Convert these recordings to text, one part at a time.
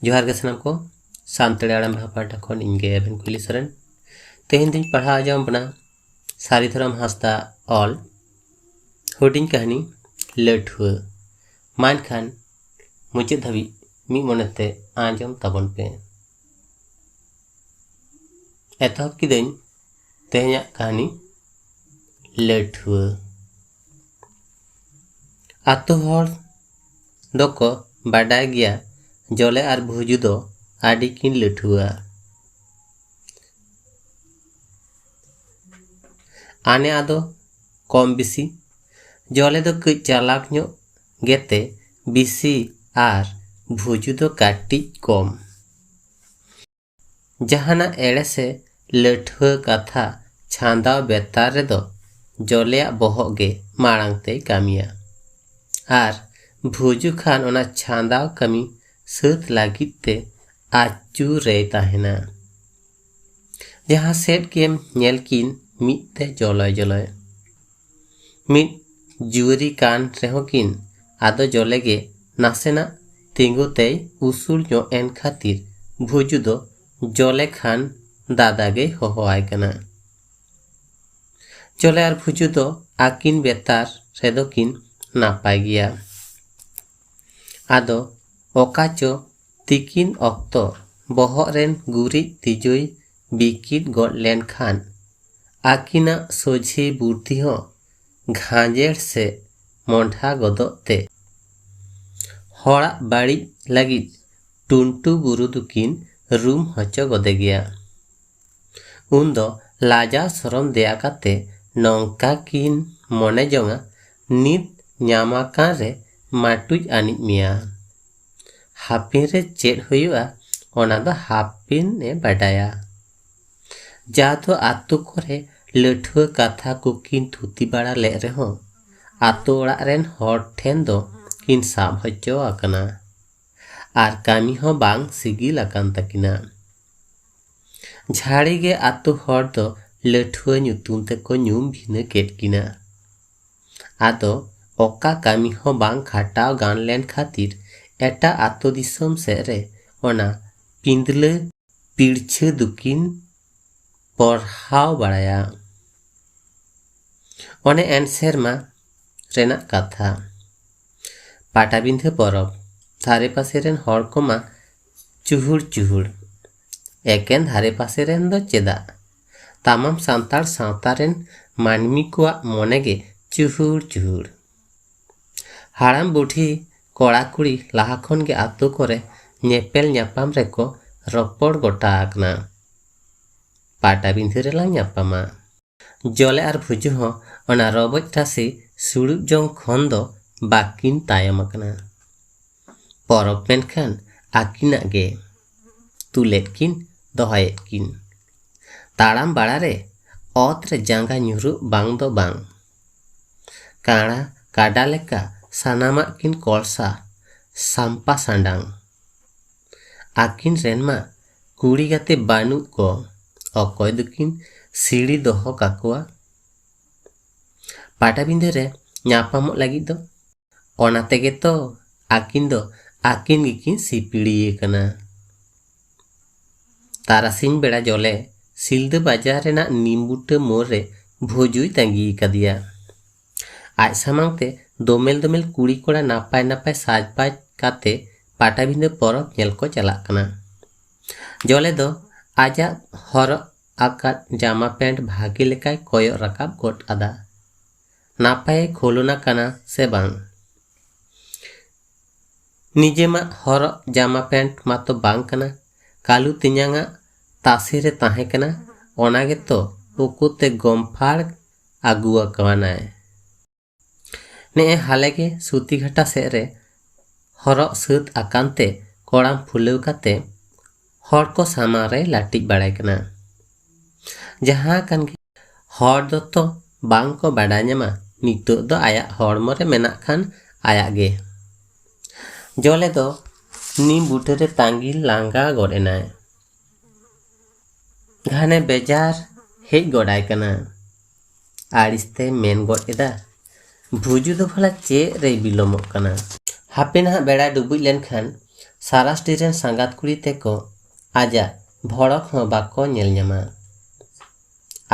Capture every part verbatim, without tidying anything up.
ᱡᱚᱦᱟᱨ ᱜᱮ ᱥᱟᱱᱟᱢ ᱠᱚ᱾ ᱥᱟᱱᱛᱟᱲᱤ ᱟᱲᱟᱝ ᱵᱷᱟᱵᱟ ᱯᱟᱦᱴᱟ ᱠᱷᱚᱱ ᱤᱧ ᱜᱮ ᱮᱵᱷᱮᱱ ᱠᱩᱭᱞᱤ ᱥᱚᱨᱮᱱ᱾ ᱛᱮᱦᱮᱧ ᱫᱚᱧ ᱯᱟᱲᱦᱟᱣ ᱟᱸᱡᱚᱢ ᱵᱚᱱᱟ ᱥᱟᱹᱨᱤ ᱫᱷᱚᱨᱚᱢ ᱦᱟᱸᱥᱫᱟ ᱚᱞ ᱦᱩᱰᱤᱧ ᱠᱟᱹᱦᱱᱤ ᱞᱟᱹᱴᱷᱩᱣᱟᱹ᱾ ᱢᱟ ᱮᱱᱠᱷᱟᱱ ᱢᱩᱪᱟᱹᱫ ᱫᱷᱟᱹᱵᱤᱡ ᱢᱤᱫ ᱢᱚᱱᱮᱛᱮ ᱟᱸᱡᱚᱢ ᱛᱟᱵᱚᱱ ᱯᱮ᱾ ᱮᱛᱚᱦᱚᱵ ᱠᱤᱫᱟᱹᱧ ᱛᱮᱦᱮᱧᱟᱜ ᱠᱟᱹᱦᱱᱤ ᱞᱟᱹᱴᱷᱩᱣᱟᱹ᱾ ᱟᱛᱳ ᱦᱚᱲ ᱫᱚᱠᱚ ᱵᱟᱰᱟᱭ ᱜᱮᱭᱟ ᱡᱚᱞᱮ ᱟᱨ ᱵᱷᱩᱡᱩ ᱫᱚ ᱟᱹᱰᱤ ᱠᱤᱱ ᱞᱟᱹᱴᱷᱩᱣᱟᱹ᱾ ᱟᱱᱮ ᱟᱫᱚ ᱠᱚᱢ ᱵᱮᱥᱤ ᱡᱚᱞᱮ ᱫᱚ ᱠᱟᱹᱡ ᱪᱟᱞᱟᱠ ᱧᱚᱜ ᱜᱮᱛᱮ ᱵᱮᱥᱤ ᱟᱨ ᱵᱷᱩᱡᱩ ᱫᱚ ᱠᱟᱹᱴᱤᱡ ᱠᱚᱢ᱾ ᱡᱟᱦᱟᱱᱟᱜ ᱮᱲᱮ ᱥᱮ ᱞᱟᱹᱴᱷᱩᱣᱟᱹ ᱠᱟᱛᱷᱟ ᱪᱷᱟᱸᱫᱟᱣ ᱵᱮᱛᱟᱨ ᱨᱮᱫᱚ ᱡᱚᱞᱮᱭᱟᱜ ᱵᱚᱦᱚᱜ ᱜᱮ ᱢᱟᱲᱟᱝ ᱛᱮᱭ ᱠᱟᱹᱢᱤᱭᱟ᱾ ᱟᱨ ᱵᱷᱩᱡᱩ ᱠᱷᱟᱱ ᱚᱱᱟ ᱪᱷᱟᱸᱫᱟᱣ ᱠᱟᱹᱢᱤ ᱥᱟᱹᱛ ᱞᱟᱹᱜᱤᱫ ᱛᱮ ᱟᱹᱪᱩᱨ ᱨᱮᱭ ᱛᱟᱦᱮᱱᱟ᱾ ᱡᱟᱦᱟᱸ ᱥᱮᱫ ᱜᱮᱢ ᱧᱮᱞ ᱠᱤᱱ ᱢᱤᱫ ᱛᱮ ᱡᱚᱞᱚᱭ ᱡᱚᱞᱚᱭ᱾ ᱢᱤᱫ ᱡᱩᱣᱟᱹᱨᱤ ᱠᱟᱱ ᱨᱮᱦᱚᱸ ᱠᱤᱱ ᱟᱫᱚ ᱡᱚᱞᱮ ᱜᱮ ᱱᱟᱥᱮᱱᱟᱜ ᱛᱤᱸᱜᱩ ᱛᱮᱭ ᱩᱥᱩᱞ ᱧᱚᱜ ᱮᱱ ᱠᱷᱟᱹᱛᱤᱨ ᱵᱷᱩᱡᱩ ᱫᱚ ᱡᱚᱞᱮ ᱠᱷᱟᱱ ᱫᱟᱫᱟ ᱜᱮᱭ ᱦᱚᱦᱚᱣᱟᱭ ᱠᱟᱱᱟ᱾ ᱡᱚᱞᱮ ᱟᱨ ᱵᱷᱩᱡᱩ ᱫᱚ ᱟᱹᱠᱤᱱ ᱵᱮᱛᱟᱨ ᱨᱮᱫᱚ ᱠᱤᱱ ᱱᱟᱯᱟᱭ ᱜᱮᱭᱟ᱾ ᱟᱫᱚ ᱚᱠᱟ ᱪᱚ ᱛᱤᱠᱤᱱ ᱚᱠᱛᱚ ᱵᱚᱦᱚᱜ ᱨᱮᱱ ᱜᱩᱨᱤᱡ ᱛᱤᱡᱩᱭ ᱵᱤᱠᱤᱫ ᱜᱚᱫ ᱞᱮᱱᱠᱷᱟᱱ ᱟᱹᱠᱤᱱᱟᱜ ᱥᱚᱡᱷᱮ ᱵᱩᱨᱫᱷᱤ ᱦᱚᱸ ᱜᱷᱟᱸᱡᱮᱲ ᱥᱮ ᱢᱚᱸᱰᱷᱟ ᱜᱚᱫᱚᱜ ᱛᱮ ᱦᱚᱲᱟᱜ ᱵᱟᱹᱲᱤᱡ ᱞᱟᱹᱜᱤᱫ ᱴᱩᱱᱴᱩ ᱵᱩᱨᱩ ᱫᱚᱠᱤᱱ ᱨᱩᱢ ᱦᱚᱪᱚ ᱜᱚᱫᱮ ᱜᱮᱭᱟ᱾ ᱩᱱᱫᱚ ᱞᱟᱡᱟᱣ ᱥᱚᱨᱚᱢ ᱫᱮᱭᱟ ᱠᱟᱛᱮ ᱱᱚᱝᱠᱟ ᱠᱤᱱ ᱢᱚᱱᱮ ᱡᱚᱝᱟ, ᱱᱤᱛ ᱧᱟᱢ ᱟᱠᱟᱱ ᱨᱮ ᱢᱟᱴᱩᱡ ᱟᱹᱱᱤᱡ ᱢᱮᱭᱟ᱾ ᱦᱟᱯᱮᱱ ᱨᱮ ᱪᱮᱫ ᱦᱩᱭᱩᱜᱼᱟ, ᱚᱱᱟ ᱫᱚ ᱦᱟᱯᱮᱱ ᱮ ᱵᱟᱰᱟᱭᱟ᱾ ᱡᱟ ᱫᱚ ᱟᱛᱳ ᱠᱚᱨᱮ ᱞᱟᱹᱴᱷᱩᱣᱟᱹ ᱠᱟᱛᱷᱟ ᱠᱚᱠᱤᱱ ᱛᱷᱩᱛᱤ ᱵᱟᱲᱟ ᱞᱮᱫ ᱨᱮᱦᱚᱸ, ᱟᱛᱳ ᱚᱲᱟᱜ ᱨᱮᱱ ᱦᱚᱲ ᱴᱷᱮᱱ ᱫᱚ ᱠᱤᱱ ᱥᱟᱵ ᱦᱚᱪᱚ ᱟᱠᱟᱱᱟ᱾ ᱟᱨ ᱠᱟᱹᱢᱤ ᱦᱚᱸ ᱵᱟᱝ ᱥᱤᱜᱤᱞ ᱟᱠᱟᱱ ᱛᱟᱹᱠᱤᱱᱟ᱾ ᱡᱷᱟᱲᱤ ᱜᱮ ᱟᱛᱳ ᱦᱚᱲ ᱫᱚ ᱞᱟᱹᱴᱷᱩᱣᱟᱹ ᱧᱩᱛᱩᱢ ᱛᱮᱠᱚ ᱧᱩᱢ ᱵᱷᱤᱱᱟᱹ ᱠᱮᱫ ᱠᱤᱱᱟ᱾ ᱟᱫᱚ ᱚᱠᱟ ᱠᱟᱹᱢᱤ ᱦᱚᱸ ᱵᱟᱝ ᱠᱷᱟᱴᱟᱣ ᱜᱟᱱ ᱞᱮᱱ ᱠᱷᱟᱹᱛᱤᱨ ᱮᱴᱟᱜ ᱟᱛᱳ ᱫᱤᱥᱚᱢ ᱥᱮᱫ ᱨᱮ ᱚᱱᱟ ᱯᱤᱸᱫᱽᱞᱟᱹ ᱯᱤᱲᱪᱷᱟᱹ ᱫᱚᱠᱤᱱ ᱯᱚᱨᱦᱟᱣ ᱵᱟᱲᱟᱭᱟ᱾ ᱚᱱᱮ ᱮᱱ ᱥᱮᱨᱢᱟ ᱨᱮᱱᱟᱜ ᱠᱟᱛᱷᱟ᱾ ᱯᱟᱴᱟᱵᱤᱸᱫᱷᱟᱹ ᱯᱚᱨᱚᱵᱽ᱾ ᱫᱷᱟᱨᱮ ᱯᱟᱥᱮ ᱨᱮᱱ ᱦᱚᱲ ᱠᱚᱢᱟ ᱪᱩᱦᱩᱲ ᱪᱩᱦᱩᱲ᱾ ᱮᱠᱮᱱ ᱫᱷᱟᱨᱮ ᱯᱟᱥᱮ ᱨᱮᱱ ᱫᱚ ᱪᱮᱫᱟᱜ, ᱛᱟᱢᱟᱢ ᱥᱟᱱᱛᱟᱲ ᱥᱟᱶᱛᱟ ᱨᱮᱱ ᱢᱟᱹᱱᱢᱤ ᱠᱚᱣᱟᱜ ᱢᱚᱱᱮ ᱜᱮ ᱪᱩᱦᱩᱲ ᱪᱩᱦᱩᱲ᱾ ᱦᱟᱲᱟᱢ ᱵᱩᱰᱷᱤ, ᱠᱚᱲᱟ ᱠᱩᱲᱤ ᱞᱟᱦᱟ ᱠᱷᱚᱱ ᱜᱮ ᱟᱛᱳ ᱠᱚᱨᱮ ᱧᱮᱯᱮᱞ ᱧᱟᱯᱟᱢ ᱨᱮᱠᱚ ᱨᱚᱯᱚᱲ ᱜᱚᱴᱟ ᱟᱠᱟᱱᱟ, ᱯᱟᱴᱟᱵᱤᱸᱫᱷᱟᱹ ᱨᱮᱞᱟᱝ ᱧᱟᱯᱟᱢᱟ᱾ ᱡᱚᱞᱮ ᱟᱨ ᱵᱷᱩᱡᱩ ᱦᱚᱸ ᱚᱱᱟ ᱨᱚᱵᱚᱡ ᱨᱟᱥᱮ ᱥᱩᱲᱩᱵ ᱡᱚᱝ ᱠᱷᱚᱱ ᱫᱚ ᱵᱟᱹᱠᱤᱱ ᱛᱟᱭᱚᱢ ᱟᱠᱟᱱᱟ᱾ ᱯᱚᱨᱚᱵᱽ ᱢᱮᱱᱠᱷᱟᱱ ᱟᱹᱠᱤᱱᱟᱜ ᱜᱮ᱾ ᱛᱩᱞᱮᱫ ᱠᱤᱱ, ᱫᱚᱦᱚᱭᱮᱫ ᱠᱤᱱ᱾ ᱛᱟᱲᱟᱢ ᱵᱟᱲᱟ ᱨᱮ ᱚᱛ ᱨᱮ ᱡᱟᱸᱜᱟ ᱧᱩᱨᱩᱜ ᱵᱟᱝ ᱫᱚ ᱵᱟᱝ᱾ ᱠᱟᱬᱟ ᱠᱟᱰᱟ ᱞᱮᱠᱟ ᱥᱟᱱᱟᱢᱟᱜ ᱠᱤᱱ ᱠᱚᱞᱥᱟ, ᱥᱟᱢᱯᱟ ᱥᱟᱸᱰᱟᱝ᱾ ᱟᱹᱠᱤᱱ ᱨᱮᱱ ᱢᱟ ᱠᱩᱲᱤ ᱜᱟᱛᱮ ᱵᱟᱹᱱᱩᱜ ᱠᱚ, ᱚᱠᱚᱭ ᱫᱚᱠᱤᱱ ᱥᱤᱲᱤ ᱫᱚᱦᱚ ᱠᱟᱠᱚᱣᱟ? ᱯᱟᱴᱟᱵᱤᱸᱫᱷᱟᱹ ᱨᱮ ᱧᱟᱯᱟᱢᱚᱜ ᱞᱟᱹᱜᱤᱫ ᱫᱚ᱾ ᱚᱱᱟ ᱛᱮᱜᱮ ᱛᱚ ᱟᱹᱠᱤᱱ ᱫᱚ ᱟᱹᱠᱤᱱ ᱜᱮᱠᱤᱱ ᱥᱤᱯᱤᱲᱤᱭᱟᱹ ᱠᱟᱱᱟ᱾ ᱛᱟᱨᱟᱥᱤᱧ ᱵᱮᱲᱟ ᱡᱚᱞᱮ ᱥᱤᱞᱫᱟᱹ ᱵᱟᱡᱟᱨ ᱨᱮᱱᱟᱜ ᱱᱤᱢ ᱵᱩᱴᱟᱹ ᱢᱳᱲ ᱨᱮ ᱵᱷᱩᱡᱩᱭ ᱛᱟᱺᱜᱤ ᱟᱠᱟᱫᱮᱭᱟ᱾ ᱟᱡ ᱥᱟᱢᱟᱝ ᱛᱮ ᱫᱚᱢᱮᱞ ᱫᱚᱢᱮᱞ ᱠᱩᱲᱤ ᱠᱚᱲᱟ ᱱᱟᱯᱟᱭ ᱱᱟᱯᱟᱭ ᱥᱟᱡᱽᱵᱟᱡᱽ ᱠᱟᱛᱮ ᱯᱟᱴᱟᱵᱤᱸᱫᱷᱟᱹ ᱯᱚᱨᱚᱵᱽ ᱧᱮᱞ ᱠᱚ ᱪᱟᱞᱟᱜ ᱠᱟᱱᱟ᱾ ᱡᱚᱞᱮ ᱫᱚ ᱟᱡᱟᱜ ᱦᱚᱨᱚᱜ ᱟᱠᱟᱫ ᱡᱟᱢᱟ ᱯᱮᱱᱴ ᱵᱷᱟᱜᱮ ᱞᱮᱠᱟᱭ ᱠᱚᱭᱚᱜ ᱨᱟᱠᱟᱵ ᱜᱚᱫ ᱟᱫᱟ᱾ ᱱᱟᱯᱟᱭᱮ ᱠᱷᱳᱞᱳᱱᱟ ᱠᱟᱱᱟ ᱥᱮ ᱵᱟᱝ? ᱱᱤᱡᱮ ᱢᱟ ᱦᱚᱨᱚᱜ ᱡᱟᱢᱟ ᱯᱮᱱᱴ ᱢᱟᱛᱚ ᱵᱟᱝ ᱠᱟᱱᱟ, ᱠᱟᱞᱩ ᱛᱮᱧᱟᱝᱟᱜ ᱛᱟᱥᱮ ᱨᱮ ᱛᱟᱦᱮᱸ ᱠᱟᱱᱟ, ᱚᱱᱟ ᱜᱮᱛᱚ ᱩᱠᱩᱛᱮ ᱜᱚᱢᱯᱷᱟᱲ ᱟᱹᱜᱩ ᱟᱠᱟᱱᱟᱭ᱾ ᱱᱮᱜᱼᱮ ᱦᱟᱞᱮ ᱜᱮ ᱥᱩᱛᱤᱜᱷᱟᱴᱟ ᱥᱮᱫ ᱨᱮ ᱦᱚᱨᱚᱜ ᱥᱟᱹᱛ ᱟᱠᱟᱱ ᱛᱮ ᱠᱚᱲᱟᱢ ᱯᱷᱩᱞᱟᱹᱣ ᱠᱟᱛᱮ ᱦᱚᱲ ᱠᱚ ᱥᱟᱢᱟᱝ ᱨᱮ ᱞᱟᱹᱴᱤᱡ ᱵᱟᱲᱟᱭ ᱠᱟᱱᱟ᱾ ᱡᱟᱦᱟᱸ ᱠᱟᱱ ᱜᱮ, ᱦᱚᱲ ᱫᱚᱛᱚ ᱵᱟᱝ ᱠᱚ ᱵᱟᱰᱟᱭ ᱧᱟᱢᱟ ᱱᱤᱛᱚᱜ ᱫᱚ ᱟᱭᱟᱜ ᱦᱚᱲᱢᱚ ᱨᱮ ᱢᱮᱱᱟᱜ ᱠᱷᱟᱱ ᱟᱭᱟᱜ ᱜᱮ᱾ ᱡᱚᱞᱮ ᱫᱚ ᱱᱤᱢ ᱵᱩᱴᱟᱹ ᱨᱮ ᱛᱟᱺᱜᱤ ᱞᱟᱸᱜᱟ ᱜᱚᱫ ᱮᱱᱟᱭ᱾ ᱜᱷᱟᱱᱮ ᱵᱮᱡᱟᱨ ᱦᱮᱡ ᱜᱚᱫ ᱟᱭ ᱠᱟᱱᱟ᱾ ᱟᱹᱲᱤᱥ ᱛᱮ ᱢᱮᱱ ᱜᱚᱫ ᱮᱫᱟ, "ᱵᱷᱩᱡᱩ ᱫᱚ ᱵᱷᱟᱞᱟ ᱪᱮᱫ ᱨᱮᱭ ᱵᱤᱞᱚᱢᱚᱜ ᱠᱟᱱᱟ?" ᱦᱟᱯᱮ ᱱᱟᱦᱟᱜ ᱵᱮᱲᱟᱭ ᱰᱩᱵᱩᱡ ᱞᱮᱱᱠᱷᱟᱱ ᱥᱟᱨᱟᱥᱴᱤ ᱨᱮᱱ ᱥᱟᱸᱜᱟᱛ ᱠᱩᱲᱤ ᱛᱮᱠᱚ ᱟᱡᱟᱜ ᱵᱷᱚᱲᱚᱠ ᱦᱚᱸ ᱵᱟᱠᱚ ᱧᱮᱞ ᱧᱟᱢᱟ᱾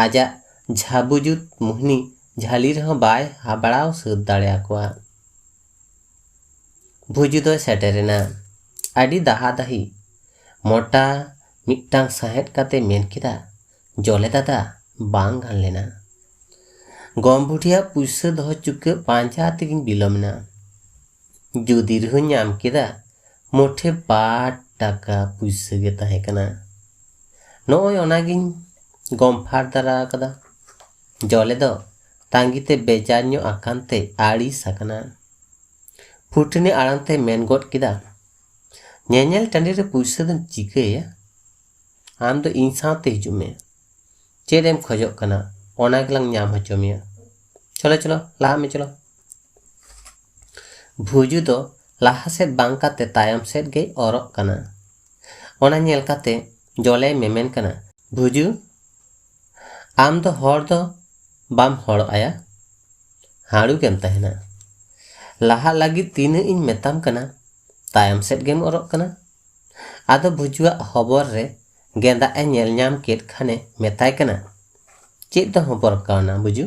ᱟᱡᱟᱜ ᱡᱷᱟᱵᱩ ᱡᱩᱛ ᱢᱩᱦᱱᱤ ᱡᱷᱟᱹᱞᱤ ᱨᱮᱦᱚᱸ ᱵᱟᱭ ᱦᱟᱵᱲᱟᱣ ᱥᱟᱹᱛ ᱫᱟᱲᱮᱭᱟᱠᱚᱣᱟ᱾ ᱵᱷᱩᱡᱩ ᱫᱚᱭ ᱥᱮᱴᱮᱨᱮᱱᱟ᱾ ᱟᱹᱰᱤ ᱫᱟᱦᱟ ᱫᱟᱹᱦᱤ ᱢᱚᱴᱟ ᱢᱤᱫᱴᱟᱝ ᱥᱟᱸᱦᱮᱫ ᱠᱟᱛᱮ ᱢᱮᱱ ᱠᱮᱫᱟ, "ᱡᱚᱞᱮ ᱫᱟᱫᱟ, ᱵᱟᱝ ᱜᱟᱱ ᱞᱮᱱᱟ᱾ ᱜᱚᱢ ᱵᱩᱰᱷᱤᱭᱟᱜ ᱯᱩᱭᱥᱟᱹ ᱫᱚᱦᱚ ᱪᱩᱠᱟᱹᱜ ᱯᱟᱸᱡᱟ ᱛᱮᱜᱤᱧ ᱵᱤᱞᱚᱢᱮᱱᱟ᱾ ᱡᱩᱫᱤ ᱨᱮᱦᱚᱸᱧ ᱧᱟᱢ ᱠᱮᱫᱟ, ᱢᱩᱴᱷᱮ ᱵᱟᱨ ᱴᱟᱠᱟ ᱯᱩᱭᱥᱟᱹ ᱜᱮ ᱛᱟᱦᱮᱸ ᱠᱟᱱᱟ᱾ ᱱᱚᱜᱼᱚᱭ ᱚᱱᱟᱜᱤᱧ ᱜᱚᱢᱯᱷᱟᱲ ᱫᱟᱨᱟ ᱟᱠᱟᱫᱟ᱾" ᱡᱚᱞᱮ ᱫᱚ ᱛᱟᱺᱜᱤ ᱛᱮ ᱵᱮᱡᱟᱨ ᱧᱚᱜ ᱟᱠᱟᱱ ᱛᱮᱭ ᱟᱹᱲᱤᱥ ᱟᱠᱟᱱᱟ᱾ ᱯᱷᱩᱴᱟᱹᱱᱤ ᱟᱲᱟᱝ ᱛᱮ ᱢᱮᱱ ᱜᱚᱫ ᱠᱮᱫᱟ, "ᱧᱮᱧᱮᱞ ᱴᱟᱺᱰᱤ ᱨᱮ ᱯᱩᱭᱥᱟᱹ ᱫᱚᱢ ᱪᱤᱠᱟᱹᱭᱟ? ᱟᱢ ᱫᱚ ᱤᱧ ᱥᱟᱶᱛᱮ ᱦᱤᱡᱩᱜ ᱢᱮ᱾ ᱪᱮᱫ ᱮᱢ ᱠᱷᱚᱡᱚᱜ ᱠᱟᱱᱟ, ᱚᱱᱟ ᱜᱮᱞᱟᱝ ᱧᱟᱢ ᱦᱚᱪᱚ ᱢᱮᱭᱟ᱾ ᱪᱚᱞᱚ, ᱪᱚᱞᱚ, ᱞᱟᱦᱟᱜ ᱢᱮ, ᱪᱚᱞᱚ᱾" ᱵᱷᱩᱡᱩ ᱫᱚ ᱞᱟᱦᱟ ᱥᱮᱫ ᱵᱟᱝ ᱠᱟᱛᱮ ᱛᱟᱭᱚᱢ ᱥᱮᱫ ᱜᱮᱭ ᱚᱨᱚᱜ ᱠᱟᱱᱟ᱾ ᱚᱱᱟ ᱧᱮᱞ ᱠᱟᱛᱮ ᱡᱚᱞᱮᱭ ᱢᱮᱢᱮᱱ ᱠᱟᱱᱟ, "ᱵᱷᱩᱡᱩ, ᱟᱢ ᱫᱚ ᱦᱚᱲ ᱫᱚ ᱵᱟᱢ ᱦᱚᱲᱚᱜ ᱟᱭᱟ, ᱦᱟᱹᱲᱩ ᱜᱮᱢ ᱛᱟᱦᱮᱱᱟ᱾ ᱞᱟᱦᱟᱜ ᱞᱟᱹᱜᱤᱫ ᱛᱤᱱᱟᱹᱜ ᱤᱧ ᱢᱮᱛᱟᱢ ᱠᱟᱱᱟ, ᱛᱟᱭᱚᱢ ᱥᱮᱫ ᱜᱮᱢ ᱚᱨᱚᱜ ᱠᱟᱱᱟ?" ᱟᱫᱚ ᱵᱷᱩᱡᱩᱣᱟᱜ ᱦᱚᱵᱚᱨ ᱨᱮ ᱜᱮᱸᱫᱟᱜ ᱮ ᱧᱮᱞ ᱧᱟᱢ ᱠᱮᱫ ᱠᱷᱟᱱᱮ ᱢᱮᱛᱟᱭ ᱠᱟᱱᱟ, "ᱪᱮᱫ ᱫᱚ ᱦᱚᱵᱚᱨ ᱠᱟᱣᱱᱟ ᱵᱷᱩᱡᱩ?"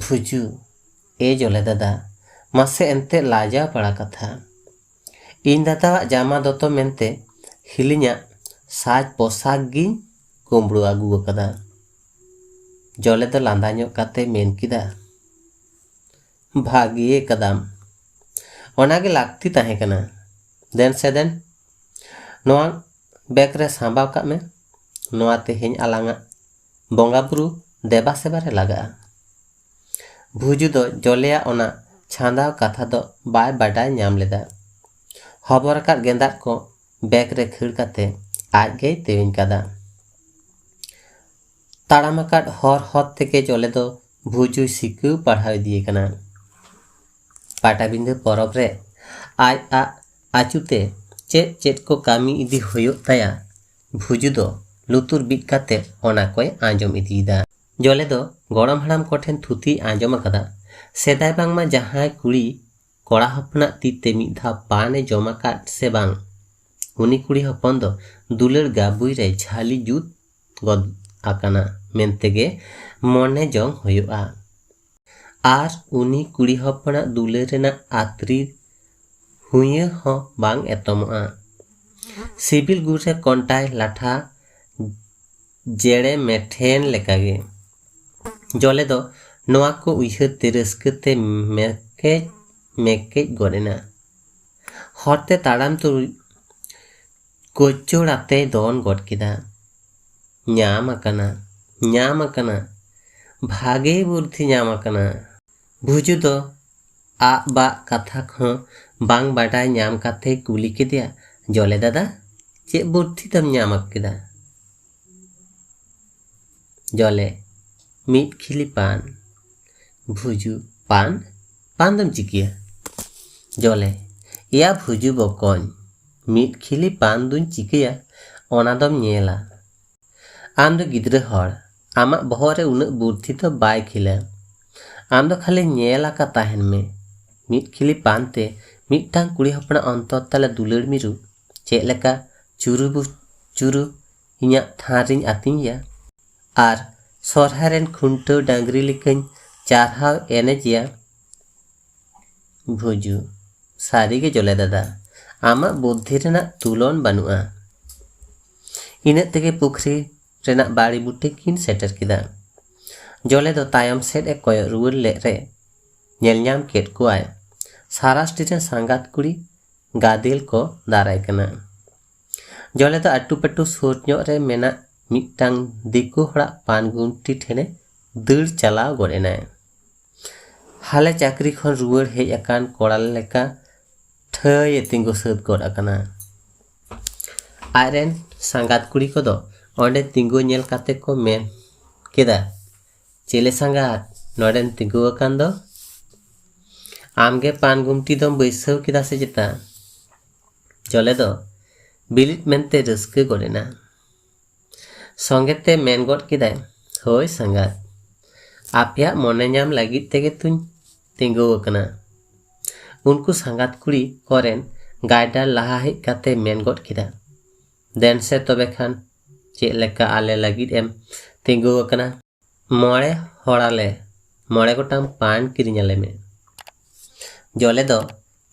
ᱵᱷᱩᱡᱩ, ᱮ ᱡᱚᱞᱮ ᱫᱟᱫᱟ, ᱢᱟᱥᱮ ᱮᱱᱛᱮ ᱞᱟᱡᱟᱣ ᱯᱟᱲᱟ ᱠᱟᱛᱷᱟ᱾ ᱤᱧ ᱫᱟᱫᱟᱣᱟᱜ ᱡᱟᱢᱟ ᱫᱚᱛᱚ ᱢᱮᱱᱛᱮ ᱦᱤᱞᱤᱧᱟᱜ ᱥᱟᱡᱽ ᱯᱳᱥᱟᱠ ᱜᱤᱧ ᱠᱩᱢᱵᱽᱲᱩ ᱟᱹᱜᱩ ᱟᱠᱟᱫᱟ᱾ ᱡᱚᱞᱮ ᱫᱚ ᱞᱟᱸᱫᱟ ᱧᱚᱜ ᱠᱟᱛᱮ ᱢᱮᱱ ᱠᱮᱫᱟ, "ᱵᱷᱟᱜᱮ ᱠᱟᱫᱟᱢ, ᱚᱱᱟᱜᱮ ᱞᱟᱹᱠᱛᱤ ᱛᱟᱦᱮᱸ ᱠᱟᱱᱟ᱾ ᱫᱮᱱ ᱥᱮ ᱫᱮᱱ, ᱱᱚᱣᱟ ᱵᱮᱜᱽ ᱨᱮ ᱥᱟᱸᱵᱟᱣ ᱠᱟᱜ ᱢᱮ, ᱱᱚᱣᱟ ᱛᱮᱦᱮᱧ ᱟᱞᱟᱝᱟᱜ ᱵᱚᱸᱜᱟ ᱵᱩᱨᱩ ᱫᱮᱵᱟ ᱥᱮᱵᱟ ᱨᱮ ᱞᱟᱜᱟᱜᱼᱟ᱾" ᱵᱷᱩᱡᱩ ᱫᱚ ᱡᱚᱞᱮᱭᱟᱜ ᱚᱱᱟ ᱪᱷᱟᱸᱫᱟᱣ ᱠᱟᱛᱷᱟ ᱫᱚ ᱵᱟᱭ ᱵᱟᱰᱟᱭ ᱧᱟᱢ ᱞᱮᱫᱟ᱾ ᱦᱚᱵᱚᱨ ᱟᱠᱟᱫ ᱜᱮᱸᱫᱟᱜ ᱠᱚ ᱵᱮᱜᱽ ᱨᱮ ᱠᱷᱟᱹᱲ ᱠᱟᱛᱮ ᱟᱡ ᱜᱮᱭ ᱛᱮᱣᱮᱧ ᱠᱟᱫᱟ᱾ ᱛᱟᱲᱟᱢ ᱟᱠᱟᱫ ᱦᱚᱨ ᱦᱚᱨ ᱛᱮᱜᱮ ᱡᱚᱞᱮ ᱫᱚ ᱵᱷᱩᱡᱩᱭ ᱥᱤᱠᱟᱹᱣ ᱯᱟᱲᱦᱟᱣ ᱤᱫᱤᱭᱮ ᱠᱟᱱᱟ᱾ ᱯᱟᱴᱟᱵᱤᱸᱫᱷᱟᱹ ᱯᱚᱨᱚᱵᱽ ᱨᱮ ᱟᱡ ᱟᱜ ᱟᱹᱪᱩᱛᱮ ᱪᱮᱫ ᱪᱮᱫ ᱠᱚ ᱠᱟᱹᱢᱤ ᱤᱫᱤ ᱦᱩᱭᱩᱜ ᱛᱟᱭᱟ, ᱵᱷᱩᱡᱩ ᱫᱚ ᱞᱩᱛᱩᱨ ᱵᱤᱫ ᱠᱟᱛᱮ ᱚᱱᱟ ᱠᱚᱭ ᱟᱸᱡᱚᱢ ᱤᱫᱤᱭᱮᱫᱟ᱾ ᱡᱚᱞᱮ ᱫᱚ ᱜᱚᱲᱚᱢ ᱦᱟᱲᱟᱢ ᱠᱚᱴᱷᱮᱱ ᱛᱷᱩᱛᱤᱭ ᱟᱸᱡᱚᱢ ᱟᱠᱟᱫᱟ, ᱥᱮᱫᱟᱭ ᱵᱟᱝᱢᱟ ᱡᱟᱦᱟᱸᱭ ᱠᱩᱲᱤ ᱠᱚᱲᱟ ᱦᱚᱯᱚᱱᱟᱜ ᱛᱤ ᱛᱮ ᱢᱤᱫ ᱫᱷᱟᱣ ᱯᱟᱱ ᱮ ᱡᱚᱢ ᱟᱠᱟᱫ ᱥᱮ ᱵᱟᱝ, ᱩᱱᱤ ᱠᱩᱲᱤ ᱦᱚᱯᱚᱱ ᱫᱚ ᱫᱩᱞᱟᱹᱲ ᱜᱟᱹᱵᱩᱭ ᱨᱮ ᱡᱷᱟᱹᱞᱤ ᱡᱩᱛ ᱜᱚᱫ ᱟᱠᱟᱱᱟ ᱢᱮᱱᱛᱮ ᱜᱮ ᱢᱚᱱᱮ ᱡᱚᱝ ᱦᱩᱭᱩᱜᱼᱟ᱾ ᱟᱨ ᱩᱱᱤ ᱠᱩᱲᱤ ᱦᱚᱯᱚᱱᱟᱜ ᱫᱩᱞᱟᱹᱲ ᱨᱮᱱᱟᱜ ᱟᱛᱨᱤ ᱦᱩᱭᱟᱹ ᱦᱚᱸ ᱵᱟᱝ ᱮᱛᱚᱢᱚᱜᱼᱟ᱾ ᱥᱤᱵᱤᱞ ᱜᱩᱲ ᱨᱮ ᱠᱚᱱᱴᱟᱭ ᱞᱟᱴᱷᱟ ᱡᱮᱲᱮ ᱢᱮᱴᱷᱮᱱ ᱞᱮᱠᱟᱜᱮ᱾ ᱡᱚᱞᱮ ᱫᱚ ᱱᱚᱣᱟ ᱠᱚ ᱩᱭᱦᱟᱹᱨ ᱛᱮ ᱨᱟᱹᱥᱠᱟᱹ ᱛᱮ ᱢᱮᱠᱮᱡ ᱢᱮᱠᱮᱡ ᱜᱚᱫ ᱮᱱᱟ᱾ ᱦᱚᱨᱛᱮ ᱛᱟᱲᱟᱢ ᱛᱩᱞᱩᱡ ᱠᱚᱪᱚᱲ ᱟᱛᱮᱭ ᱫᱚᱱ ᱜᱚᱫ ᱠᱮᱫᱟ᱾ ᱧᱟᱢ ᱟᱠᱟᱱᱟ, ᱧᱟᱢ ᱟᱠᱟᱱᱟ, ᱵᱷᱟᱜᱮ ᱵᱩᱨᱫᱷᱤ ᱧᱟᱢ ᱟᱠᱟᱱᱟ᱾ ᱵᱷᱩᱡᱩ ᱫᱚ ᱟᱜ ᱵᱟᱜ ᱠᱟᱛᱷᱟ ᱠᱚᱦᱚᱸ ᱵᱟᱝ ᱵᱟᱰᱟᱭ ᱧᱟᱢ ᱠᱟᱛᱮᱭ ᱠᱩᱞᱤ ᱠᱮᱫᱮᱭᱟ, "ᱡᱚᱞᱮ ᱫᱟᱫᱟ, ᱪᱮᱫ ᱵᱩᱨᱫᱷᱤ ᱫᱚᱢ ᱧᱟᱢ ᱠᱮᱫᱟ?" ᱡᱚᱞᱮ, "ᱢᱤᱫ ᱠᱷᱤᱞᱤ ᱯᱟᱱ᱾" ᱵᱷᱩᱡᱩ, "ᱯᱟᱱ? ᱯᱟᱱ ᱫᱚᱢ ᱪᱤᱠᱟᱹᱭᱟ?" ᱡᱚᱞᱮ, "ᱮᱭᱟ ᱵᱷᱩᱡᱩ ᱵᱚᱠᱚᱧ, ᱢᱤᱫ ᱠᱷᱤᱞᱤ ᱯᱟᱱ ᱫᱩᱧ ᱪᱤᱠᱟᱹᱭᱟ, ᱚᱱᱟ ᱫᱚᱢ ᱧᱮᱞᱟ᱾ ᱟᱢ ᱫᱚ ᱜᱤᱫᱽᱨᱟᱹ ᱦᱚᱲ, ᱟᱢᱟᱜ ᱵᱚᱦᱚᱜ ᱨᱮ ᱩᱱᱟᱹᱜ ᱵᱩᱨᱫᱷᱤ ᱫᱚ ᱵᱟᱭ ᱠᱷᱤᱞᱟ᱾ ᱟᱢ ᱫᱚ ᱠᱷᱟᱹᱞᱤ ᱧᱮᱞ ᱟᱠᱟ ᱛᱟᱦᱮᱱ ᱢᱮ, ᱢᱤᱫ ᱠᱷᱤᱞᱤ ᱯᱟᱱ ᱛᱮ ᱢᱤᱫᱴᱟᱝ ᱠᱩᱲᱤ ᱦᱚᱯᱚᱱᱟᱜ ᱚᱱᱛᱚᱨ ᱛᱟᱞᱟ ᱫᱩᱞᱟᱹᱲ ᱢᱤᱨᱩ ᱪᱮᱫ ᱞᱮᱠᱟ ᱪᱩᱨᱩ ᱵᱩ-, ᱪᱩᱨᱩ ᱤᱧᱟᱜ ᱛᱷᱟᱱ ᱨᱤᱧ ᱟᱹᱛᱤᱧᱮᱭᱟ ᱟᱨ ᱥᱚᱨᱦᱟᱭ ᱨᱮᱱ ᱠᱷᱩᱱᱴᱟᱹᱣ ᱰᱟᱝᱨᱤ ᱞᱮᱠᱟᱧ ᱪᱟᱨᱦᱟᱣ ᱮᱱᱮᱡᱮᱭᱟ᱾" ᱵᱷᱩᱡᱩ, "ᱥᱟᱹᱨᱤᱜᱮ ᱡᱚᱞᱮ ᱫᱟᱫᱟ, ᱟᱢᱟᱜ ᱵᱩᱫᱽᱫᱷᱤ ᱨᱮᱱᱟᱜ ᱛᱩᱞᱚᱱ ᱵᱟᱹᱱᱩᱜᱼᱟ᱾" ᱤᱱᱟᱹᱜ ᱛᱮᱜᱮ ᱯᱩᱠᱷᱨᱤ ᱨᱮᱱᱟᱜ ᱵᱟᱲᱮ ᱵᱩᱴᱟᱹ ᱠᱤᱱ ᱥᱮᱴᱮᱨ ᱠᱮᱫᱟ᱾ ᱡᱚᱞᱮ ᱫᱚ ᱛᱟᱭᱚᱢ ᱥᱮᱫ ᱮ ᱠᱚᱭᱚᱜ ᱨᱩᱣᱟᱹᱲ ᱞᱮᱫ ᱨᱮ ᱧᱮᱞ ᱧᱟᱢ ᱠᱮᱫ ᱠᱚᱣᱟᱭ ᱥᱟᱨᱟᱥᱴᱤ ᱨᱮᱱ ᱥᱟᱸᱜᱟᱛ ᱠᱩᱲᱤ ᱜᱟᱫᱮᱞ ᱠᱚ ᱫᱟᱨᱟᱭ ᱠᱟᱱᱟ᱾ ᱡᱚᱞᱮ ᱫᱚ ᱟᱹᱴᱩᱯᱟᱹᱴᱩ ᱥᱩᱨ ᱧᱚᱜ ᱨᱮ ᱢᱮᱱᱟᱜ ᱢᱤᱫᱴᱟᱝ ᱫᱤᱠᱩ ᱦᱚᱲᱟᱜ ᱯᱟᱱ ᱜᱩᱢᱴᱤ ᱴᱷᱮᱱᱮ ᱫᱟᱹᱲ ᱪᱟᱞᱟᱣ ᱜᱚᱫ ᱮᱱᱟᱭ᱾ ᱦᱟᱞᱮ ᱪᱟᱹᱠᱨᱤ ᱠᱷᱚᱱ ᱨᱩᱣᱟᱹᱲ ᱦᱮᱡ ᱟᱠᱟᱱ ᱠᱚᱲᱟ ᱞᱮᱠᱟ ᱴᱷᱟᱹᱭ ᱮ ᱛᱤᱸᱜᱩ ᱥᱟᱹᱛ ᱜᱚᱫ ᱟᱠᱟᱱᱟ᱾ ᱟᱡᱨᱮᱱ ᱥᱟᱸᱜᱟᱛ ᱠᱩᱲᱤ ᱠᱚᱫᱚ ᱚᱸᱰᱮ ᱛᱤᱸᱜᱩ ᱧᱮᱞ ᱠᱟᱛᱮ ᱠᱚ ᱢᱮᱱ ᱠᱮᱫᱟ, "ᱪᱮᱞᱮ ᱥᱟᱸᱜᱟᱛ ᱱᱚᱰᱮᱢ ᱛᱤᱸᱜᱩ ᱟᱠᱟᱱ ᱫᱚ? ᱟᱢᱜᱮ ᱯᱟᱱ ᱜᱩᱢᱴᱤ ᱫᱚᱢ ᱵᱟᱹᱭᱥᱟᱹᱣ ᱠᱮᱫᱟ ᱥᱮ ᱪᱮᱛᱟ?" ᱡᱚᱞᱮ ᱫᱚ ᱵᱤᱞᱤᱫ ᱢᱮᱱᱛᱮ ᱨᱟᱹᱥᱠᱟᱹ ᱜᱚᱫ ᱮᱱᱟ᱾ ᱥᱚᱸᱜᱮ ᱛᱮ ᱢᱮᱱ ᱜᱚᱫ ᱠᱮᱫᱟᱭ, "ᱦᱳᱭ ᱥᱟᱸᱜᱟᱛ, ᱟᱯᱮᱭᱟᱜ ᱢᱚᱱᱮ ᱧᱟᱢ ᱞᱟᱹᱜᱤᱫ ᱛᱮᱜᱮ ᱛᱩᱧ ᱛᱤᱸᱜᱩ ᱟᱠᱟᱱᱟ᱾ ᱩᱱᱠᱩ ᱥᱟᱸᱜᱟᱛ ᱠᱩᱲᱤ ᱠᱚᱨᱮᱱ ᱜᱟᱭᱰᱟᱨ ᱞᱟᱦᱟ ᱦᱮᱡ ᱠᱟᱛᱮ ᱢᱮᱱ ᱜᱚᱫ ᱠᱮᱫᱟ, "ᱫᱮᱱ ᱥᱮ ᱛᱚᱵᱮ ᱠᱷᱟᱱ, ᱪᱮᱫ ᱞᱮᱠᱟ ᱟᱞᱮ ᱞᱟᱹᱜᱤᱫ ᱮᱢ ᱛᱤᱸᱜᱩ ᱟᱠᱟᱱᱟ?" "ᱢᱚᱬᱮ ᱦᱚᱲᱟᱞᱮ, ᱢᱚᱬᱮ ᱜᱚᱴᱟᱝ ᱯᱟᱱ ᱠᱤᱨᱤᱧ ᱟᱞᱮ ᱢᱮ᱾" ᱡᱚᱞᱮ ᱫᱚ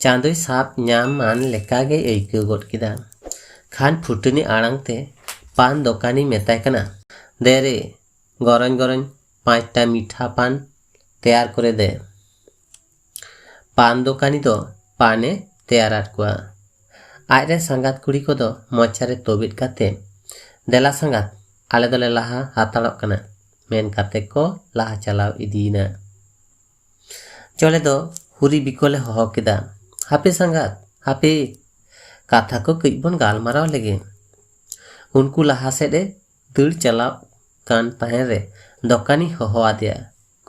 ᱪᱟᱸᱫᱚᱭ ᱥᱟᱵ ᱧᱟᱢ ᱟᱱ ᱞᱮᱠᱟ ᱜᱮᱭ ᱟᱹᱭᱠᱟᱹᱣ ᱜᱚᱫ ᱠᱮᱫᱟ᱾ ᱠᱷᱟᱱ ᱯᱷᱩᱴᱟᱹᱱᱤ ᱟᱲᱟᱝ ᱛᱮ ᱯᱟᱱ ᱫᱚᱠᱟᱱᱤ ᱢᱮᱛᱟᱭ ᱠᱟᱱᱟ, "ᱫᱮ ᱨᱮ, ᱜᱚᱨᱚᱧ ᱜᱚᱨᱚᱧ ᱯᱟᱸᱪᱴᱟ ᱢᱤᱴᱷᱟ ᱯᱟᱱ ᱛᱮᱭᱟᱨ ᱠᱚᱨᱮ ᱫᱮ᱾" ᱯᱟᱱ ᱫᱚᱠᱟᱱᱤ ᱫᱚ ᱯᱟᱱᱮ ᱛᱮᱭᱟᱨᱟᱫ ᱠᱚᱣᱟ᱾ ᱟᱡᱨᱮᱱ ᱥᱟᱸᱜᱟᱛ ᱠᱩᱲᱤ ᱠᱚᱫᱚ ᱢᱚᱪᱟᱨᱮ ᱛᱚᱵᱮᱫ ᱠᱟᱛᱮ, "ᱫᱮᱞᱟ ᱥᱟᱸᱜᱟᱛ, ᱟᱞᱮ ᱫᱚᱞᱮ ᱞᱟᱦᱟ ᱦᱟᱛᱟᱲᱚᱜ ᱠᱟᱱᱟ," ᱢᱮᱱ ᱠᱟᱛᱮ ᱠᱚ ᱞᱟᱦᱟ ᱪᱟᱞᱟᱣ ᱤᱫᱤᱭᱮᱱᱟ᱾ ᱡᱚᱞᱮ ᱫᱚ ᱦᱩᱨᱤ ᱵᱤᱠᱚᱞᱮ ᱦᱚᱦᱚ ᱠᱮᱫᱟ, "ᱦᱟᱯᱮ ᱥᱟᱸᱜᱟᱛ, ᱦᱟᱯᱮ, ᱠᱟᱛᱷᱟ ᱠᱚ ᱠᱟᱹᱡ ᱵᱚᱱ ᱜᱟᱞᱢᱟᱨᱟᱣ ᱞᱮᱜᱮ᱾" ᱩᱱᱠᱩ ᱞᱟᱦᱟ ᱥᱮᱫ ᱮ ᱫᱟᱹᱲ ᱪᱟᱞᱟᱜ ᱠᱟᱱ ᱛᱟᱦᱮᱸ ᱨᱮ ᱫᱚᱠᱟᱱᱤ ᱦᱚᱦᱚ ᱟᱫᱮᱭᱟ,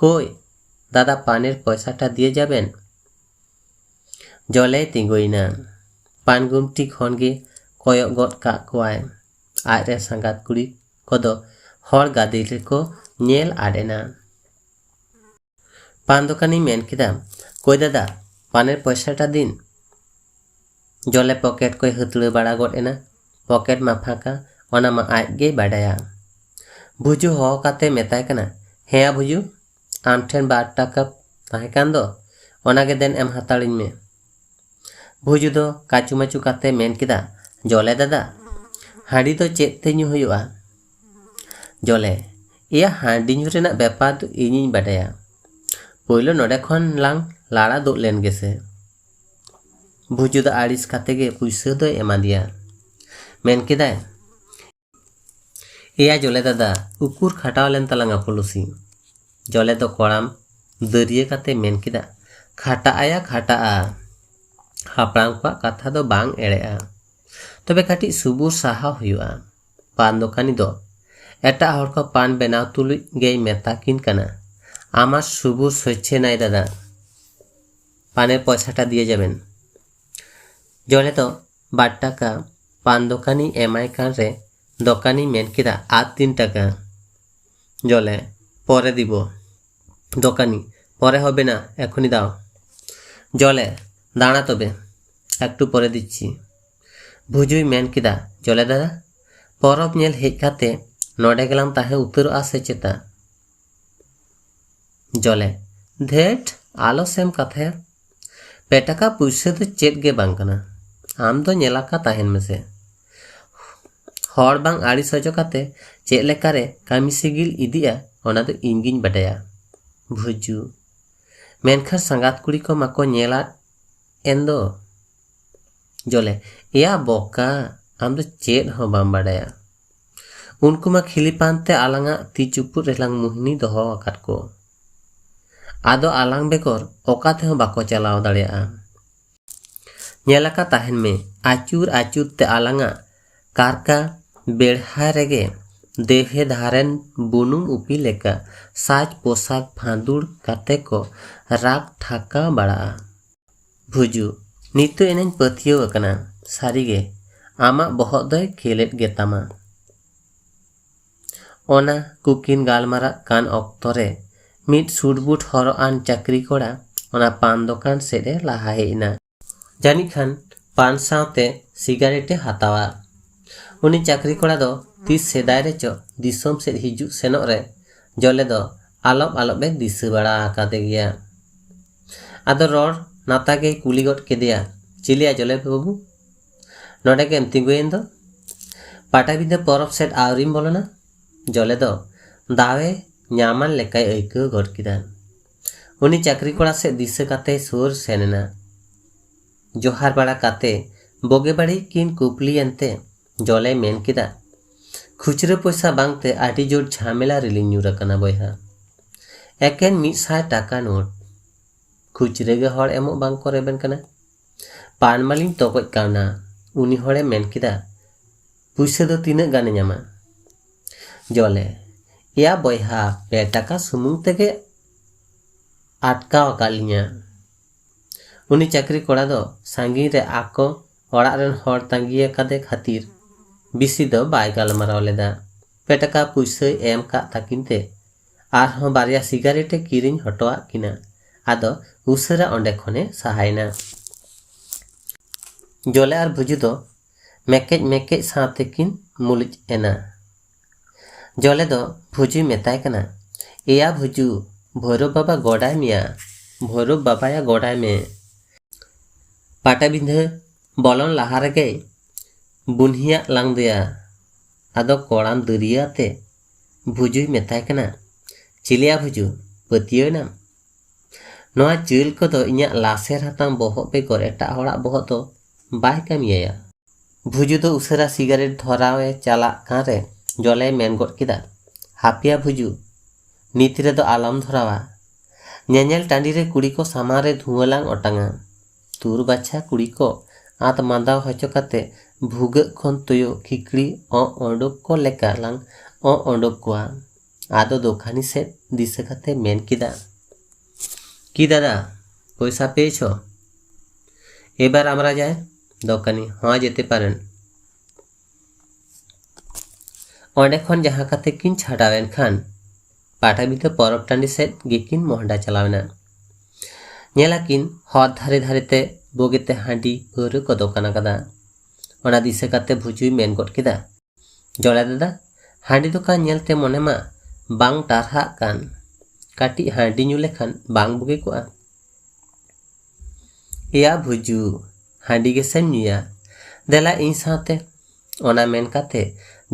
"ᱠᱳᱭ, ᱫᱟᱫᱟ, ᱯᱟᱱᱮᱨ ᱯᱚᱭᱥᱟᱴᱟ ᱫᱤᱭᱮ ᱡᱟᱵᱮᱱ?" ᱡᱚᱞᱮᱭ ᱛᱤᱸᱜᱩᱭᱮᱱᱟ᱾ ᱯᱟᱱ ᱜᱩᱢᱴᱤ ᱠᱷᱚᱱ ᱜᱮ ᱠᱚᱭᱚᱜ ᱜᱚᱫ ᱠᱟᱜ ᱠᱚᱣᱟᱭ᱾ ᱟᱡᱨᱮᱱ ᱥᱟᱸᱜᱟᱛ ᱠᱩᱲᱤ ᱠᱚᱫᱚ ᱦᱚᱲ ᱜᱟᱫᱮᱞ ᱨᱮᱠᱚ ᱧᱮᱞ ᱟᱫ ᱮᱱᱟ᱾ ᱯᱟᱱ ᱫᱚᱠᱟᱱᱤ ᱢᱮᱱ ᱠᱮᱫᱟ, "ᱠᱳᱭ ᱫᱟᱫᱟ, ᱯᱟᱱᱮᱨ ᱯᱚᱭᱥᱟᱴᱟ ᱫᱤᱱ?" ᱡᱚᱞᱮ ᱯᱚᱠᱮᱴ ᱠᱚᱭ ᱦᱟᱹᱛᱲᱟᱹ ᱵᱟᱲᱟ ᱜᱚᱫ ᱮᱱᱟ᱾ ᱯᱚᱠᱮᱴ ᱢᱟ ᱯᱷᱟᱸᱠᱟ, ᱚᱱᱟ ᱢᱟ ᱟᱡ ᱜᱮᱭ ᱵᱟᱰᱟᱭᱟ᱾ ᱵᱷᱩᱡᱩ ᱦᱚᱦᱚ ᱠᱟᱛᱮ ᱢᱮᱛᱟᱭ ᱠᱟᱱᱟ, "ᱦᱮᱸᱭᱟ ᱵᱷᱩᱡᱩ, ᱟᱢ ᱴᱷᱮᱱ ᱵᱟᱨ ᱴᱟᱠᱟ ᱛᱟᱦᱮᱸ ᱠᱟᱱ ᱫᱚ, ᱚᱱᱟ ᱜᱮ ᱫᱮᱱ ᱮᱢ ᱦᱟᱛᱟᱲᱤᱧ ᱢᱮ᱾" ᱵᱷᱩᱡᱩ ᱫᱚ ᱠᱟᱪᱩ ᱢᱟᱪᱩ ᱠᱟᱛᱮ ᱢᱮᱱ ᱠᱮᱫᱟ, "ᱡᱚᱞᱮ ᱫᱟᱫᱟ, ᱦᱟᱺᱰᱤ ᱫᱚ ᱪᱮᱫ ᱛᱮ ᱧᱩ ᱦᱩᱭᱩᱜᱼᱟ?" ᱡᱚᱞᱮ, "ᱮᱭᱟ, ᱦᱟᱺᱰᱤ ᱧᱩ ᱨᱮᱱᱟᱜ ᱵᱮᱯᱟᱨ ᱫᱚ ᱤᱧᱤᱧ ᱵᱟᱰᱟᱭᱟ᱾ ᱯᱳᱭᱞᱳ ᱱᱚᱰᱮ ᱠᱷᱚᱱ ᱞᱟᱝ ᱞᱟᱲᱟ ᱫᱩᱜ ᱞᱮᱱ ᱜᱮᱥᱮ᱾" ᱵᱷᱩᱡᱩ ᱫᱚ ᱟᱹᱲᱤᱥ ᱠᱟᱛᱮ ᱜᱮ ᱯᱩᱭᱥᱟᱹ ᱫᱚᱭ ᱮᱢᱟ ᱫᱮᱭᱟ᱾ ᱢᱮᱱ ᱠᱮᱫᱟᱭ, "ᱮᱭᱟ ᱡᱚᱞᱮ ᱫᱟᱫᱟ, ᱩᱠᱩᱨ ᱠᱷᱟᱴᱟᱣ ᱞᱮᱱ ᱛᱟᱞᱟᱝᱟ ᱯᱚᱞᱚᱥᱤ?" ᱡᱚᱞᱮ ᱫᱚ ᱠᱚᱲᱟᱢ ᱫᱟᱹᱨᱭᱟᱹ ᱠᱟᱛᱮ ᱢᱮᱱ ᱠᱮᱫᱟ, "ᱠᱷᱟᱴᱟᱜ ᱟᱭᱟ ᱠᱷᱟᱴᱟᱜᱼᱟ, ᱦᱟᱯᱲᱟᱢ ᱠᱚᱣᱟᱜ ᱠᱟᱛᱷᱟ ᱫᱚ ᱵᱟᱝ ᱮᱲᱮᱜᱼᱟ, ᱛᱚᱵᱮ ᱠᱟᱹᱴᱤᱡ ᱥᱩᱵᱩᱨ ᱥᱟᱦᱟᱣ ᱦᱩᱭᱩᱜᱼᱟ᱾ ᱯᱟᱱ ᱫᱚᱠᱟᱱᱤ ᱫᱚ ᱮᱴᱟᱜ ᱦᱚᱲ ᱠᱚ ᱯᱟᱱ ᱵᱮᱱᱟᱣ ᱛᱩᱞᱩᱡ ᱜᱮᱭ ᱢᱮᱛᱟ ᱠᱤᱱ ᱠᱟᱱᱟ, ᱟᱢᱟᱨ ᱥᱩᱵᱩᱨ ᱥᱚᱪᱪᱷᱮ ᱱᱟᱭ ᱫᱟᱫᱟ, ᱯᱟᱱᱮᱨ ᱯᱚᱭᱥᱟᱴᱟ ᱫᱤᱭᱮ ᱡᱟᱵᱮᱱ᱾" ᱡᱚᱞᱮ ᱫᱚ ᱵᱟᱨ ᱴᱟᱠᱟ ᱯᱟᱱ ᱫᱚᱠᱟᱱᱤ ᱮᱢᱟᱭ ᱠᱟᱱ ᱨᱮ ᱫᱚᱠᱟᱱᱤ ᱢᱮᱱ ᱠᱮᱫᱟ, "ᱟᱨ ᱛᱤᱱ ᱴᱟᱠᱟ?" ᱡᱚᱞᱮ, "ᱯᱚᱨᱮ ᱫᱤᱵᱚ᱾" ᱫᱚᱠᱟᱱᱤ, "ᱯᱚᱨᱮ ᱦᱚᱵᱮ ᱱᱟ, ᱮᱠᱷᱚᱱᱤ ᱫᱟᱣ᱾" ᱡᱚᱞᱮ, ᱫᱟᱬᱟ ᱛᱚᱵᱮ, ᱮᱠᱴᱩ ᱯᱚᱨᱮ ᱫᱤᱪᱪᱷᱤ᱾ ᱵᱷᱩᱡᱩᱭ ᱢᱮᱱ ᱠᱮᱫᱟ, ᱡᱚᱞᱮ ᱫᱟᱫᱟ, ᱯᱚᱨᱚᱵᱽ ᱧᱮᱞ ᱦᱮᱡ ᱠᱟᱛᱮ ᱱᱚᱰᱮ ᱜᱮᱞᱟᱝ ᱛᱟᱦᱮᱸ ᱩᱛᱟᱹᱨᱚᱜᱼᱟ ᱥᱮ ᱪᱮᱛᱟ? ᱡᱚᱞᱮ, ᱫᱷᱮᱴ, ᱟᱞᱚ ᱥᱮᱢ ᱠᱟᱛᱷᱟᱭᱟ᱾ ᱯᱮ ᱴᱟᱠᱟ ᱯᱩᱭᱥᱟᱹ ᱫᱚ ᱪᱮᱫ ᱜᱮ ᱵᱟᱝ ᱠᱟᱱᱟ᱾ ᱟᱢ ᱫᱚ ᱧᱮᱞ ᱟᱠᱟ ᱛᱟᱦᱮᱱ ᱢᱮᱥᱮ᱾ ᱦᱚᱲ ᱵᱟᱝ ᱟᱹᱲᱤᱥ ᱦᱚᱪᱚ ᱠᱟᱛᱮ ᱪᱮᱫ ᱞᱮᱠᱟᱨᱮ ᱠᱟᱹᱢᱤ ᱥᱤᱜᱤᱞ ᱤᱫᱤᱜᱼᱟ, ᱚᱱᱟ ᱫᱚ ᱤᱧ ᱜᱤᱧ ᱵᱟᱰᱟᱭᱟ᱾ ᱵᱷᱩᱡᱩ, ᱢᱮᱱᱠᱷᱟᱱ ᱥᱟᱸᱜᱟᱛ ᱠᱩᱲᱤ ᱠᱚ ᱢᱟᱠᱚ ᱧᱮᱞᱟᱫ ᱮᱱ ᱫᱚ᱾ ᱡᱚᱞᱮ, ᱮᱭᱟ ᱵᱚᱠᱟ, ᱟᱢ ᱫᱚ ᱪᱮᱫ ᱦᱚᱸ ᱵᱟᱢ ᱵᱟᱰᱟᱭᱟ᱾ ᱩᱱᱠᱩ ᱢᱟ ᱠᱷᱤᱞᱤ ᱯᱟᱱᱛᱮ ᱟᱞᱟᱝᱟᱜ ᱛᱤ ᱪᱩᱯᱩᱫ ᱨᱮᱞᱟᱝ ᱢᱩᱦᱱᱤ ᱫᱚᱦᱚ ᱟᱠᱟᱫ ᱠᱚ᱾ ᱟᱫᱚ ᱟᱞᱟᱝ ᱵᱮᱜᱚᱨ ᱚᱠᱟ ᱛᱮᱦᱚᱸ ᱵᱟᱠᱚ ᱪᱟᱞᱟᱣ ᱫᱟᱲᱮᱭᱟᱜᱼᱟ᱾ ᱧᱮᱞ ᱟᱠᱟ ᱛᱟᱦᱮᱱ ᱢᱮ, ᱟᱹᱪᱩᱨ ᱟᱹᱪᱩᱨ ᱛᱮ ᱟᱞᱟᱝᱟᱜ ᱠᱟᱨᱠᱟ ᱵᱮᱲᱦᱟ ᱨᱮᱜᱮ ᱫᱮᱣᱦᱮ ᱫᱷᱟᱨᱮᱱ ᱵᱩᱱᱩᱢ ᱩᱯᱤ ᱞᱮᱠᱟ ᱥᱟᱡᱽ ᱯᱳᱥᱟᱠ ᱯᱷᱟᱸᱫᱩᱲ ᱠᱟᱛᱮ ᱠᱚ ᱨᱟᱜ ᱴᱷᱟᱠᱟ ᱵᱟᱲᱟᱜᱼᱟ᱾ ᱵᱷᱩᱡᱩ, ᱱᱤᱛᱚᱜ ᱮᱱᱟᱧ ᱯᱟᱹᱛᱭᱟᱹᱣ ᱟᱠᱟᱱᱟ, ᱥᱟᱹᱨᱤᱜᱮ ᱟᱢᱟᱜ ᱵᱚᱦᱚᱜ ᱫᱚᱭ ᱠᱷᱮᱞᱮᱫ ᱜᱮᱛᱟᱢᱟ᱾ ᱚᱱᱟ ᱠᱚᱠᱤᱱ ᱜᱟᱞᱢᱟᱨᱟᱜ ᱠᱟᱱ ᱚᱠᱛᱚ ᱨᱮ ᱢᱤᱫ ᱥᱩᱴᱵᱩᱴ ᱦᱚᱨᱚᱜ ᱟᱱ ᱪᱟᱹᱠᱨᱤ ᱠᱚᱲᱟ ᱚᱱᱟ ᱯᱟᱱ ᱫᱚᱠᱟᱱ ᱥᱮᱫ ᱮ ᱞᱟᱦᱟ ᱦᱮᱡ ᱮᱱᱟ᱾ ᱡᱟᱹᱱᱤᱡ ᱠᱷᱟᱱ ᱯᱟᱱ ᱥᱟᱶᱛᱮ ᱥᱤᱜᱟᱨᱮᱴ ᱮ ᱦᱟᱛᱟᱣᱟ᱾ ᱩᱱᱤ ᱪᱟᱹᱠᱨᱤ ᱠᱚᱲᱟ ᱫᱚ ᱛᱤᱥ ᱥᱮᱫᱟᱭ ᱨᱮᱪᱚ ᱫᱤᱥᱚᱢ ᱥᱮᱫ ᱦᱤᱡᱩᱜ ᱥᱮᱱᱚᱜ ᱨᱮ ᱡᱚᱞᱮ ᱫᱚ ᱟᱞᱚᱯ ᱟᱞᱚᱯ ᱮ ᱫᱤᱥᱟᱹ ᱵᱟᱲᱟ ᱟᱠᱟᱫᱮ ᱜᱮᱭᱟ᱾ ᱟᱫᱚ ᱨᱚᱲ ᱱᱟᱛᱟ ᱜᱮᱭ ᱠᱩᱞᱤ ᱜᱚᱫ ᱠᱮᱫᱮᱭᱟ, "ᱪᱤᱞᱤᱭᱟ ᱡᱚᱞᱮ ᱵᱟᱹᱵᱩ? ᱱᱚᱰᱮ ᱜᱮᱢ ᱛᱤᱸᱜᱩᱭᱮᱱ ᱫᱚ? ᱯᱟᱴᱟᱵᱤᱸᱫᱷᱟᱹ ᱯᱚᱨᱚᱵᱽ ᱥᱮᱫ ᱟᱹᱣᱨᱤᱢ ᱵᱚᱞᱚᱱᱟ?" ᱡᱚᱞᱮ ᱫᱚ ᱫᱟᱣᱮ ᱧᱟᱢᱟᱱ ᱞᱮᱠᱟᱭ ᱟᱹᱭᱠᱟᱹᱣ ᱜᱚᱫ ᱠᱮᱫᱟ᱾ ᱩᱱᱤ ᱪᱟᱹᱠᱨᱤ ᱠᱚᱲᱟ ᱥᱮᱫ ᱫᱤᱥᱟᱹ ᱠᱟᱛᱮᱭ ᱥᱩᱨ ᱥᱮᱱ ᱮᱱᱟ᱾ ᱡᱚᱦᱟᱨ ᱵᱟᱲᱟ ᱠᱟᱛᱮ ᱵᱳᱜᱮ ᱵᱟᱹᱲᱤᱡ ᱠᱤᱱ ᱠᱩᱯᱞᱤᱭᱮᱱᱛᱮ ᱡᱚᱞᱮᱭ ᱢᱮᱱ ᱠᱮᱫᱟ, "ᱠᱷᱩᱪᱨᱟᱹ ᱯᱚᱭᱥᱟ ᱵᱟᱝᱛᱮ ᱟᱹᱰᱤ ᱡᱳᱨ ᱡᱷᱟᱢᱮᱞᱟ ᱨᱮᱞᱤᱧ ᱧᱩᱨ ᱟᱠᱟᱱᱟ ᱵᱚᱭᱦᱟ᱾ ᱮᱠᱮᱱ ᱢᱤᱫ ᱥᱟᱭ ᱴᱟᱠᱟ ᱱᱳᱴ᱾ ᱠᱷᱩᱪᱨᱟᱹ ᱜᱮ ᱦᱚᱲ ᱮᱢᱚᱜ ᱵᱟᱝ ᱠᱚ ᱨᱮᱵᱮᱱ ᱠᱟᱱᱟ᱾ ᱯᱟᱱ ᱢᱟᱞᱤᱧ ᱛᱚᱜᱚᱡ ᱠᱟᱣᱱᱟ᱾" ᱩᱱᱤ ᱦᱚᱲᱮ ᱢᱮᱱ ᱠᱮᱫᱟ, "ᱯᱩᱭᱥᱟᱹ ᱫᱚ ᱛᱤᱱᱟᱹᱜ ᱜᱟᱱᱮ ᱧᱟᱢᱟ?" ᱡᱚᱞᱮ, "ᱮᱭᱟ ᱵᱚᱭᱦᱟ, ᱯᱮ ᱴᱟᱠᱟ ᱥᱩᱢᱩᱝ ᱛᱮᱜᱮ ᱟᱴᱠᱟᱣ ᱟᱠᱟᱫ ᱞᱤᱧᱟ᱾" ᱩᱱᱤ ᱪᱟᱹᱠᱨᱤ ᱠᱚᱲᱟ ᱫᱚ ᱥᱟᱺᱜᱤᱧ ᱨᱮ ᱟᱠᱚ ᱚᱲᱟᱜ ᱨᱮᱱ ᱦᱚᱲ ᱛᱟᱺᱜᱤ ᱟᱠᱟᱫᱮ ᱠᱷᱟᱹᱛᱤᱨ ᱵᱤᱥᱤ ᱫᱚ ᱵᱟᱭ ᱜᱟᱞᱢᱟᱨᱟᱣ ᱞᱮᱫᱟ᱾ ᱯᱮ ᱴᱟᱠᱟ ᱯᱩᱭᱥᱟᱹᱭ ᱮᱢ ᱠᱟᱜ ᱛᱟᱹᱠᱤᱱ ᱛᱮ ᱟᱨᱦᱚᱸ ᱵᱟᱨᱭᱟ ᱥᱤᱜᱟᱨᱮᱴ ᱮ ᱠᱤᱨᱤᱧ ᱦᱚᱴᱚᱣᱟᱫ ᱠᱤᱱᱟ᱾ ᱟᱫᱚ ᱩᱥᱟᱹᱨᱟ ᱚᱸᱰᱮ ᱠᱷᱚᱱᱮ ᱥᱟᱦᱟᱭᱮᱱᱟ᱾ ᱡᱚᱞᱮ ᱟᱨ ᱵᱷᱩᱡᱩ ᱫᱚ ᱢᱮᱠᱮᱡ ᱢᱮᱠᱮᱡ ᱥᱟᱶᱛᱮ ᱠᱤᱱ ᱢᱩᱞᱩᱡ ᱮᱱᱟ᱾ ᱡᱚᱞᱮ ᱫᱚ ᱵᱷᱩᱡᱩᱭ ᱢᱮᱛᱟᱭ ᱠᱟᱱᱟ, "ᱮᱭᱟ ᱵᱷᱩᱡᱩ, ᱵᱷᱳᱭᱨᱳᱵ ᱵᱟᱵᱟ ᱜᱚᱰᱟᱭ ᱢᱮᱭᱟ, ᱵᱷᱳᱭᱨᱳᱵ ᱵᱟᱵᱟᱭᱟ ᱜᱚᱰᱟᱭ ᱢᱮ᱾" ᱯᱟᱴᱟᱵᱤᱸᱫᱷᱟᱹ ᱵᱚᱞᱚᱱ ᱞᱟᱦᱟ ᱨᱮᱜᱮᱭ ᱵᱩᱱᱦᱤᱭᱟᱜ ᱞᱟᱝ ᱫᱚᱭᱟ᱾ ᱟᱫᱚ ᱠᱚᱲᱟᱢ ᱫᱟᱹᱨᱭᱟᱹ ᱟᱛᱮ ᱵᱷᱩᱡᱩᱭ ᱢᱮᱛᱟᱭ ᱠᱟᱱᱟ, "ᱪᱤᱞᱤᱭᱟ ᱵᱷᱩᱡᱩ, ᱯᱟᱹᱛᱭᱟᱹᱣ ᱮᱱᱟᱢ? ᱱᱚᱣᱟ ᱪᱟᱹᱞ ᱠᱚᱫᱚ ᱤᱧᱟᱜ ᱞᱟᱥᱮᱨ ᱦᱟᱛᱟᱝ ᱵᱚᱦᱚᱜ ᱵᱮᱜᱚᱨ ᱮᱴᱟᱜ ᱦᱚᱲᱟᱜ ᱵᱚᱦᱚᱜ ᱫᱚ ᱵᱟᱭ ᱠᱟᱹᱢᱤᱭᱟᱭᱟ᱾" ᱵᱷᱩᱡᱩ ᱫᱚ ᱩᱥᱟᱹᱨᱟ ᱥᱤᱜᱟᱨᱮᱴ ᱫᱷᱚᱨᱟᱣ ᱮ ᱪᱟᱞᱟᱜ ᱠᱟᱱ ᱨᱮ ᱡᱚᱞᱮᱭ ᱢᱮᱱ ᱜᱚᱫ ᱠᱮᱫᱟ, "ᱦᱟᱯᱮᱭᱟ ᱵᱷᱩᱡᱩ, ᱱᱤᱛ ᱨᱮᱫᱚ ᱟᱞᱚᱢ ᱫᱷᱚᱨᱟᱣᱟ᱾ ᱧᱮᱧᱮᱞ ᱴᱟᱺᱰᱤ ᱨᱮ ᱠᱩᱲᱤ ᱠᱚ ᱥᱟᱢᱟᱝ ᱨᱮ ᱫᱷᱩᱣᱟᱹ ᱞᱟᱝ ᱚᱴᱟᱝᱟ᱾ ᱛᱩᱨ ᱵᱟᱪᱷᱟ ᱠᱩᱲᱤ ᱠᱚ ᱟᱸᱛ ᱢᱟᱸᱫᱟᱣ ᱦᱚᱪᱚ ᱠᱟᱛᱮ ᱵᱷᱩᱜᱟᱹᱜ ᱠᱷᱚᱱ ᱛᱩᱭᱩ ᱠᱷᱤᱠᱲᱤ ᱚᱸᱜ ᱚᱸᱰᱚᱠ ᱠᱚ ᱞᱮᱠᱟ ᱞᱟᱝ ᱚᱸᱜ ᱚᱸᱰᱚᱠ ᱠᱚᱣᱟ᱾" ᱟᱫᱚ ᱫᱚᱠᱟᱱᱤ ᱥᱮᱫ ᱫᱤᱥᱟᱹ ᱠᱟᱛᱮ ᱢᱮᱱ ᱠᱮᱫᱟ, "ᱠᱤ ᱫᱟᱫᱟ, ᱯᱚᱭᱥᱟ ᱯᱮᱭᱮᱪᱷᱚ? ᱮᱵᱟᱨ ᱟᱢᱨᱟ ᱡᱟᱭ ᱫᱚᱠᱟᱱᱤ, ᱦᱚᱸ ᱡᱮᱛᱮ ᱯᱟᱨᱮᱱ᱾" ᱚᱸᱰᱮ ᱠᱷᱚᱱ ᱡᱟᱦᱟᱸ ᱠᱟᱛᱮ ᱠᱤᱱ ᱪᱷᱟᱰᱟᱣ ᱮᱱ ᱠᱷᱟᱱ ᱯᱟᱴᱟᱵᱤᱸᱫᱷᱟᱹ ᱯᱚᱨᱚᱵᱽ ᱴᱟᱺᱰᱤ ᱥᱮᱫ ᱜᱮᱠᱤᱱ ᱢᱚᱦᱰᱟ ᱪᱟᱞᱟᱣ ᱮᱱᱟ᱾ ᱧᱮᱞ ᱟᱹᱠᱤᱱ ᱦᱚᱨ ᱫᱷᱟᱨᱮ ᱫᱷᱟᱨᱮ ᱛᱮ ᱵᱩᱜᱤᱛᱮ ᱦᱟᱺᱰᱤ ᱯᱟᱹᱣᱨᱟᱹ ᱠᱚ ᱫᱚᱠᱟᱱ ᱟᱠᱟᱫᱟ᱾ ᱚᱱᱟ ᱫᱤᱥᱟᱹ ᱠᱟᱛᱮ ᱵᱷᱩᱡᱩᱭ ᱢᱮᱱ ᱜᱚᱫ ᱠᱮᱫᱟ, "ᱡᱚᱞᱮ ᱫᱟᱫᱟ, ᱦᱟᱺᱰᱤ ᱫᱚᱠᱟᱱ ᱧᱮᱞᱛᱮ ᱢᱚᱱᱮ ᱢᱟ ᱵᱟᱝ ᱴᱟᱨᱦᱟᱜ ᱠᱟᱱ, ᱠᱟᱹᱴᱤᱡ ᱦᱟᱺᱰᱤ ᱧᱩ ᱞᱮᱠᱷᱟᱱ ᱵᱟᱝ ᱵᱩᱜᱤ ᱠᱚᱜᱼᱟ?" "ᱮᱭᱟ ᱵᱷᱩᱡᱩ, ᱦᱟᱺᱰᱤ ᱜᱮᱥᱮᱢ ᱧᱩᱭᱟ, ᱫᱮᱞᱟ ᱤᱧ ᱥᱟᱶᱛᱮ᱾" ᱚᱱᱟ ᱢᱮᱱ ᱠᱟᱛᱮ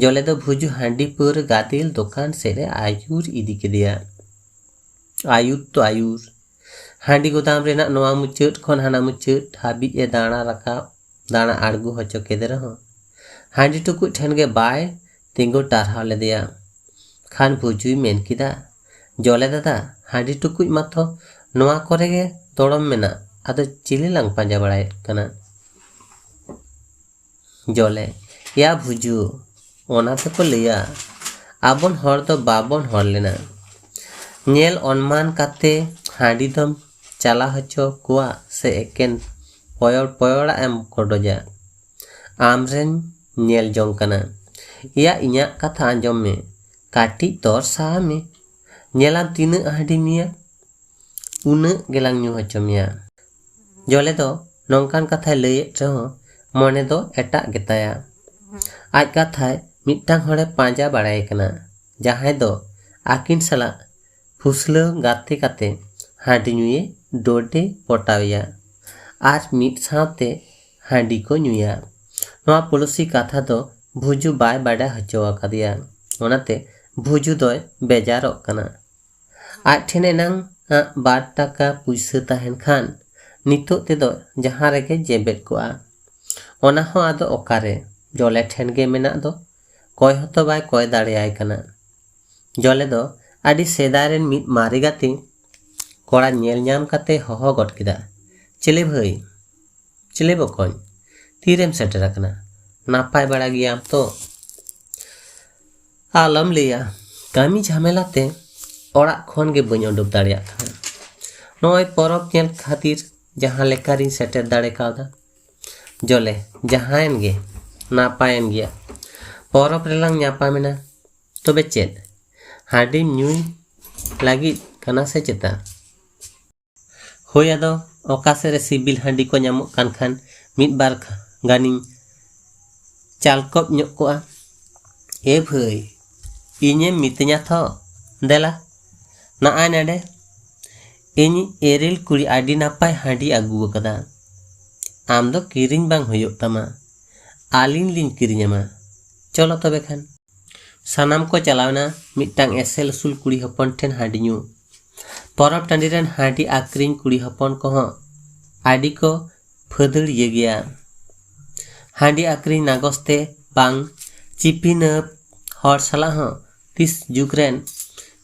ᱡᱚᱞᱮ ᱫᱚ ᱵᱷᱩᱡᱩ ᱦᱟᱺᱰᱤ ᱯᱟᱹᱣᱨᱟᱹ ᱜᱟᱫᱮᱞ ᱫᱚᱠᱟᱱ ᱥᱮᱫ ᱮ ᱟᱹᱭᱩᱨ ᱤᱫᱤ ᱠᱮᱫᱮᱭᱟ᱾ ᱟᱹᱭᱩᱨ ᱛᱚ ᱟᱹᱭᱩᱨ, ᱦᱟᱺᱰᱤ ᱜᱩᱫᱟᱢ ᱨᱮᱱᱟᱜ ᱱᱚᱣᱟ ᱢᱩᱪᱟᱹᱫ ᱠᱷᱚᱱ ᱦᱟᱱᱟ ᱢᱩᱪᱟᱹᱫ ᱦᱟᱹᱵᱤᱡ ᱮ ᱫᱟᱬᱟ ᱨᱟᱠᱟᱵ, ᱫᱟᱬᱟ ᱟᱬᱜᱚ ᱦᱚᱪᱚ ᱠᱮᱫᱮ ᱨᱮᱦᱚᱸ ᱦᱟᱺᱰᱤ ᱴᱩᱠᱩᱡ ᱴᱷᱮᱱ ᱜᱮ ᱵᱟᱭ ᱛᱤᱸᱜᱩ ᱴᱟᱨᱦᱟᱣ ᱞᱮᱫᱮᱭᱟ᱾ ᱠᱷᱟᱱ ᱵᱷᱩᱡᱩᱭ ᱢᱮᱱ ᱠᱮᱫᱟ, "ᱡᱚᱞᱮ ᱫᱟᱫᱟ, ᱦᱟᱺᱰᱤ ᱴᱩᱠᱩᱡ ᱢᱟᱛᱚ ᱱᱚᱣᱟ ᱠᱚᱨᱮ ᱜᱮ ᱫᱚᱲᱚᱢ ᱢᱮᱱᱟᱜ, ᱟᱫᱚ ᱪᱤᱞᱤ ᱞᱟᱝ ᱯᱟᱸᱡᱟ ᱵᱟᱲᱟᱭᱮᱫ ᱠᱟᱱᱟ?" ᱡᱚᱞᱮ, ᱮᱭᱟ ᱵᱷᱩᱡᱩ, ᱚᱱᱟ ᱛᱮᱠᱚ ᱞᱟᱹᱭᱟ, ᱟᱵᱚᱱ ᱦᱚᱲ ᱫᱚ ᱵᱟᱵᱚᱱ ᱦᱚᱲ ᱞᱮᱱᱟ᱾ ᱧᱮᱞ ᱚᱱᱢᱟᱱ ᱠᱟᱛᱮ ᱦᱟᱺᱰᱤ ᱫᱚᱢ ᱪᱟᱞᱟ ᱦᱚᱪᱚ ᱠᱚᱣᱟ ᱥᱮ ᱮᱠᱮᱱ ᱯᱚᱭᱚᱲ ᱯᱚᱭᱚᱲᱟᱜ ᱮᱢ ᱠᱚᱰᱚᱡᱟ? ᱟᱢᱨᱮᱱ ᱧᱮᱞ ᱡᱚᱝ ᱠᱟᱱᱟ᱾ ᱮᱭᱟ, ᱤᱧᱟᱜ ᱠᱟᱛᱷᱟ ᱟᱸᱡᱚᱢ ᱢᱮ, ᱠᱟᱹᱴᱤᱡ ᱛᱚᱨ ᱥᱟᱦᱟ ᱢᱮ᱾ ᱧᱮᱞᱟᱢ ᱛᱤᱱᱟᱹᱜ ᱦᱟᱺᱰᱤᱢ ᱧᱩᱭᱟ, ᱩᱱᱟᱹᱜ ᱜᱮᱞᱟᱝ ᱧᱩ ᱦᱚᱪᱚ ᱢᱮᱭᱟ᱾ ᱡᱚᱞᱮ ᱫᱚ ᱱᱚᱝᱠᱟᱱ ᱠᱟᱛᱷᱟᱭ ᱞᱟᱹᱭᱮᱫ ᱨᱮᱦᱚᱸ ᱢᱚᱱᱮ ᱫᱚ ᱮᱴᱟᱜ ᱜᱮᱛᱟᱭᱟ᱾ ᱟᱡ ᱠᱟᱛᱷᱟᱭ ᱢᱤᱫᱴᱟᱝ ᱦᱚᱲᱮ ᱯᱟᱸᱡᱟ ᱵᱟᱲᱟᱭᱮ ᱠᱟᱱᱟ, ᱡᱟᱦᱟᱸᱭ ᱫᱚ ᱟᱹᱠᱤᱱ ᱥᱟᱞᱟᱜ ᱯᱷᱩᱥᱞᱟᱹᱣ ᱜᱟᱛᱮ ᱠᱟᱛᱮ ᱦᱟᱺᱰᱤ ᱧᱩᱭᱮ ᱰᱚᱰᱮ ᱯᱚᱴᱟᱣᱮᱭᱟ ᱟᱨ ᱢᱤᱫ ᱥᱟᱶᱛᱮ ᱦᱟᱺᱰᱤ ᱠᱚ ᱧᱩᱭᱟ᱾ ᱱᱚᱣᱟ ᱯᱩᱞᱩᱥᱤ ᱠᱟᱛᱷᱟ ᱫᱚ ᱵᱷᱩᱡᱩ ᱵᱟᱭ ᱵᱟᱰᱟᱭ ᱦᱚᱪᱚ ᱟᱠᱟᱫᱮᱭᱟ, ᱚᱱᱟᱛᱮ ᱵᱷᱩᱡᱩ ᱫᱚᱭ ᱵᱮᱡᱟᱨᱚᱜ ᱠᱟᱱᱟ᱾ ᱟᱡ ᱴᱷᱮᱱ ᱮᱱᱟᱝ ᱟᱜ ᱵᱟᱨ ᱴᱟᱠᱟ ᱯᱩᱭᱥᱟᱹ ᱛᱟᱦᱮᱱ ᱠᱷᱟᱱ ᱱᱤᱛᱚᱜ ᱛᱮᱫᱚ ᱡᱟᱦᱟᱸ ᱨᱮᱜᱮ ᱡᱮᱵᱮᱫ ᱠᱚᱜᱼᱟ᱾ ᱚᱱᱟ ᱦᱚᱸ ᱟᱫᱚ ᱚᱠᱟᱨᱮ? ᱡᱚᱞᱮ ᱴᱷᱮᱱ ᱜᱮ ᱢᱮᱱᱟᱜ ᱫᱚ᱾ ᱠᱚᱭ ᱦᱚᱸᱛᱚ ᱵᱟᱭ ᱠᱚᱭ ᱫᱟᱲᱮᱭᱟᱭ ᱠᱟᱱᱟ᱾ ᱡᱚᱞᱮ ᱫᱚ ᱟᱹᱰᱤ ᱥᱮᱫᱟᱭ ᱨᱮᱱ ᱢᱤᱫ ᱢᱟᱨᱮ ᱜᱟᱛᱮ ᱠᱚᱲᱟ ᱧᱮᱞ ᱧᱟᱢ ᱠᱟᱛᱮ ᱦᱚᱦᱚ ᱜᱚᱫ ᱠᱮᱫᱟ, "ᱪᱮᱞᱮ ᱵᱷᱟᱹᱭ, ᱪᱮᱞᱮ ᱵᱚᱠᱚᱧ, ᱛᱤᱨᱮᱢ ᱥᱮᱴᱮᱨ ᱟᱠᱟᱱᱟ? ᱱᱟᱯᱟᱭ ᱵᱟᱲᱟ ᱜᱮᱭᱟᱢ ᱛᱚ?" ᱟᱞᱚᱢ ᱞᱟᱹᱭᱟ, ᱠᱟᱹᱢᱤ ᱡᱷᱟᱢᱮᱞᱟ ᱛᱮ ᱚᱲᱟᱜ ᱠᱷᱚᱱ ᱜᱮ ᱵᱟᱹᱧ ᱩᱰᱩᱠ ᱫᱟᱲᱮᱭᱟᱜ ᱠᱟᱱᱟ᱾ ᱱᱚᱜᱼᱚᱭ ᱯᱚᱨᱚᱵᱽ ᱧᱮᱞ ᱠᱷᱟᱹᱛᱤᱨ ᱡᱟᱦᱟᱸ ᱞᱮᱠᱟ ᱨᱤᱧ ᱥᱮᱴᱮᱨ ᱫᱟᱲᱮ ᱠᱟᱣᱫᱟ᱾ ᱡᱚᱞᱮ, ᱡᱟᱦᱟᱸᱭᱮᱱ ᱜᱮ, ᱱᱟᱯᱟᱭᱮᱱ ᱜᱮᱭᱟ᱾ ᱯᱚᱨᱚᱵᱽ ᱨᱮᱞᱟᱝ ᱧᱟᱯᱟᱢᱮᱱᱟ᱾ ᱛᱚᱵᱮ ᱪᱮᱫ, ᱦᱟᱺᱰᱤᱢ ᱧᱩᱭ ᱞᱟᱹᱜᱤᱫ ᱠᱟᱱᱟ ᱥᱮ ᱪᱮᱛᱟ? ᱦᱳᱭ, ᱟᱫᱚ ᱚᱠᱟ ᱥᱮᱫ ᱨᱮ ᱥᱤᱵᱤᱞ ᱦᱟᱺᱰᱤ ᱠᱚ ᱧᱟᱢᱚᱜ ᱠᱟᱱ ᱠᱷᱟᱱ ᱢᱤᱫ ᱵᱟᱨ ᱜᱟᱱᱤᱧ ᱪᱟᱞᱠᱚᱯ ᱧᱚᱜ ᱠᱚᱜᱼᱟ᱾ ᱮ ᱵᱷᱟᱹᱭ, ᱤᱧᱮᱢ ᱢᱤᱛᱟᱹᱧᱟ ᱛᱷᱚ, ᱫᱮᱞᱟ ᱱᱟᱜᱼᱟᱭ ᱱᱮᱰᱮ, ᱤᱧ ᱮᱨᱮᱞ ᱠᱩᱲᱤ ᱟᱹᱰᱤ ᱱᱟᱯᱟᱭ ᱦᱟᱺᱰᱤ ᱟᱹᱜᱩ ᱟᱠᱟᱫᱟ᱾ ᱟᱢ ᱫᱚ ᱠᱤᱨᱤᱧ ᱵᱟᱝ ᱦᱩᱭᱩᱜ ᱛᱟᱢᱟ, ᱟᱹᱞᱤᱧ ᱞᱤᱧ ᱠᱤᱨᱤᱧ ᱟᱢᱟ᱾ ᱪᱚᱞᱚ ᱛᱚᱵᱮ ᱠᱷᱟᱱ᱾ ᱥᱟᱱᱟᱢ ᱠᱚ ᱪᱟᱞᱟᱣ ᱮᱱᱟ ᱢᱤᱫᱴᱟᱝ ᱮᱥᱮᱞ ᱩᱥᱩᱞ ᱠᱩᱲᱤ ᱦᱚᱯᱚᱱ ᱴᱷᱮᱱ ᱦᱟᱺᱰᱤ ᱧᱩ᱾ ᱯᱚᱨᱚᱵᱽ ᱴᱟᱺᱰᱤ ᱨᱮᱱ ᱦᱟᱺᱰᱤ ᱟᱹᱠᱷᱨᱤᱧ ᱠᱩᱲᱤ ᱦᱚᱯᱚᱱ ᱠᱚᱦᱚᱸ ᱟᱹᱰᱤ ᱠᱚ ᱯᱷᱟᱹᱫᱟᱹᱲᱤᱭᱟᱹ ᱜᱮᱭᱟ᱾ ᱦᱟᱺᱰᱤ ᱟᱹᱠᱷᱨᱤᱧ ᱱᱟᱜᱚᱥ ᱛᱮ ᱵᱟᱝ ᱪᱤᱯᱤᱱᱟᱹᱯ ᱦᱚᱲ ᱥᱟᱞᱟᱜ ᱦᱚᱸ ᱛᱤᱥ ᱡᱩᱜᱽ ᱨᱮᱱ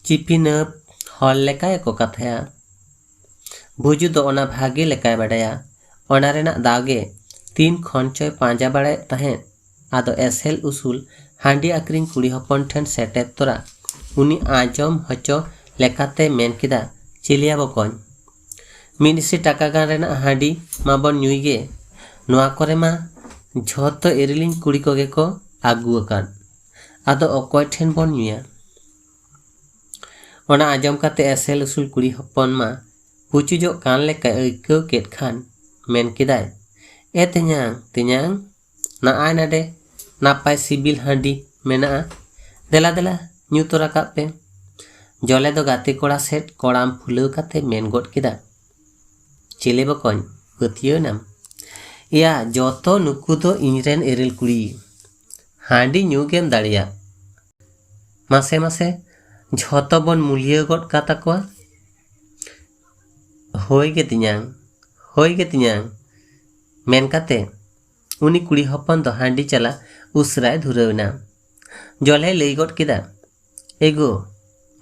ᱪᱤᱯᱤᱱᱟᱹᱯ ᱦᱚᱲ ᱞᱮᱠᱟ ᱜᱮᱠᱚ ᱠᱟᱛᱷᱟᱭᱟ᱾ ᱵᱷᱩᱡᱩ ᱫᱚ ᱚᱱᱟ ᱵᱷᱟᱜᱮ ᱞᱮᱠᱟᱭ ᱵᱟᱰᱟᱭᱟ᱾ ᱚᱱᱟ ᱨᱮᱱᱟᱜ ᱫᱟᱣ ᱜᱮ ᱛᱤᱱ ᱠᱷᱚᱱ ᱪᱚᱭ ᱯᱟᱸᱡᱟ ᱵᱟᱲᱟᱭᱮᱫ ᱛᱟᱦᱮᱸᱫ᱾ ᱟᱫᱚ ᱮᱥᱮᱞ ᱩᱥᱩᱞ ᱦᱟᱺᱰᱤ ᱟᱹᱠᱷᱨᱤᱧ ᱠᱩᱲᱤ ᱦᱚᱯᱚᱱ ᱴᱷᱮᱱ ᱥᱮᱴᱮᱨ ᱛᱚᱨᱟ ᱩᱱᱤ ᱟᱸᱡᱚᱢ ᱦᱚᱪᱚ ᱞᱮᱠᱟᱛᱮ ᱢᱮᱱ ᱠᱮᱫᱟ, "ᱪᱮᱞᱮᱭᱟ ᱵᱚᱠᱚᱧ, ᱢᱤᱫ ᱤᱥᱤ ᱴᱟᱠᱟ ᱜᱟᱱ ᱨᱮᱱᱟᱜ ᱦᱟᱺᱰᱤ ᱢᱟᱵᱚᱱ ᱧᱩᱭ ᱜᱮ᱾ ᱱᱚᱣᱟ ᱠᱚᱨᱮ ᱢᱟ ᱡᱷᱚᱛᱚ ᱮᱨᱮᱞᱤᱧ ᱠᱩᱲᱤ ᱠᱚᱜᱮ ᱠᱚ ᱟᱹᱜᱩ ᱟᱠᱟᱫ᱾ ᱟᱫᱚ ᱚᱠᱚᱭ ᱴᱷᱮᱱ ᱵᱚᱱ ᱧᱩᱭᱟ?" ᱚᱱᱟ ᱟᱸᱡᱚᱢ ᱠᱟᱛᱮ ᱮᱥᱮᱞ ᱩᱥᱩᱞ ᱠᱩᱲᱤ ᱦᱚᱯᱚᱱ ᱢᱟ ᱯᱩᱪᱩᱡᱚᱜ ᱠᱟᱱ ᱞᱮᱠᱟᱭ ᱟᱹᱭᱠᱟᱹᱣ ᱠᱮᱫ ᱠᱷᱟᱱ ᱢᱮᱱ ᱠᱮᱫᱟᱭ, ᱮ ᱛᱮᱧᱟᱝ, ᱛᱮᱧᱟᱝ, ᱱᱟᱜᱼᱟᱭ ᱱᱟᱰᱮ ᱱᱟᱯᱟᱭ ᱥᱤᱵᱤᱞ ᱦᱟᱺᱰᱤ ᱢᱮᱱᱟᱜᱼᱟ, ᱫᱮᱞᱟ ᱫᱮᱞᱟ ᱧᱩ ᱛᱚᱨᱟ ᱠᱟᱜ ᱯᱮ᱾ ᱡᱚᱞᱮ ᱫᱚ ᱜᱟᱛᱮ ᱠᱚᱲᱟ ᱥᱮᱫ ᱠᱚᱲᱟᱢ ᱯᱷᱩᱞᱟᱹᱣ ᱠᱟᱛᱮ ᱢᱮᱱ ᱜᱚᱫ ᱠᱮᱫᱟ, ᱪᱮᱞᱮ ᱵᱚᱠᱚᱧ, ᱯᱟᱹᱛᱭᱟᱹᱣ ᱮᱱᱟᱢ? ᱮᱭᱟ, ᱡᱚᱛᱚ ᱱᱩᱠᱩ ᱫᱚ ᱤᱧᱨᱮᱱ ᱮᱨᱮᱞ ᱠᱩᱲᱤ᱾ ᱦᱟᱺᱰᱤ ᱧᱩ ᱜᱮᱢ ᱫᱟᱲᱮᱭᱟᱜ᱾ ᱢᱟᱥᱮ ᱢᱟᱥᱮ, ᱡᱷᱚᱛᱚ ᱵᱚᱱ ᱢᱩᱞᱤᱭᱟᱹ ᱜᱚᱫ ᱠᱟᱛᱟ ᱠᱚᱣᱟ᱾ ᱦᱳᱭ ᱜᱮ ᱛᱮᱧᱟᱝ, ᱦᱳᱭ ᱜᱮ ᱛᱮᱧᱟᱝ, ᱢᱮᱱ ᱠᱟᱛᱮ ᱩᱱᱤ ᱠᱩᱲᱤ ᱦᱚᱯᱚᱱ ᱫᱚ ᱦᱟᱺᱰᱤ ᱪᱟᱞᱟ ᱩᱥᱨᱟᱭ ᱫᱷᱩᱨᱟᱹᱣ ᱮᱱᱟ᱾ ᱡᱚᱞᱮᱭ ᱞᱟᱹᱭ ᱜᱚᱫ ᱠᱮᱫᱟ, ᱮᱜᱳ,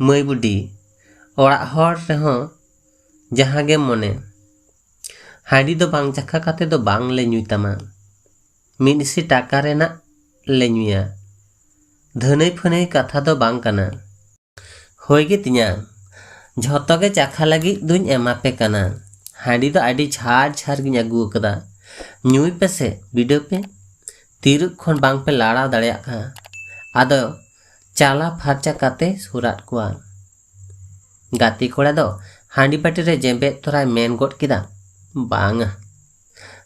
ᱢᱟᱹᱭ ᱵᱩᱰᱤ, ᱚᱲᱟᱜ ᱦᱚᱲ ᱨᱮᱦᱚᱸ ᱡᱟᱦᱟᱸ ᱜᱮᱢ ᱢᱚᱱᱮ, ᱦᱟᱺᱰᱤ ᱫᱚ ᱵᱟᱝ ᱪᱟᱠᱷᱟ ᱠᱟᱛᱮ ᱫᱚ ᱵᱟᱝ ᱞᱮ ᱧᱩᱭ ᱛᱟᱢᱟ᱾ ᱢᱤᱫ ᱤᱥᱤ ᱴᱟᱠᱟ ᱨᱮᱱᱟᱜ ᱞᱮ ᱧᱩᱭᱟ, ᱫᱷᱟᱹᱱᱟᱹᱭ ᱯᱷᱟᱹᱱᱟᱹᱭ ᱠᱟᱛᱷᱟ ᱫᱚ ᱵᱟᱝ ᱠᱟᱱᱟ᱾ ᱦᱳᱭ ᱜᱮ ᱛᱮᱧᱟᱝ, ᱡᱷᱚᱛᱚ ᱜᱮ ᱪᱟᱠᱷᱟ ᱞᱟᱹᱜᱤᱫ ᱫᱩᱧ ᱮᱢᱟ ᱯᱮ ᱠᱟᱱᱟ᱾ ᱦᱟᱺᱰᱤ ᱫᱚ ᱟᱹᱰᱤ ᱡᱷᱟᱨ ᱡᱷᱟᱨ ᱜᱤᱧ ᱟᱹᱜᱩ ᱟᱠᱟᱫᱟ᱾ ᱧᱩᱭ ᱯᱮᱥᱮ, ᱵᱤᱰᱟᱹᱣ ᱯᱮ᱾ ᱛᱤᱨᱩᱵ ᱠᱷᱚᱱ ᱵᱟᱝ ᱯᱮ ᱞᱟᱲᱟᱣ ᱫᱟᱲᱮᱭᱟᱜ ᱠᱟᱱᱟ᱾ ᱟᱫᱚ ᱪᱟᱞᱟ ᱯᱷᱟᱨᱪᱟ ᱠᱟᱛᱮ ᱥᱩᱨᱟᱫ ᱠᱚᱣᱟ᱾ ᱜᱟᱛᱮ ᱠᱚᱲᱟ ᱫᱚ ᱦᱟᱺᱰᱤ ᱵᱟᱹᱴᱤ ᱨᱮ ᱡᱮᱵᱮᱫ ᱛᱚᱨᱟᱭ ᱢᱮᱱ ᱜᱚᱫ ᱠᱮᱫᱟ, ᱵᱟᱝᱟ,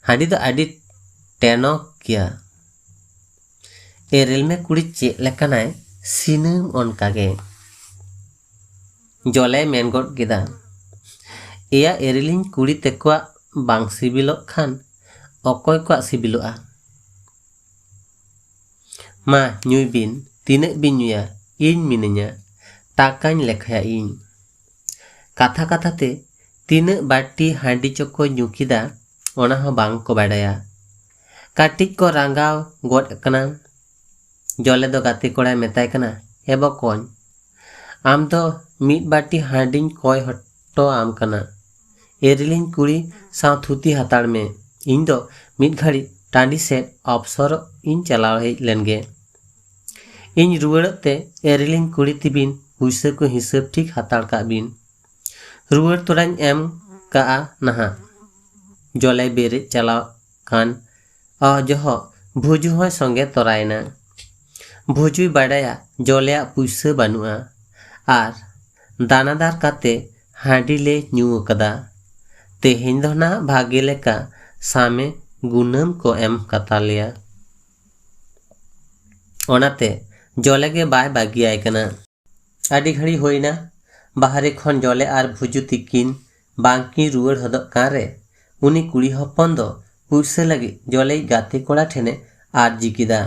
ᱦᱟᱺᱰᱤ ᱫᱚ ᱟᱹᱰᱤ ᱴᱮᱱᱚᱠ ᱜᱮᱭᱟ᱾ ᱮᱨᱮᱞ ᱢᱮ ᱠᱩᱲᱤ ᱪᱮᱫ ᱞᱮᱠᱟᱱᱟᱭ, ᱥᱤᱱᱟᱹᱢ ᱚᱱᱠᱟ ᱜᱮ᱾ ᱡᱚᱞᱮᱭ ᱢᱮᱱ ᱜᱚᱫ ᱠᱮᱫᱟ, ᱮᱭᱟ ᱮᱨᱮᱞᱤᱧ ᱠᱩᱲᱤ ᱛᱮᱠᱚᱣᱟᱜ ᱵᱟᱝ ᱥᱤᱵᱤᱞᱚᱜ ᱠᱷᱟᱱ ᱚᱠᱚᱭ ᱠᱚᱣᱟᱜ ᱥᱤᱵᱤᱞᱚᱜᱼᱟ? ᱢᱟ ᱧᱩᱭ ᱵᱤᱱ, ᱛᱤᱱᱟᱹᱜ ᱵᱤᱱ ᱧᱩᱭᱟ, ᱤᱧ ᱢᱤᱱᱟᱹᱧᱟ, ᱴᱟᱠᱟᱧ ᱞᱮᱠᱷᱟᱭᱟ ᱤᱧ᱾ ᱠᱟᱛᱷᱟ ᱠᱟᱛᱷᱟ ᱛᱮ ᱛᱤᱱᱟᱹᱜ ᱵᱟᱹᱴᱤ ᱦᱟᱺᱰᱤ ᱪᱚᱠᱚ ᱧᱩ ᱠᱮᱫᱟ, ᱚᱱᱟ ᱦᱚᱸ ᱵᱟᱝ ᱠᱚ ᱵᱟᱰᱟᱭᱟ᱾ ᱠᱟᱹᱴᱤᱡ ᱠᱚ ᱨᱟᱸᱜᱟᱣ ᱜᱚᱫ ᱟᱠᱟᱱᱟ᱾ ᱡᱚᱞᱮ ᱫᱚ ᱜᱟᱛᱮ ᱠᱚᱲᱟᱭ ᱢᱮᱛᱟᱭ ᱠᱟᱱᱟ, ᱮ ᱵᱚᱠᱚᱧ, ᱟᱢ ᱫᱚ ᱢᱤᱫ ᱵᱟᱹᱴᱤ ᱦᱟᱺᱰᱤᱧ ᱠᱚᱭ ᱦᱚᱴᱚ ᱟᱢ ᱠᱟᱱᱟ᱾ ᱮᱨᱮᱞᱤᱧ ᱠᱩᱲᱤ ᱥᱟᱶ ᱛᱷᱩᱛᱤ ᱦᱟᱛᱟᱲ ᱢᱮ᱾ ᱤᱧ ᱫᱚ ᱢᱤᱫ ᱜᱷᱟᱹᱲᱤᱡ ᱴᱟᱺᱰᱤ ᱥᱮᱫ ᱚᱯᱥᱚᱨᱚᱜ ᱤᱧ ᱪᱟᱞᱟᱣ ᱦᱮᱡ ᱞᱮᱱ ᱜᱮ᱾ ᱤᱧ ᱨᱩᱣᱟᱹᱲᱚᱜ ᱛᱮ ᱮᱨᱮᱞᱤᱧ ᱠᱩᱲᱤ ᱛᱤᱵᱤᱱ ᱯᱩᱭᱥᱟᱹ ᱠᱚ ᱦᱤᱥᱟᱹᱵ ᱴᱷᱤᱠ ᱦᱟᱛᱟᱲ ᱠᱟᱜ ᱵᱤᱱ᱾ ᱨᱩᱣᱟᱹᱲ ᱛᱚᱨᱟᱧ ᱮᱢ ᱠᱟᱜᱼᱟ ᱱᱟᱦᱟᱜ᱾ ᱡᱚᱞᱮᱭ ᱵᱮᱨᱮᱫ ᱪᱟᱞᱟᱣ ᱠᱟᱱ ᱚ ᱡᱚᱦᱚᱜ ᱵᱷᱩᱡᱩ ᱦᱚᱸᱭ ᱥᱚᱸᱜᱮ ᱛᱚᱨᱟᱭᱮᱱᱟ᱾ ᱵᱷᱩᱡᱩᱭ ᱵᱟᱰᱟᱭᱟ ᱡᱚᱞᱮᱭᱟᱜ ᱯᱩᱭᱥᱟᱹ ᱵᱟᱹᱱᱩᱜᱼᱟ ᱟᱨ ᱫᱟᱱᱟᱫᱟᱨ ᱠᱟᱛᱮ ᱦᱟᱺᱰᱤ ᱞᱮ ᱧᱩ ᱟᱠᱟᱫᱟ᱾ ᱛᱮᱦᱮᱧ ᱫᱚ ᱱᱟᱦᱟᱜ ᱵᱷᱟᱜᱮ ᱞᱮᱠᱟ ᱥᱟᱢᱮ ᱜᱩᱱᱟᱹᱢ ᱠᱚ ᱮᱢ ᱠᱟᱛᱟ ᱞᱮᱭᱟ᱾ ᱚᱱᱟᱛᱮ ᱡᱚᱞᱮ ᱜᱮ ᱵᱟᱭ ᱵᱟᱹᱜᱤᱭᱟᱭ ᱠᱟᱱᱟ᱾ ᱟᱹᱰᱤ ᱜᱷᱟᱹᱲᱤ ᱦᱩᱭᱱᱟ, ᱵᱟᱦᱨᱮ ᱠᱷᱚᱱ ᱡᱚᱞᱮ ᱟᱨ ᱵᱷᱩᱡᱩ ᱛᱤᱠᱤᱱ ᱵᱟᱝᱠᱤᱱ ᱨᱩᱣᱟᱹᱲ ᱦᱚᱫᱚᱜ ᱠᱟᱱ ᱨᱮ, ᱩᱱᱤ ᱠᱩᱲᱤ ᱦᱚᱯᱚᱱ ᱫᱚ ᱯᱩᱭᱥᱟᱹ ᱞᱟᱹᱜᱤᱫ ᱡᱚᱞᱮᱭᱤᱡ ᱜᱟᱛᱮ ᱠᱚᱲᱟ ᱴᱷᱮᱱᱮ ᱟᱨᱡᱤ ᱠᱮᱫᱟ᱾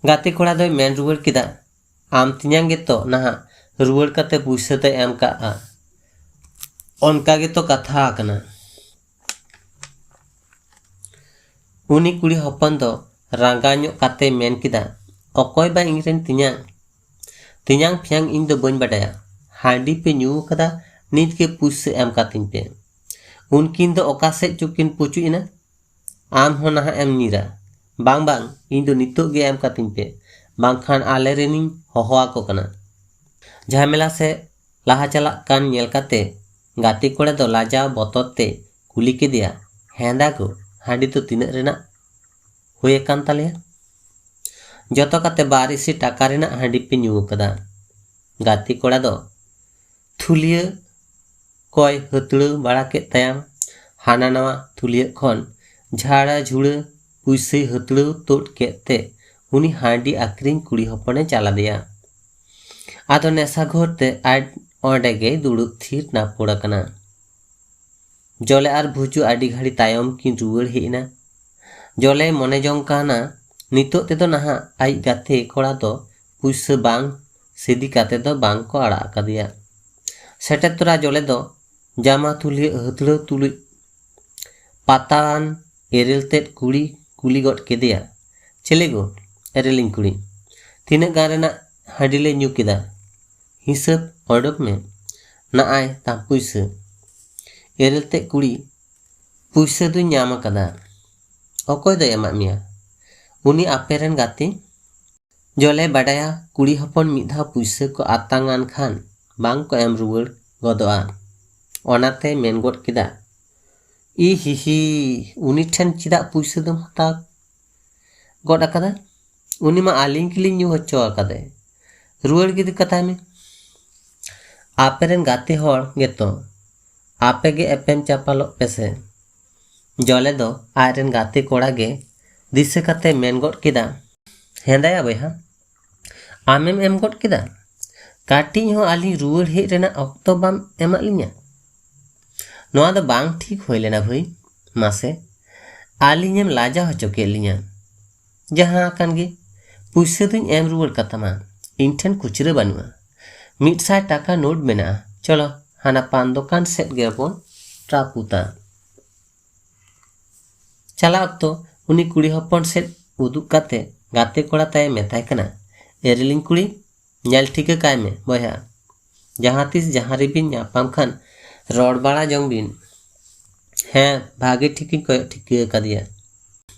ᱜᱟᱛᱮ ᱠᱚᱲᱟ ᱫᱚᱭ ᱢᱮᱱ ᱨᱩᱣᱟᱹᱲ ᱠᱮᱫᱟ, "ᱟᱢ ᱛᱮᱧᱟᱝ ᱜᱮᱛᱚ ᱱᱟᱦᱟᱜ ᱨᱩᱣᱟᱹᱲ ᱠᱟᱛᱮ ᱯᱩᱭᱥᱟᱹ ᱫᱚᱭ ᱮᱢ ᱠᱟᱜᱼᱟ, ᱚᱱᱠᱟ ᱜᱮᱛᱚ ᱠᱟᱛᱷᱟ ᱟᱠᱟᱱᱟ᱾" ᱩᱱᱤ ᱠᱩᱲᱤ ᱦᱚᱯᱚᱱ ᱫᱚ ᱨᱟᱸᱜᱟᱣ ᱧᱚᱜ ᱠᱟᱛᱮ ᱢᱮᱱ ᱠᱮᱫᱟ, "ᱚᱠᱚᱭ ᱵᱟ ᱤᱧᱨᱮᱱ ᱛᱮᱧᱟᱝ? ᱛᱮᱧᱟᱝ ᱯᱷᱮᱧᱟᱝ ᱤᱧ ᱫᱚ ᱵᱟᱹᱧ ᱵᱟᱰᱟᱭᱟ᱾ ᱦᱟᱺᱰᱤ ᱯᱮ ᱧᱩ ᱟᱠᱟᱫᱟ, ᱱᱤᱛ ᱜᱮ ᱯᱩᱭᱥᱟᱹ ᱮᱢ ᱠᱟᱹᱛᱤᱧ ᱯᱮ᱾ ᱩᱱᱠᱤᱱ ᱫᱚ ᱚᱠᱟ ᱥᱮᱫ ᱪᱚᱠᱤᱱ ᱯᱩᱪᱩᱡ ᱮᱱᱟ᱾ ᱟᱢ ᱦᱚᱸ ᱱᱟᱦᱟᱜ ᱮᱢ ᱧᱤᱨᱟ᱾ ᱵᱟᱝ, ᱵᱟᱝ, ᱤᱧ ᱫᱚ ᱱᱤᱛᱚᱜ ᱜᱮ ᱮᱢ ᱠᱟᱹᱛᱤᱧ ᱯᱮ, ᱵᱟᱝᱠᱷᱟᱱ ᱟᱞᱮ ᱨᱮᱱᱤᱧ ᱦᱚᱦᱚ ᱟᱠᱚ ᱠᱟᱱᱟ᱾" ᱡᱷᱟᱢᱮᱞᱟ ᱥᱮᱫ ᱞᱟᱦᱟ ᱪᱟᱞᱟᱜ ᱠᱟᱱ ᱧᱮᱞ ᱠᱟᱛᱮ ᱜᱟᱛᱮ ᱠᱚᱲᱟ ᱫᱚ ᱞᱟᱡᱟᱣ ᱵᱚᱛᱚᱨ ᱛᱮ ᱠᱩᱞᱤ ᱠᱮᱫᱮᱭᱟ, "ᱦᱮᱸᱫᱟ ᱜᱳ, ᱦᱟᱺᱰᱤ ᱫᱚ ᱛᱤᱱᱟᱹᱜ ᱨᱮᱱᱟᱜ ᱦᱩᱭ ᱟᱠᱟᱱ ᱛᱟᱞᱮᱭᱟ? ᱡᱚᱛᱚ ᱠᱟᱛᱮ ᱵᱟᱨ ᱤᱥᱤ ᱴᱟᱠᱟ ᱨᱮᱱᱟᱜ ᱦᱟᱺᱰᱤ ᱯᱮ ᱧᱩ ᱟᱠᱟᱫᱟ᱾" ᱜᱟᱛᱮ ᱠᱚᱲᱟ ᱫᱚ ᱛᱷᱩᱞᱤᱭᱟᱹ ᱠᱚᱭ ᱦᱟᱹᱛᱲᱟᱹᱣ ᱵᱟᱲᱟ ᱠᱮᱫ ᱛᱟᱭᱟ᱾ ᱦᱟᱱᱟ ᱱᱟᱣᱟ ᱛᱷᱩᱞᱤᱭᱟᱹ ᱠᱷᱚᱱ ᱡᱷᱟᱲᱟ ᱡᱷᱩᱲᱟᱹ ᱯᱩᱭᱥᱟᱹᱭ ᱦᱟᱹᱛᱲᱟᱹᱣ ᱛᱩᱫ ᱠᱮᱫ ᱛᱮ ᱩᱱᱤ ᱦᱟᱺᱰᱤ ᱟᱹᱠᱷᱨᱤᱧ ᱠᱩᱲᱤ ᱦᱚᱯᱚᱱᱮ ᱪᱟᱞᱟᱫᱮᱭᱟ᱾ ᱟᱫᱚ ᱱᱮᱥᱟ ᱜᱷᱳᱨ ᱛᱮ ᱟᱡ ᱚᱸᱰᱮ ᱜᱮᱭ ᱫᱩᱲᱩᱵ ᱛᱷᱤᱨ ᱱᱟᱯᱚᱲ ᱟᱠᱟᱱᱟ᱾ ᱡᱚᱞᱮ ᱟᱨ ᱵᱷᱩᱡᱩ ᱟᱹᱰᱤ ᱜᱷᱟᱹᱲᱤ ᱛᱟᱭᱚᱢ ᱠᱤᱱ ᱨᱩᱣᱟᱹᱲ ᱦᱮᱡ ᱮᱱᱟ᱾ ᱡᱚᱞᱮᱭ ᱢᱚᱱᱮ ᱡᱚᱝ ᱠᱟᱱᱟ, ᱱᱤᱛᱚᱜ ᱛᱮᱫᱚ ᱱᱟᱦᱟᱜ ᱟᱡ ᱜᱟᱛᱮ ᱠᱚᱲᱟ ᱫᱚ ᱯᱩᱭᱥᱟᱹ ᱵᱟᱝ ᱥᱤᱫᱤ ᱠᱟᱛᱮ ᱫᱚ ᱵᱟᱝ ᱠᱚ ᱟᱲᱟᱜ ᱟᱠᱟᱫᱮᱭᱟ᱾ ᱥᱮᱴᱮᱨ ᱛᱚᱨᱟ ᱡᱚᱞᱮ ᱫᱚ ᱡᱟᱢᱟ ᱛᱩᱞᱤ ᱦᱟᱹᱛᱲᱟᱹᱣ ᱛᱩᱞᱩᱡ ᱯᱟᱛᱟᱣᱟᱱ ᱮᱨᱮᱞ ᱛᱮᱫ ᱠᱩᱲᱤ ᱠᱩᱞᱤ ᱜᱚᱫ ᱠᱮᱫᱮᱭᱟ, "ᱪᱮᱞᱮ ᱜᱳ, ᱮᱨᱮᱞᱤᱧ ᱠᱩᱲᱤ, ᱛᱤᱱᱟᱹᱜ ᱜᱟᱱ ᱨᱮᱱᱟᱜ ᱦᱟᱺᱰᱤ ᱞᱮ ᱧᱩ ᱠᱮᱫᱟ? ᱦᱤᱥᱟᱹᱵ ᱚᱰᱚᱠ ᱢᱮ, ᱱᱟᱜᱼᱟᱭ ᱛᱟᱢ ᱯᱩᱭᱥᱟᱹ᱾" ᱮᱨᱮᱞ ᱛᱮᱫ ᱠᱩᱲᱤ, "ᱯᱩᱭᱥᱟᱹ ᱫᱩᱧ ᱧᱟᱢ ᱟᱠᱟᱫᱟ᱾ ᱚᱠᱚᱭ ᱫᱚᱭ ᱮᱢᱟᱫ ᱢᱮᱭᱟ?" "ᱩᱱᱤ ᱟᱯᱮ ᱨᱮᱱ ᱜᱟᱛᱮ᱾ ᱡᱚᱞᱮ ᱵᱟᱰᱟᱭᱟ, ᱠᱩᱲᱤ ᱦᱚᱯᱚᱱ ᱢᱤᱫ ᱫᱷᱟᱣ ᱯᱩᱭᱥᱟᱹ ᱠᱚ ᱟᱛᱟᱝ ᱟᱱ ᱠᱷᱟᱱ ᱵᱟᱝ ᱠᱚ ᱮᱢ ᱨᱩᱣᱟᱹᱲ ᱜᱚᱫᱚᱜᱼᱟ᱾ ᱚᱱᱟᱛᱮ ᱢᱮᱱ ᱜᱚᱫ ᱠᱮᱫᱟ, 'ᱤ ᱦᱤ ᱦᱤ, ᱩᱱᱤ ᱴᱷᱮᱱ ᱪᱮᱫᱟᱜ ᱯᱩᱭᱥᱟᱹ ᱫᱚᱢ ᱦᱟᱛᱟᱣ ᱜᱚᱫ ᱟᱠᱟᱫᱟ? ᱩᱱᱤ ᱢᱟ ᱟᱹᱞᱤᱧ ᱜᱮᱞᱤᱧ ᱧᱩ ᱦᱚᱪᱚ ᱟᱠᱟᱫᱮ᱾ ᱨᱩᱣᱟᱹᱲ ᱜᱤᱰᱤ ᱠᱟᱛᱟᱭ ᱢᱮ᱾ ᱟᱯᱮ ᱨᱮᱱ ᱜᱟᱛᱮ ᱦᱚᱲ ᱜᱮᱛᱚ ᱟᱯᱮ ᱜᱮ ᱮᱯᱮᱢ ᱪᱟᱯᱟᱞᱚᱜ ᱯᱮᱥᱮ᱾ ᱡᱚᱞᱮ ᱫᱚ ᱟᱡᱨᱮᱱ ᱜᱟᱛᱮ ᱠᱚᱲᱟ ᱜᱮ ᱫᱤᱥᱟᱹ ᱠᱟᱛᱮ ᱢᱮᱱ ᱜᱚᱫ ᱠᱮᱫᱟ, ᱦᱮᱸᱫᱟᱭᱟ ᱵᱚᱭᱦᱟ, ᱟᱢᱮᱢ ᱮᱢ ᱜᱚᱫ ᱠᱮᱫᱟ᱾ ᱠᱟᱹᱴᱤᱡ ᱦᱚᱸ ᱟᱹᱞᱤᱧ ᱨᱩᱣᱟᱹᱲ ᱦᱮᱡ ᱨᱮᱱᱟᱜ ᱚᱠᱛᱚ ᱵᱟᱢ ᱮᱢᱟᱫ ᱞᱤᱧᱟ᱾ ᱱᱚᱣᱟ ᱫᱚ ᱵᱟᱝ ᱴᱷᱤᱠ ᱦᱩᱭ ᱞᱮᱱᱟ ᱵᱷᱟᱹᱭ᱾ ᱢᱟᱥᱮ, ᱟᱹᱞᱤᱧᱮᱢ ᱞᱟᱡᱟᱣ ᱦᱚᱪᱚ ᱠᱮᱫ ᱞᱤᱧᱟ᱾ ᱡᱟᱦᱟᱸ ᱟᱠᱟᱱ ᱜᱮ, ᱯᱩᱭᱥᱟᱹ ᱫᱚᱧ ᱮᱢ ᱨᱩᱣᱟᱹᱲ ᱠᱟᱛᱟᱢᱟ᱾ ᱤᱧ ᱴᱷᱮᱱ ᱠᱷᱩᱪᱨᱟᱹ ᱵᱟᱹᱱᱩᱜᱼᱟ᱾ ᱢᱤᱫ ᱥᱟᱭ ᱴᱟᱠᱟ ᱱᱳᱴ ᱢᱮᱱᱟᱜᱼᱟ᱾ ᱪᱚᱞᱚ, ᱦᱟᱱᱟ ᱯᱟᱱ ᱫᱚᱠᱟᱱ ᱥᱮᱫ ᱜᱮᱵᱚᱱ ᱨᱟᱹᱯᱩᱫᱟ᱾ ᱪᱟᱞᱟᱜ ᱚᱠᱛᱚ ᱩᱱᱤ ᱠᱩᱲᱤ ᱦᱚᱯᱚᱱ ᱥᱮᱫ ᱩᱫᱩᱜ ᱠᱟᱛᱮ ᱜᱟᱛᱮ ᱠᱚᱲᱟ ᱛᱟᱭ ᱢᱮᱛᱟᱭ ᱠᱟᱱᱟ, ᱮ ᱨᱤᱞᱤᱧ ᱠᱩᱲᱤ, ᱧᱮᱞ ᱴᱷᱤᱠᱟᱹ ᱠᱟᱭ ᱢᱮ ᱵᱚᱭᱦᱟ᱾ ᱡᱟᱦᱟᱸ ᱛᱤᱥ ᱡᱟᱦᱟᱸ ᱨᱮᱵᱤᱱ ᱧᱟᱯᱟᱢ ᱠᱷᱟᱱ ᱨᱚᱲ ᱵᱟᱲᱟ ᱡᱚᱝ ᱵᱤᱱ᱾ ᱦᱮᱸ, ᱵᱷᱟᱜᱮ ᱴᱷᱤᱠᱤᱧ ᱠᱚᱭᱚᱜ ᱴᱷᱤᱠᱟᱹ ᱟᱠᱟᱫᱮᱭᱟ᱾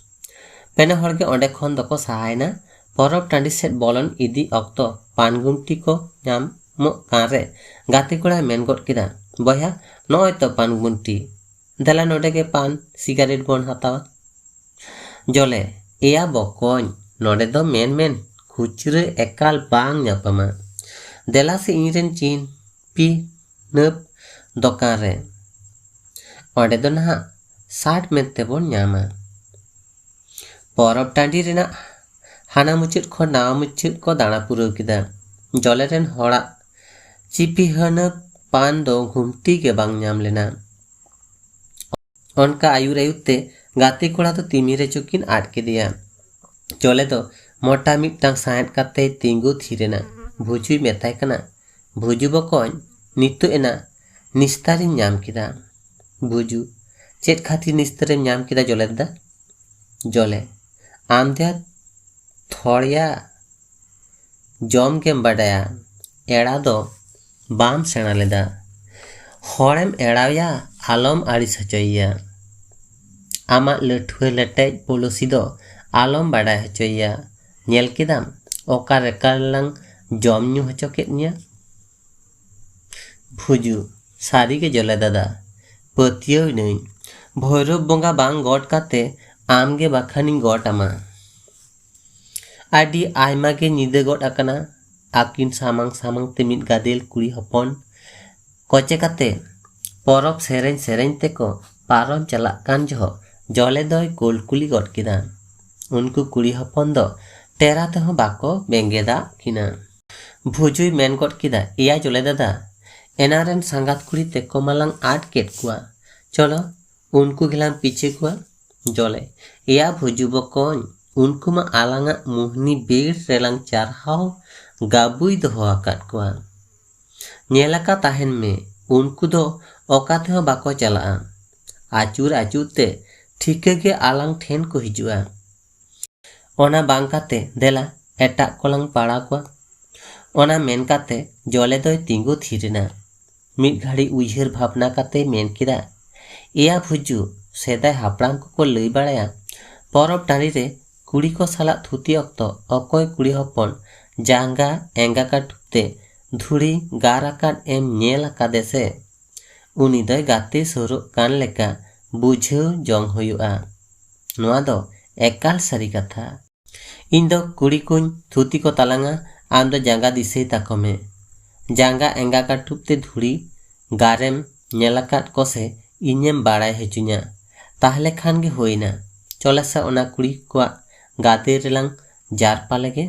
ᱯᱮᱱᱮ ᱦᱚᱲ ᱜᱮ ᱚᱸᱰᱮ ᱠᱷᱚᱱ ᱫᱚᱠᱚ ᱥᱟᱦᱟᱭᱮᱱᱟ᱾ ᱯᱚᱨᱚᱵᱽ ᱴᱟᱺᱰᱤ ᱥᱮᱫ ᱵᱚᱞᱚᱱ ᱤᱫᱤ ᱚᱠᱛᱚ ᱯᱟᱱ ᱜᱩᱢᱴᱤ ᱠᱚ ᱧᱟᱢᱚᱜ ᱠᱟᱱ ᱨᱮ ᱜᱟᱛᱮ ᱠᱚᱲᱟᱭ ᱢᱮᱱ ᱜᱚᱫ ᱠᱮᱫᱟ, ᱵᱚᱭᱦᱟ, ᱱᱚᱜᱼᱚᱭ ᱛᱚ ᱯᱟᱱ ᱜᱩᱢᱴᱤ᱾ ᱫᱮᱞᱟ ᱱᱚᱰᱮ ᱜᱮ ᱯᱟᱱ ᱥᱤᱜᱟᱨᱮᱴ ᱵᱚᱱ ᱦᱟᱛᱟᱣᱟ᱾ ᱡᱚᱞᱮ, ᱮᱭᱟ ᱵᱚᱠᱚᱧ, ᱱᱚᱰᱮ ᱫᱚ ᱢᱮᱱ ᱢᱮᱱ ᱠᱷᱩᱪᱨᱟᱹ ᱮᱠᱟᱞ ᱵᱟᱝ ᱧᱟᱯᱟᱢᱟ᱾ ᱫᱮᱞᱟ ᱥᱮ ᱤᱧᱨᱮᱱ ᱪᱤᱱ ᱯᱤ ᱱᱟᱹᱯ ᱫᱚᱠᱟᱱ ᱨᱮ᱾ ᱚᱸᱰᱮ ᱫᱚ ᱱᱟᱦᱟᱜ ᱥᱟᱴ ᱢᱮᱱᱛᱮ ᱵᱚᱱ ᱧᱟᱢᱟ᱾ ᱯᱚᱨᱚᱵᱽ ᱴᱟᱺᱰᱤ ᱨᱮᱱᱟᱜ ᱦᱟᱱᱟ ᱢᱩᱪᱟᱹᱫ ᱠᱷᱚᱱ ᱱᱟᱣᱟ ᱢᱩᱪᱟᱹᱫ ᱠᱚ ᱫᱟᱬᱟ ᱯᱩᱨᱟᱹᱣ ᱠᱮᱫᱟ᱾ ᱡᱚᱞᱮ ᱨᱮᱱ ᱦᱚᱲᱟᱜ ᱪᱤᱯᱤ ᱦᱟᱹᱱᱟᱹᱯ ᱯᱟᱱ ᱫᱚ ᱜᱷᱩᱢᱴᱤ ᱜᱮ ᱵᱟᱝ ᱧᱟᱢ ᱞᱮᱱᱟ᱾ ᱚᱱᱠᱟ ᱟᱹᱭᱩᱨ ᱟᱹᱭᱩᱨ ᱛᱮ ᱜᱟᱛᱮ ᱠᱚᱲᱟ ᱫᱚ ᱛᱤᱢᱤᱨ ᱨᱮᱪᱚ ᱠᱤᱱ ᱟᱫ ᱠᱮᱫᱮᱭᱟ᱾ ᱡᱚᱞᱮ ᱫᱚ ᱢᱚᱴᱟ ᱢᱤᱫᱴᱟᱝ ᱥᱟᱸᱦᱮᱫ ᱠᱟᱛᱮᱭ ᱛᱤᱸᱜᱩ ᱛᱷᱤᱨ ᱮᱱᱟ᱾ ᱵᱷᱩᱡᱩᱭ ᱢᱮᱛᱟᱭ ᱠᱟᱱᱟ, ᱵᱷᱩᱡᱩ ᱵᱚᱠᱚᱧ, ᱱᱤᱛᱚᱜ ᱮᱱᱟ ᱱᱤᱥᱛᱟᱨᱤᱧ ᱧᱟᱢ ᱠᱮᱫᱟ᱾ ᱵᱷᱩᱡᱩ, ᱪᱮᱫ ᱠᱷᱟᱹᱛᱤᱨ ᱱᱤᱥᱛᱟᱹᱨᱮᱢ ᱧᱟᱢ ᱠᱮᱫᱟ ᱡᱚᱞᱮ ᱫᱟ? ᱡᱚᱞᱮ, ᱟᱢ ᱫᱚᱭᱟ ᱛᱷᱚᱲᱭᱟ ᱡᱚᱢ ᱜᱮᱢ ᱵᱟᱰᱟᱭᱟ, ᱮᱲᱟ ᱫᱚ ᱵᱟᱢ ᱥᱮᱬᱟ ᱞᱮᱫᱟ᱾ ᱦᱚᱲᱮᱢ ᱮᱲᱟᱣᱭᱟ, ᱟᱞᱚᱢ ᱟᱹᱲᱤᱥ ᱦᱚᱪᱚᱭᱮᱭᱟ᱾ ᱟᱢᱟᱜ ᱞᱟᱹᱴᱷᱩᱣᱟᱹ ᱞᱮᱴᱮᱡ ᱯᱚᱞᱚᱥᱤ ᱫᱚ ᱟᱞᱚᱢ ᱵᱟᱰᱟᱭ ᱦᱚᱪᱚᱭᱮᱭᱟ᱾ ᱧᱮᱞ ᱠᱮᱫᱟᱢ ᱚᱠᱟ ᱨᱮᱠᱟᱞ ᱞᱟᱝ ᱡᱚᱢ ᱧᱩ ᱦᱚᱪᱚ ᱠᱮᱫ ᱢᱮᱭᱟ? ᱵᱷᱩᱡᱩ, ᱥᱟᱹᱨᱤ ᱜᱮ ᱡᱚᱞᱮ ᱫᱟᱫᱟ, ᱯᱟᱹᱛᱭᱟᱹᱣ ᱮᱱᱟᱹᱧ᱾ ᱵᱷᱳᱭᱨᱳᱵ ᱵᱚᱸᱜᱟ ᱵᱟᱝ ᱜᱚᱰ ᱠᱟᱛᱮ ᱟᱢ ᱜᱮ ᱵᱟᱠᱷᱟᱱᱤᱧ ᱜᱚᱰ ᱟᱢᱟ᱾ ᱟᱹᱰᱤ ᱟᱭᱢᱟ ᱜᱮ ᱧᱤᱫᱟᱹ ᱜᱚᱫ ᱟᱠᱟᱱᱟ᱾ ᱟᱹᱠᱤᱱ ᱥᱟᱢᱟᱝ ᱥᱟᱢᱟᱝ ᱛᱮ ᱢᱤᱫ ᱜᱟᱫᱮᱞ ᱠᱩᱲᱤ ᱦᱚᱯᱚᱱ ᱠᱚᱪᱮ ᱠᱟᱛᱮ ᱯᱚᱨᱚᱵᱽ ᱥᱮᱨᱮᱧ ᱥᱮᱨᱮᱧ ᱛᱮᱠᱚ ᱯᱟᱨᱚᱢ ᱪᱟᱞᱟᱜ ᱠᱟᱱ ᱡᱚᱦᱚᱜ ᱡᱚᱞᱮ ᱫᱚᱭ ᱠᱩᱞᱠᱩᱞᱤ ᱜᱚᱫ ᱠᱮᱫᱟ᱾ ᱩᱱᱠᱩ ᱠᱩᱲᱤ ᱦᱚᱯᱚᱱ ᱫᱚ ᱴᱮᱨᱟ ᱛᱮᱦᱚᱸ ᱵᱟᱠᱚ ᱵᱮᱸᱜᱮᱫᱟᱜ ᱠᱤᱱᱟ᱾ ᱵᱷᱩᱡᱩᱭ ᱢᱮᱱ ᱜᱚᱫ ᱠᱮᱫᱟ, "ᱮᱭᱟ ᱡᱚᱞᱮ ᱫᱟᱫᱟ, ᱮᱱᱟᱝ ᱨᱮᱱ ᱥᱟᱸᱜᱟᱛ ᱠᱩᱲᱤ ᱛᱮᱠᱚ ᱢᱟᱞᱟᱝ ᱟᱫ ᱠᱮᱫ ᱠᱚᱣᱟ᱾ ᱪᱚᱞᱚ, ᱩᱱᱠᱩ ᱜᱮᱞᱟᱝ ᱯᱤᱪᱷᱟᱹ ᱠᱚᱣᱟ᱾" ᱡᱚᱞᱮ, "ᱮᱭᱟ ᱵᱷᱩᱡᱩ ᱵᱚᱠᱚᱧ, ᱩᱱᱠᱩ ᱢᱟ ᱟᱞᱟᱝᱟᱜ ᱢᱩᱦᱱᱤ ᱵᱤᱨ ᱨᱮᱞᱟᱝ ᱪᱟᱨᱦᱟᱣ ᱜᱟᱵᱩᱭ ᱫᱚᱦᱚ ᱟᱠᱟᱫ ᱠᱚᱣᱟ᱾ ᱧᱮᱞ ᱟᱠᱟ ᱛᱟᱦᱮᱱ ᱢᱮ, ᱩᱱᱠᱩ ᱫᱚ ᱚᱠᱟ ᱛᱮᱦᱚᱸ ᱵᱟᱠᱚ ᱪᱟᱞᱟᱜᱼᱟ᱾ ᱟᱹᱪᱩᱨ ᱟᱹᱪᱩᱨ ᱛᱮ ᱴᱷᱤᱠᱟᱹ ᱜᱮ ᱟᱞᱟᱝ ᱴᱷᱮᱱ ᱠᱚ ᱦᱤᱡᱩᱜᱼᱟ᱾ ᱚᱱᱟ ᱵᱟᱝ ᱠᱟᱛᱮ ᱫᱮᱞᱟ ᱮᱴᱟᱜ ᱠᱚᱞᱟᱝ ᱯᱟᱲᱟᱣ ᱠᱚᱣᱟ᱾" ᱚᱱᱟ ᱢᱮᱱ ᱠᱟᱛᱮ ᱡᱚᱞᱮ ᱫᱚᱭ ᱛᱤᱸᱜᱩ ᱛᱷᱤᱨ ᱮᱱᱟ᱾ ᱢᱤᱫ ᱜᱷᱟᱹᱲᱤ ᱩᱭᱦᱟᱹᱨ ᱵᱷᱟᱵᱽᱱᱟ ᱠᱟᱛᱮᱭ ᱢᱮᱱ ᱠᱮᱫᱟ, "ᱮᱭᱟ ᱵᱷᱩᱡᱩ, ᱥᱮᱫᱟᱭ ᱦᱟᱯᱲᱟᱢ ᱠᱚᱠᱚ ᱞᱟᱹᱭ ᱵᱟᱲᱟᱭᱟ, ᱯᱚᱨᱚᱵᱽ ᱴᱟᱺᱰᱤ ᱨᱮ ᱠᱩᱲᱤ ᱠᱚ ᱥᱟᱞᱟᱜ ᱛᱷᱩᱛᱤ ᱚᱠᱛᱚ ᱚᱠᱚᱭ ᱠᱩᱲᱤ ᱦᱚᱯᱚᱱ ᱡᱟᱸᱜᱟ ᱮᱸᱜᱟ ᱠᱟᱹᱴᱩᱵ ᱛᱮ ᱫᱷᱩᱲᱤ ᱜᱟᱨ ᱟᱠᱟᱫ ᱮᱢ ᱧᱮᱞ ᱟᱠᱟᱫᱮ ᱥᱮ, ᱩᱱᱤ ᱫᱚᱭ ᱜᱟᱛᱮ ᱥᱩᱨᱩᱜ ᱠᱟᱱ ᱞᱮᱠᱟ ᱵᱩᱡᱷᱟᱹᱣ ᱡᱚᱝ ᱦᱩᱭᱩᱜᱼᱟ᱾ ᱱᱚᱣᱟ ᱫᱚ ᱮᱠᱟᱞ ᱥᱟᱹᱨᱤ ᱠᱟᱛᱷᱟ᱾ ᱤᱧ ᱫᱚ ᱠᱩᱲᱤ ᱠᱚᱧ ᱛᱷᱩᱛᱤ ᱠᱚ ᱛᱟᱞᱟᱝᱟ, ᱟᱢ ᱫᱚ ᱡᱟᱸᱜᱟ ᱫᱤᱥᱟᱹᱭ ᱛᱟᱠᱚ ᱢᱮ᱾ ᱡᱟᱸᱜᱟ ᱮᱸᱜᱟ ᱠᱟᱹᱴᱩᱵ ᱛᱮ ᱫᱷᱩᱲᱤ ᱜᱟᱨᱮᱢ ᱧᱮᱞ ᱟᱠᱟᱫ ᱠᱚ ᱥᱮ ᱤᱧᱮᱢ ᱵᱟᱲᱟᱭ ᱦᱚᱪᱚᱧᱟ, ᱛᱟᱦᱞᱮ ᱠᱷᱟᱱ ᱜᱮ ᱦᱩᱭᱱᱟ᱾ ᱪᱚᱞᱮ ᱥᱮ ᱚᱱᱟ ᱠᱩᱲᱤ ᱠᱚᱣᱟᱜ ᱜᱟᱫᱮᱞ ᱨᱮᱞᱟᱝ ᱡᱟᱨᱯᱟ ᱞᱮᱜᱮ᱾"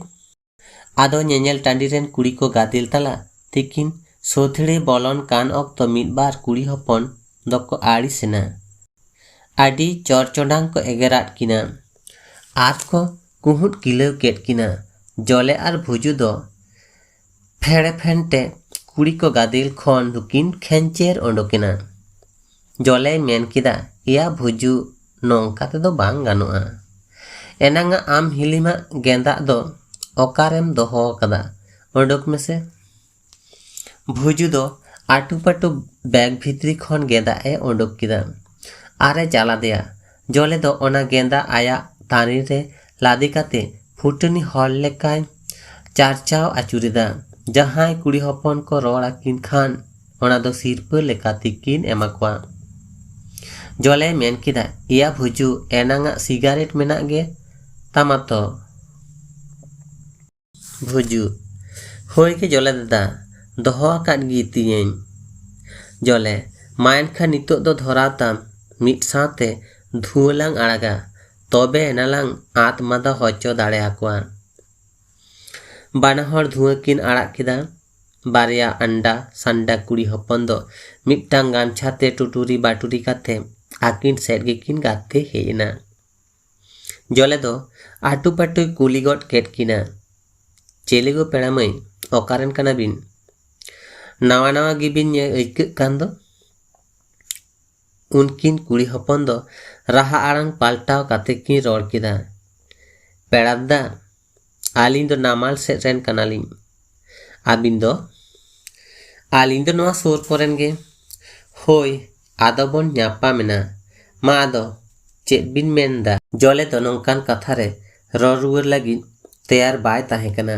ᱟᱫᱚ ᱧᱮᱧᱮᱞ ᱴᱟᱺᱰᱤ ᱨᱮᱱ ᱠᱩᱲᱤ ᱠᱚ ᱜᱟᱫᱮᱞ ᱛᱟᱞᱟ ᱛᱤᱠᱤᱱ ᱥᱳᱛᱷᱲᱤ ᱵᱚᱞᱚᱱ ᱠᱟᱱ ᱚᱠᱛᱚ ᱢᱤᱫ ᱵᱟᱨ ᱠᱩᱲᱤ ᱦᱚᱯᱚᱱ ᱫᱚᱠᱚ ᱟᱹᱲᱤᱥ ᱮᱱᱟ᱾ ᱟᱹᱰᱤ ᱪᱚᱨᱪᱚᱰᱟᱝ ᱠᱚ ᱮᱜᱮᱨᱟᱫ ᱠᱤᱱᱟ ᱟᱨ ᱠᱚ ᱠᱩᱦᱩᱫ ᱠᱤᱞᱟᱹᱣ ᱠᱮᱫ ᱠᱤᱱᱟ᱾ ᱡᱚᱞᱮ ᱟᱨ ᱵᱷᱩᱡᱩ ᱫᱚ ᱯᱷᱮᱲᱮ ᱯᱷᱮᱱᱴᱮ ᱠᱩᱲᱤ ᱠᱚ ᱜᱟᱫᱮᱞ ᱠᱷᱚᱱ ᱫᱚᱠᱤᱱ ᱠᱷᱮᱧᱪᱮᱨ ᱚᱰᱚᱠ ᱮᱱᱟ᱾ ᱡᱚᱞᱮᱭ ᱢᱮᱱ ᱠᱮᱫᱟ, "ᱮᱭᱟ ᱵᱷᱩᱡᱩ, ᱱᱚᱝᱠᱟ ᱛᱮᱫᱚ ᱵᱟᱝ ᱜᱟᱱᱚᱜᱼᱟ᱾ ᱮᱱᱟᱝᱟᱜ ᱟᱢ ᱦᱤᱞᱤᱢᱟᱜ ᱜᱮᱸᱫᱟᱜ ᱫᱚ ᱚᱠᱟᱨᱮᱢ ᱫᱚᱦᱚ ᱟᱠᱟᱫᱟ? ᱚᱰᱚᱠ ᱢᱮᱥᱮ᱾" ᱵᱷᱩᱡᱩ ᱫᱚ ᱟᱹᱴᱩᱯᱟᱹᱴᱩ ᱵᱮᱜᱽ ᱵᱷᱤᱛᱨᱤ ᱠᱷᱚᱱ ᱜᱮᱸᱫᱟᱜ ᱮ ᱚᱰᱚᱠ ᱠᱮᱫᱟ ᱟᱨ ᱮ ᱪᱟᱞᱟᱫᱮᱭᱟ᱾ ᱡᱚᱞᱮ ᱫᱚ ᱚᱱᱟ ᱜᱮᱸᱫᱟᱜ ᱟᱭᱟᱜ ᱛᱟᱹᱨᱤ ᱨᱮ ᱞᱟᱫᱮ ᱠᱟᱛᱮ ᱯᱷᱩᱴᱟᱹᱱᱤ ᱦᱚᱲ ᱞᱮᱠᱟᱭ ᱪᱟᱨᱪᱟᱣ ᱟᱹᱪᱩᱨᱮᱫᱟ᱾ ᱡᱟᱦᱟᱸᱭ ᱠᱩᱲᱤ ᱦᱚᱯᱚᱱ ᱠᱚ ᱨᱚᱲ ᱟᱹᱠᱤᱱ ᱠᱷᱟᱱ, ᱚᱱᱟ ᱫᱚ ᱥᱤᱨᱯᱟᱹ ᱞᱮᱠᱟ ᱛᱮᱠᱤᱱ ᱮᱢᱟ ᱠᱚᱣᱟ᱾ ᱡᱚᱞᱮᱭ ᱢᱮᱱ ᱠᱮᱫᱟ, "ᱮᱭᱟ ᱵᱷᱩᱡᱩ, ᱮᱱᱟᱝᱟᱜ ᱥᱤᱜᱟᱨᱮᱴ ᱢᱮᱱᱟᱜ ᱜᱮ ᱛᱟᱢᱟ ᱛᱚ?" ᱵᱷᱩᱡᱩ, "ᱦᱳᱭ ᱜᱮ ᱡᱚᱞᱮ ᱫᱟᱫᱟ, ᱫᱚᱦᱚ ᱟᱠᱟᱫ ᱜᱮ ᱛᱤᱧᱟᱹᱧ᱾" ᱡᱚᱞᱮ, ᱢᱟ ᱮᱱᱠᱷᱟᱱ ᱱᱤᱛᱚᱜ ᱫᱚ ᱫᱷᱚᱨᱟᱣ ᱛᱟᱢ, ᱢᱤᱫ ᱥᱟᱶᱛᱮ ᱫᱷᱩᱣᱟᱹ ᱞᱟᱝ ᱟᱲᱟᱜᱟ, ᱛᱚᱵᱮ ᱮᱱᱟ ᱞᱟᱝ ᱟᱫ ᱢᱟᱫᱟ ᱦᱚᱪᱚ ᱫᱟᱲᱮ ᱟᱠᱚᱣᱟ᱾ ᱵᱟᱱᱟ ᱦᱚᱲ ᱫᱷᱩᱣᱟᱹ ᱠᱤᱱ ᱟᱲᱟᱜ ᱠᱮᱫᱟ᱾ ᱵᱟᱨᱭᱟ ᱟᱱᱰᱟ ᱥᱟᱱᱰᱟ ᱠᱩᱲᱤ ᱦᱚᱯᱚᱱ ᱫᱚ ᱢᱤᱫᱴᱟᱝ ᱜᱟᱢᱪᱷᱟ ᱛᱮ ᱴᱩᱴᱩᱨᱤ ᱵᱟᱴᱩᱨᱤ ᱠᱟᱛᱮ ᱟᱹᱠᱤᱱ ᱥᱮᱫ ᱜᱮᱠᱤᱱ ᱜᱟᱛᱮ ᱦᱮᱡ ᱮᱱᱟ᱾ ᱡᱚᱞᱮ ᱫᱚ ᱟᱹᱴᱩ ᱯᱟᱹᱴᱩᱭ ᱠᱩᱞᱤ ᱜᱚᱫ ᱠᱮᱫ ᱠᱤᱱᱟ, "ᱪᱮᱞᱮ ᱜᱳ ᱯᱮᱲᱟ ᱢᱟᱹᱭ, ᱚᱠᱟᱨᱮᱱ ᱠᱟᱱᱟ ᱵᱤᱱ? ᱱᱟᱣᱟ ᱱᱟᱣᱟ ᱜᱮᱵᱤᱱ ᱧᱮ-, ᱟᱹᱭᱠᱟᱹᱜ ᱠᱟᱱ ᱫᱚ?" ᱩᱱᱠᱤᱱ ᱠᱩᱲᱤ ᱦᱚᱯᱚᱱ ᱫᱚ ᱨᱟᱦᱟ ᱟᱲᱟᱝ ᱯᱟᱞᱴᱟᱣ ᱠᱟᱛᱮ ᱠᱤᱱ ᱨᱚᱲ ᱠᱮᱫᱟ, "ᱯᱮᱲᱟ ᱫᱟ, ᱟᱹᱞᱤᱧ ᱫᱚ ᱱᱟᱢᱟᱞ ᱥᱮᱫ ᱨᱮᱱ ᱠᱟᱱᱟᱞᱤᱧ᱾ ᱟᱹᱵᱤᱱ ᱫᱚ?" "ᱟᱹᱞᱤᱧ ᱫᱚ ᱱᱚᱣᱟ ᱥᱩᱨ ᱠᱚᱨᱮᱱ ᱜᱮ᱾" "ᱦᱳᱭ, ᱟᱫᱚ ᱵᱚᱱ ᱧᱟᱯᱟᱢ ᱮᱱᱟ᱾ ᱢᱟ ᱟᱫᱚ ᱪᱮᱫ ᱵᱤᱱ ᱢᱮᱱᱫᱟ?" ᱡᱚᱞᱮ ᱫᱚ ᱱᱚᱝᱠᱟᱱ ᱠᱟᱛᱷᱟ ᱨᱮ ᱨᱚᱲ ᱨᱩᱣᱟᱹᱲ ᱞᱟᱹᱜᱤᱫ ᱛᱮᱭᱟᱨ ᱵᱟᱭ ᱛᱟᱦᱮᱸ ᱠᱟᱱᱟ᱾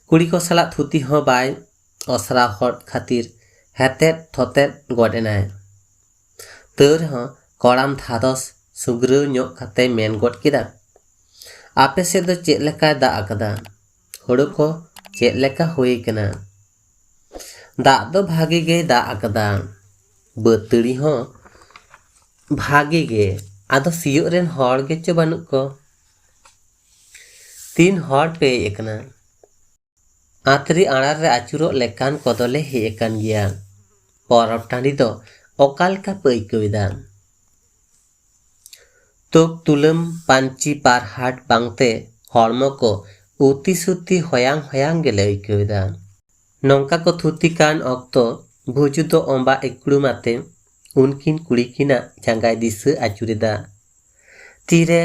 ᱠᱩᱲᱤ ᱠᱚ ᱥᱟᱞᱟᱜ ᱛᱷᱩᱛᱤ ᱦᱚᱸ ᱵᱟᱭ ᱚᱥᱨᱟᱣ ᱦᱚᱫ ᱠᱷᱟᱹᱛᱤᱨ ᱦᱮᱛᱮᱫ ᱛᱷᱚᱛᱮᱫ ᱜᱚᱫ ᱮᱱᱟᱭ᱾ ᱛᱟᱹᱣ ᱨᱮᱦᱚᱸ ᱠᱚᱲᱟᱢ ᱫᱷᱟᱫᱚᱥ ᱥᱩᱜᱽᱨᱟᱹᱣ ᱧᱚᱜ ᱠᱟᱛᱮ ᱢᱮᱱ ᱜᱚᱫ ᱠᱮᱫᱟ, "ᱟᱯᱮ ᱥᱮᱫ ᱫᱚ ᱪᱮᱫ ᱞᱮᱠᱟᱭ ᱫᱟᱜ ᱟᱠᱟᱫᱟ? ᱦᱳᱲᱳ ᱠᱚ ᱪᱮᱫ ᱞᱮᱠᱟ ᱦᱩᱭ ᱠᱟᱱᱟ?" "ᱫᱟᱜ ᱫᱚ ᱵᱷᱟᱜᱮ ᱜᱮᱭ ᱫᱟᱜ ᱟᱠᱟᱫᱟ, ᱵᱟᱹᱛᱟᱹᱲᱤ ᱦᱚᱸ ᱵᱷᱟᱜᱮ ᱜᱮ, ᱟᱫᱚ ᱥᱤᱭᱳᱜ ᱨᱮᱱ ᱦᱚᱲ ᱜᱮᱪᱚ ᱵᱟᱹᱱᱩᱜ ᱠᱚ᱾ ᱛᱤᱱ ᱦᱚᱲ ᱯᱮ ᱦᱮᱡ ᱟᱠᱟᱱᱟ?" ᱟᱛᱨᱤ ᱟᱲᱟᱨ ᱨᱮ ᱟᱹᱪᱩᱨᱚᱜ ᱞᱮᱠᱟᱱ ᱠᱚᱫᱚᱞᱮ ᱦᱮᱡ ᱟᱠᱟᱱ ᱜᱮᱭᱟ᱾ ᱯᱚᱨᱚᱵᱽ ᱴᱟᱺᱰᱤ ᱫᱚ ᱚᱠᱟ ᱞᱮᱠᱟ ᱯᱮ ᱟᱹᱭᱠᱟᱹᱣ ᱮᱫᱟ? ᱛᱳᱯ ᱛᱩᱞᱟᱹᱢ ᱯᱟᱹᱧᱪᱤ ᱯᱟᱨᱦᱟᱴ ᱵᱟᱝᱛᱮ ᱦᱚᱲᱢᱚ ᱠᱚ ᱩᱛᱤ ᱥᱩᱛᱤ ᱦᱚᱭᱟᱝ ᱦᱚᱭᱟᱝ ᱜᱮᱞᱮ ᱟᱹᱭᱠᱟᱹᱣ ᱮᱫᱟ᱾ ᱱᱚᱝᱠᱟ ᱠᱚ ᱛᱷᱩᱛᱤ ᱠᱟᱱ ᱚᱠᱛᱚ ᱵᱷᱩᱡᱩ ᱫᱚ ᱚᱸᱵᱟ ᱮᱠᱲᱩᱢ ᱟᱛᱮ ᱩᱱᱠᱤᱱ ᱠᱩᱲᱤ ᱠᱤᱱᱟᱜ ᱡᱟᱸᱜᱟᱭ ᱫᱤᱥᱟᱹ ᱟᱹᱪᱩᱨ ᱮᱫᱟ᱾ ᱛᱤᱨᱮ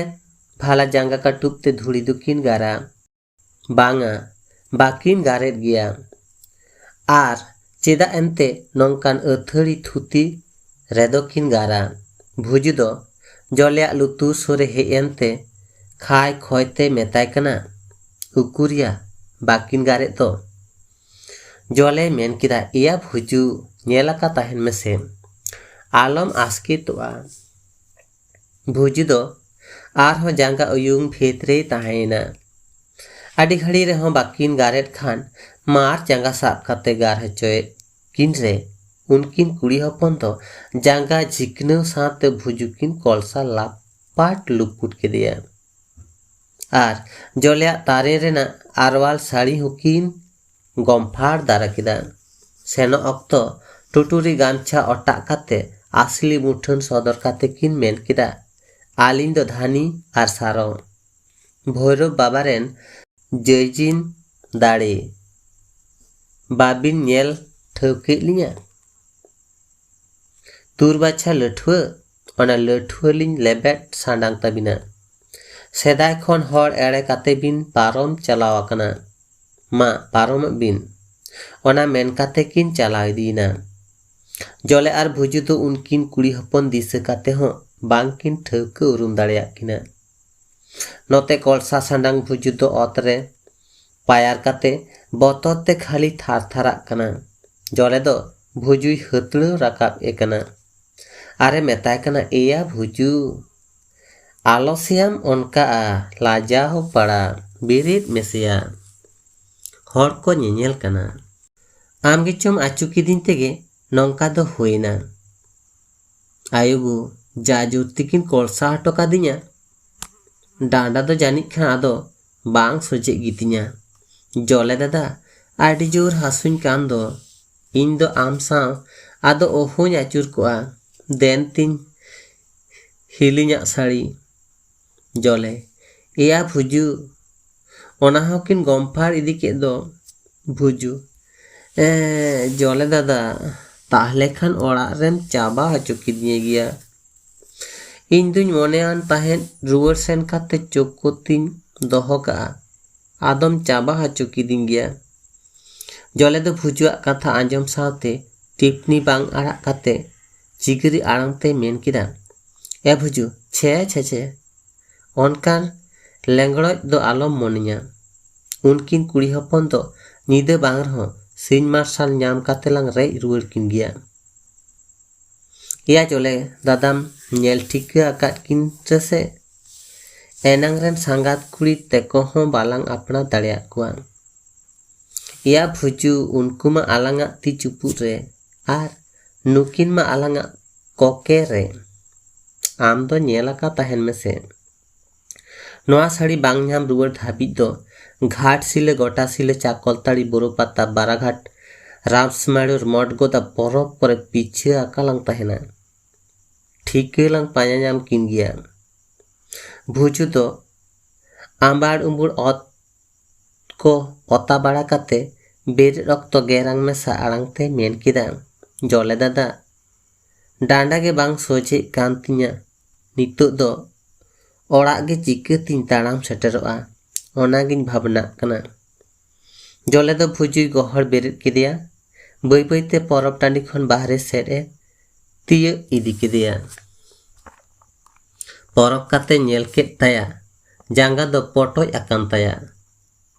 ᱵᱷᱟᱞᱟ ᱡᱟᱸᱜᱟ ᱠᱟᱹᱴᱩᱵ ᱛᱮ ᱫᱷᱩᱲᱤ ᱫᱚᱠᱤᱱ ᱜᱟᱨᱟ᱾ ᱵᱟᱝᱟ, ᱵᱟᱹᱠᱤᱱ ᱜᱟᱨᱮᱫ ᱜᱮᱭᱟ᱾ ᱟᱨ ᱪᱮᱫᱟᱜ ᱮᱱᱛᱮ ᱱᱚᱝᱠᱟᱱ ᱟᱹᱛᱷᱟᱹᱲᱤ ᱛᱷᱩᱛᱤ ᱨᱮᱫᱚ ᱠᱤᱱ ᱜᱟᱨᱟ? ᱵᱷᱩᱡᱩ ᱫᱚ ᱡᱚᱞᱮᱭᱟᱜ ᱞᱩᱛᱩᱨ ᱥᱩᱨ ᱨᱮ ᱦᱮᱡ ᱮᱱᱛᱮ ᱠᱷᱟᱭ ᱠᱷᱚᱭ ᱛᱮ ᱢᱮᱛᱟᱭ ᱠᱟᱱᱟ, "ᱩᱠᱩᱨᱭᱟ, ᱵᱟᱹᱠᱤᱱ ᱜᱟᱨᱮᱫ ᱫᱚ?" ᱡᱚᱞᱮᱭ ᱢᱮᱱ ᱠᱮᱫᱟ, "ᱮᱭᱟ ᱵᱷᱩᱡᱩ, ᱧᱮᱞ ᱟᱠᱟ ᱛᱟᱦᱮᱱ ᱢᱮᱥᱮ, ᱟᱞᱚᱢ ᱟᱥᱠᱮᱛᱚᱜᱼᱟ᱾" ᱵᱷᱩᱡᱩ ᱫᱚ ᱟᱨᱦᱚᱸ ᱡᱟᱸᱜᱟ ᱩᱭᱩᱝ ᱵᱷᱮᱫ ᱨᱮᱭ ᱛᱟᱦᱮᱸᱭᱮᱱᱟ᱾ ᱟᱹᱰᱤ ᱜᱷᱟᱹᱲᱤ ᱨᱮᱦᱚᱸ ᱵᱟᱹᱠᱤᱱ ᱜᱟᱨᱮᱫ ᱠᱷᱟᱱ ᱢᱟᱨ ᱡᱟᱸᱜᱟ ᱥᱟᱵ ᱠᱟᱛᱮ ᱜᱟᱨ ᱦᱚᱪᱚᱭᱮᱫ ᱠᱤᱱ ᱨᱮ ᱩᱱᱠᱤᱱ ᱠᱩᱲᱤ ᱦᱚᱯᱚᱱ ᱫᱚ ᱡᱟᱸᱜᱟ ᱡᱷᱤᱠᱱᱟᱹᱣ ᱥᱟᱶᱛᱮ ᱵᱷᱩᱡᱩ ᱠᱤᱱ ᱠᱚᱞᱥᱟ ᱞᱟᱯᱟᱴ ᱞᱩᱯᱩᱴ ᱠᱮᱫᱮᱭᱟ᱾ ᱟᱨ ᱡᱚᱞᱮᱭᱟᱜ ᱛᱟᱨᱮᱱ ᱨᱮᱱᱟᱜ ᱟᱨᱣᱟᱞ ᱥᱟᱹᱲᱤ ᱦᱚᱸᱠᱤᱱ ᱜᱚᱢᱯᱷᱟᱲ ᱫᱟᱨᱟ ᱠᱮᱫᱟ᱾ ᱥᱮᱱᱚᱜ ᱚᱠᱛᱚ ᱴᱩᱴᱩᱨᱤ ᱜᱟᱢᱪᱷᱟ ᱚᱴᱟᱜ ᱠᱟᱛᱮ ᱟᱥᱞᱤ ᱢᱩᱴᱷᱟᱹᱱ ᱥᱚᱫᱚᱨ ᱠᱟᱛᱮ ᱠᱤᱱ ᱢᱮᱱ ᱠᱮᱫᱟ, "ᱟᱹᱞᱤᱧ ᱫᱚ ᱫᱷᱟᱹᱱᱤ ᱟᱨ ᱥᱟᱨᱚ, ᱵᱷᱳᱭᱨᱳᱵ ᱵᱟᱵᱟ ᱨᱮᱱ ᱡᱟᱹᱭᱡᱤᱱ ᱫᱟᱲᱮ᱾ ᱵᱟᱵᱤᱱ ᱧᱮᱞ ᱴᱷᱟᱹᱣᱠᱟᱹᱭᱮᱫ ᱞᱤᱧᱟ? ᱛᱩᱨ ᱵᱟᱪᱷᱟ ᱞᱟᱹᱴᱷᱩᱣᱟᱹ, ᱚᱱᱟ ᱞᱟᱹᱴᱷᱩᱣᱟᱹ ᱞᱤᱧ ᱞᱮᱵᱮᱫ ᱥᱟᱸᱰᱟᱝ ᱛᱟᱵᱤᱱᱟ᱾ ᱥᱮᱫᱟᱭ ᱠᱷᱚᱱ ᱦᱚᱲ ᱮᱲᱮ ᱠᱟᱛᱮ ᱵᱤᱱ ᱯᱟᱨᱚᱢ ᱪᱟᱞᱟᱣ ᱟᱠᱟᱱᱟ᱾ ᱢᱟ, ᱯᱟᱨᱚᱢᱚᱜ ᱵᱤᱱ᱾" ᱚᱱᱟ ᱢᱮᱱ ᱠᱟᱛᱮ ᱠᱤᱱ ᱪᱟᱞᱟᱣ ᱤᱫᱤᱭᱮᱱᱟ᱾ ᱡᱚᱞᱮ ᱟᱨ ᱵᱷᱩᱡᱩ ᱫᱚ ᱩᱱᱠᱤᱱ ᱠᱩᱲᱤ ᱦᱚᱯᱚᱱ ᱫᱤᱥᱟᱹ ᱠᱟᱛᱮ ᱦᱚᱸ ᱵᱟᱝ ᱠᱤᱱ ᱴᱷᱟᱹᱣᱠᱟᱹ ᱩᱨᱩᱢ ᱫᱟᱲᱮᱭᱟᱜ ᱠᱤᱱᱟ᱾ ᱱᱚᱛᱮ ᱠᱚᱞᱥᱟ ᱥᱟᱸᱰᱟᱝ ᱵᱷᱩᱡᱩ ᱫᱚ ᱚᱛ ᱨᱮ ᱯᱟᱭᱟᱨ ᱠᱟᱛᱮ ᱵᱚᱛᱚᱨ ᱛᱮ ᱠᱷᱟᱹᱞᱤ ᱛᱷᱟᱨ ᱛᱷᱟᱨᱟᱜ ᱠᱟᱱᱟ᱾ ᱡᱚᱞᱮ ᱫᱚ ᱵᱷᱩᱡᱩᱭ ᱦᱟᱹᱛᱲᱟᱹᱣ ᱨᱟᱠᱟᱵ ᱮ ᱠᱟᱱᱟ᱾ ᱟᱨᱮ ᱢᱮᱛᱟᱭ ᱠᱟᱱᱟ, "ᱮᱭᱟ ᱵᱷᱩᱡᱩ, ᱟᱞᱚ ᱥᱮᱭᱟᱢ ᱚᱱᱠᱟᱜᱼᱟ, ᱞᱟᱡᱟᱣ ᱯᱟᱲᱟ, ᱵᱮᱨᱮᱫ ᱢᱮᱥᱮᱭᱟ᱾" ᱦᱚᱲ ᱠᱚ ᱧᱮᱧᱮᱞ ᱠᱟᱱᱟ᱾ ᱟᱢ ᱜᱮᱪᱚᱢ ᱟᱹᱪᱩ ᱠᱤᱫᱤᱧ ᱛᱮᱜᱮ ᱱᱚᱝᱠᱟ ᱫᱚ ᱦᱩᱭᱱᱟ᱾ ᱟᱭᱳ ᱜᱳ, ᱡᱟ ᱡᱳᱨ ᱛᱮᱠᱤᱱ ᱠᱚᱞᱥᱟ ᱦᱚᱴᱚ ᱠᱟᱫᱤᱧᱟ, ᱰᱟᱸᱰᱟ ᱫᱚ ᱡᱟᱹᱱᱤᱡ ᱠᱷᱟᱱ ᱟᱫᱚ ᱵᱟᱝ ᱥᱚᱡᱷᱮᱜ ᱜᱮᱛᱤᱧᱟ᱾ ᱡᱚᱞᱮ ᱫᱟᱫᱟ, ᱟᱹᱰᱤ ᱡᱳᱨ ᱦᱟᱹᱥᱩᱧ ᱠᱟᱱ ᱫᱚ᱾ ᱤᱧ ᱫᱚ ᱟᱢ ᱥᱟᱶ ᱟᱫᱚ ᱚᱦᱚᱧ ᱟᱹᱪᱩᱨ ᱠᱚᱜᱼᱟ᱾ ᱫᱮᱱ ᱛᱤᱧ ᱦᱤᱞᱤᱧᱟᱜ ᱥᱟᱹᱲᱤ᱾ ᱡᱚᱞᱮ, ᱮᱭᱟ ᱵᱷᱩᱡᱩ, ᱚᱱᱟ ᱦᱚᱸᱠᱤᱱ ᱜᱚᱢᱯᱷᱟᱲ ᱤᱫᱤ ᱠᱮᱫ ᱫᱚ᱾ ᱵᱷᱩᱡᱩ, ᱮᱸ, ᱡᱚᱞᱮ ᱫᱟᱫᱟ, ᱛᱟᱦᱞᱮ ᱠᱷᱟᱱ ᱚᱲᱟᱜ ᱨᱮᱢ ᱪᱟᱵᱟ ᱦᱚᱪᱚ ᱠᱤᱫᱤᱧ ᱜᱮᱭᱟ᱾ ᱤᱧ ᱫᱩᱧ ᱢᱚᱱᱮᱭᱟᱱ ᱛᱟᱦᱮᱸᱫ ᱨᱩᱣᱟᱹᱲ ᱥᱮᱱ ᱠᱟᱛᱮ ᱪᱳᱠ ᱠᱚᱛᱤᱧ ᱫᱚᱦᱚ ᱠᱟᱜᱼᱟ, ᱟᱫᱚᱢ ᱪᱟᱵᱟ ᱦᱚᱪᱚ ᱠᱤᱫᱤᱧ ᱜᱮᱭᱟ᱾ ᱡᱚᱞᱮ ᱫᱚ ᱵᱷᱩᱡᱩᱣᱟᱜ ᱠᱟᱛᱷᱟ ᱟᱸᱡᱚᱢ ᱥᱟᱶᱛᱮ ᱴᱤᱯᱱᱤ ᱵᱟᱝ ᱟᱲᱟᱜ ᱠᱟᱛᱮ ᱪᱤᱜᱤᱨᱤ ᱟᱲᱟᱝ ᱛᱮ ᱢᱮᱱ ᱠᱮᱫᱟ, ᱮ ᱵᱷᱩᱡᱩ, ᱪᱷᱮ, ᱪᱷᱮ, ᱪᱷᱮ, ᱚᱱᱠᱟᱱ ᱞᱮᱸᱜᱽᱲᱚᱡ ᱫᱚ ᱟᱞᱚᱢ ᱢᱚᱱᱮᱧᱟ᱾ ᱩᱱᱠᱤᱱ ᱠᱩᱲᱤ ᱦᱚᱯᱚᱱ ᱫᱚ ᱧᱤᱫᱟᱹ ᱵᱟᱝ ᱨᱮᱦᱚᱸ ᱥᱤᱧ ᱢᱟᱨᱥᱟᱞ ᱧᱟᱢ ᱠᱟᱛᱮ ᱞᱟᱝ ᱨᱮᱡ ᱨᱩᱣᱟᱹᱲ ᱠᱤᱱ ᱜᱮᱭᱟ᱾ ᱮᱭᱟ ᱡᱚᱞᱮ, ᱫᱟᱫᱟᱢ ᱧᱮᱞ ᱴᱷᱤᱠᱟᱹ ᱟᱠᱟᱫ ᱠᱤᱱ ᱨᱮᱥᱮ? ᱮᱱᱟᱝ ᱨᱮᱱ ᱥᱟᱸᱜᱟᱛ ᱠᱩᱲᱤ ᱛᱮᱠᱚ ᱦᱚᱸ ᱵᱟᱞᱟᱝ ᱟᱯᱱᱟᱨ ᱫᱟᱲᱮᱭᱟᱫ ᱠᱚᱣᱟ᱾ ᱮᱭᱟ ᱵᱷᱩᱡᱩ, ᱩᱱᱠᱩ ᱢᱟ ᱟᱞᱟᱝᱟᱜ ᱛᱤ ᱪᱩᱯᱩᱫ ᱨᱮ, ᱟᱨ ᱱᱩᱠᱤᱱ ᱢᱟ ᱟᱞᱟᱝᱟᱜ ᱠᱚᱠᱮ ᱨᱮ᱾ ᱟᱢ ᱫᱚ ᱧᱮᱞ ᱟᱠᱟ ᱛᱟᱦᱮᱱ ᱢᱮᱥᱮ᱾ ᱱᱚᱣᱟ ᱥᱟᱹᱲᱤ ᱵᱟᱝ ᱧᱟᱢ ᱨᱩᱣᱟᱹᱲ ᱫᱷᱟᱹᱵᱤᱡ ᱫᱚ ᱜᱷᱟᱴᱥᱤᱞᱟᱹ, ᱜᱚᱴᱟᱥᱤᱞᱟᱹ, ᱪᱟᱠᱚᱞᱛᱟᱹᱲᱤ, ᱵᱳᱨᱳᱯᱟᱛᱟ, ᱵᱟᱨᱟᱜᱷᱟᱴ, ᱨᱟᱢᱥᱢᱟᱲᱩᱨ, ᱢᱚᱴᱜᱚᱫᱟ ᱯᱚᱨᱚᱵᱽ ᱠᱚᱨᱮ ᱯᱤᱪᱷᱟᱹ ᱟᱠᱟ ᱞᱟᱝ ᱛᱟᱦᱮᱱᱟ᱾ ᱴᱷᱤᱠᱟᱹ ᱞᱟᱝ ᱯᱟᱸᱡᱟ ᱧᱟᱢ ᱠᱤᱱ ᱜᱮᱭᱟ᱾ ᱵᱷᱩᱡᱩ ᱫᱚ ᱟᱢᱵᱟᱲ ᱩᱢᱵᱩᱲ ᱚᱛ ᱠᱚ ᱚᱛᱟ ᱵᱟᱲᱟ ᱠᱟᱛᱮ ᱵᱮᱨᱮᱫ ᱚᱠᱛᱚ ᱜᱮᱨᱟᱝ ᱢᱮᱥᱟ ᱟᱲᱟᱝ ᱛᱮ ᱢᱮᱱ ᱠᱮᱫᱟ, "ᱡᱚᱞᱮ ᱫᱟᱫᱟ, ᱰᱟᱸᱰᱟ ᱜᱮ ᱵᱟᱝ ᱥᱚᱡᱷᱮᱜ ᱠᱟᱱ ᱛᱤᱧᱟ᱾ ᱱᱤᱛᱚᱜ ᱫᱚ ᱚᱲᱟᱜ ᱜᱮ ᱪᱤᱠᱟᱹᱛᱤᱧ ᱛᱟᱲᱟᱢ ᱥᱮᱴᱮᱨᱚᱜᱼᱟ, ᱚᱱᱟᱜᱤᱧ ᱵᱷᱟᱵᱽᱱᱟᱜ ᱠᱟᱱᱟ᱾" ᱡᱚᱞᱮ ᱫᱚ ᱵᱷᱩᱡᱩᱭ ᱜᱚᱦᱚᱲ ᱵᱮᱨᱮᱫ ᱠᱮᱫᱮᱭᱟ᱾ ᱵᱟᱹᱭ ᱵᱟᱹᱭᱛᱮ ᱯᱚᱨᱚᱵᱽ ᱴᱟᱺᱰᱤ ᱠᱷᱚᱱ ᱵᱟᱦᱨᱮ ᱥᱮᱫ ᱮ ᱛᱤᱭᱟᱹᱜ ᱤᱫᱤ ᱠᱮᱫᱮᱭᱟ᱾ ᱯᱚᱨᱚᱵᱽ ᱠᱟᱛᱮ ᱧᱮᱞ ᱠᱮᱫ ᱛᱟᱭᱟ, ᱡᱟᱸᱜᱟ ᱫᱚ ᱯᱚᱴᱚᱡ ᱟᱠᱟᱱ ᱛᱟᱭᱟ᱾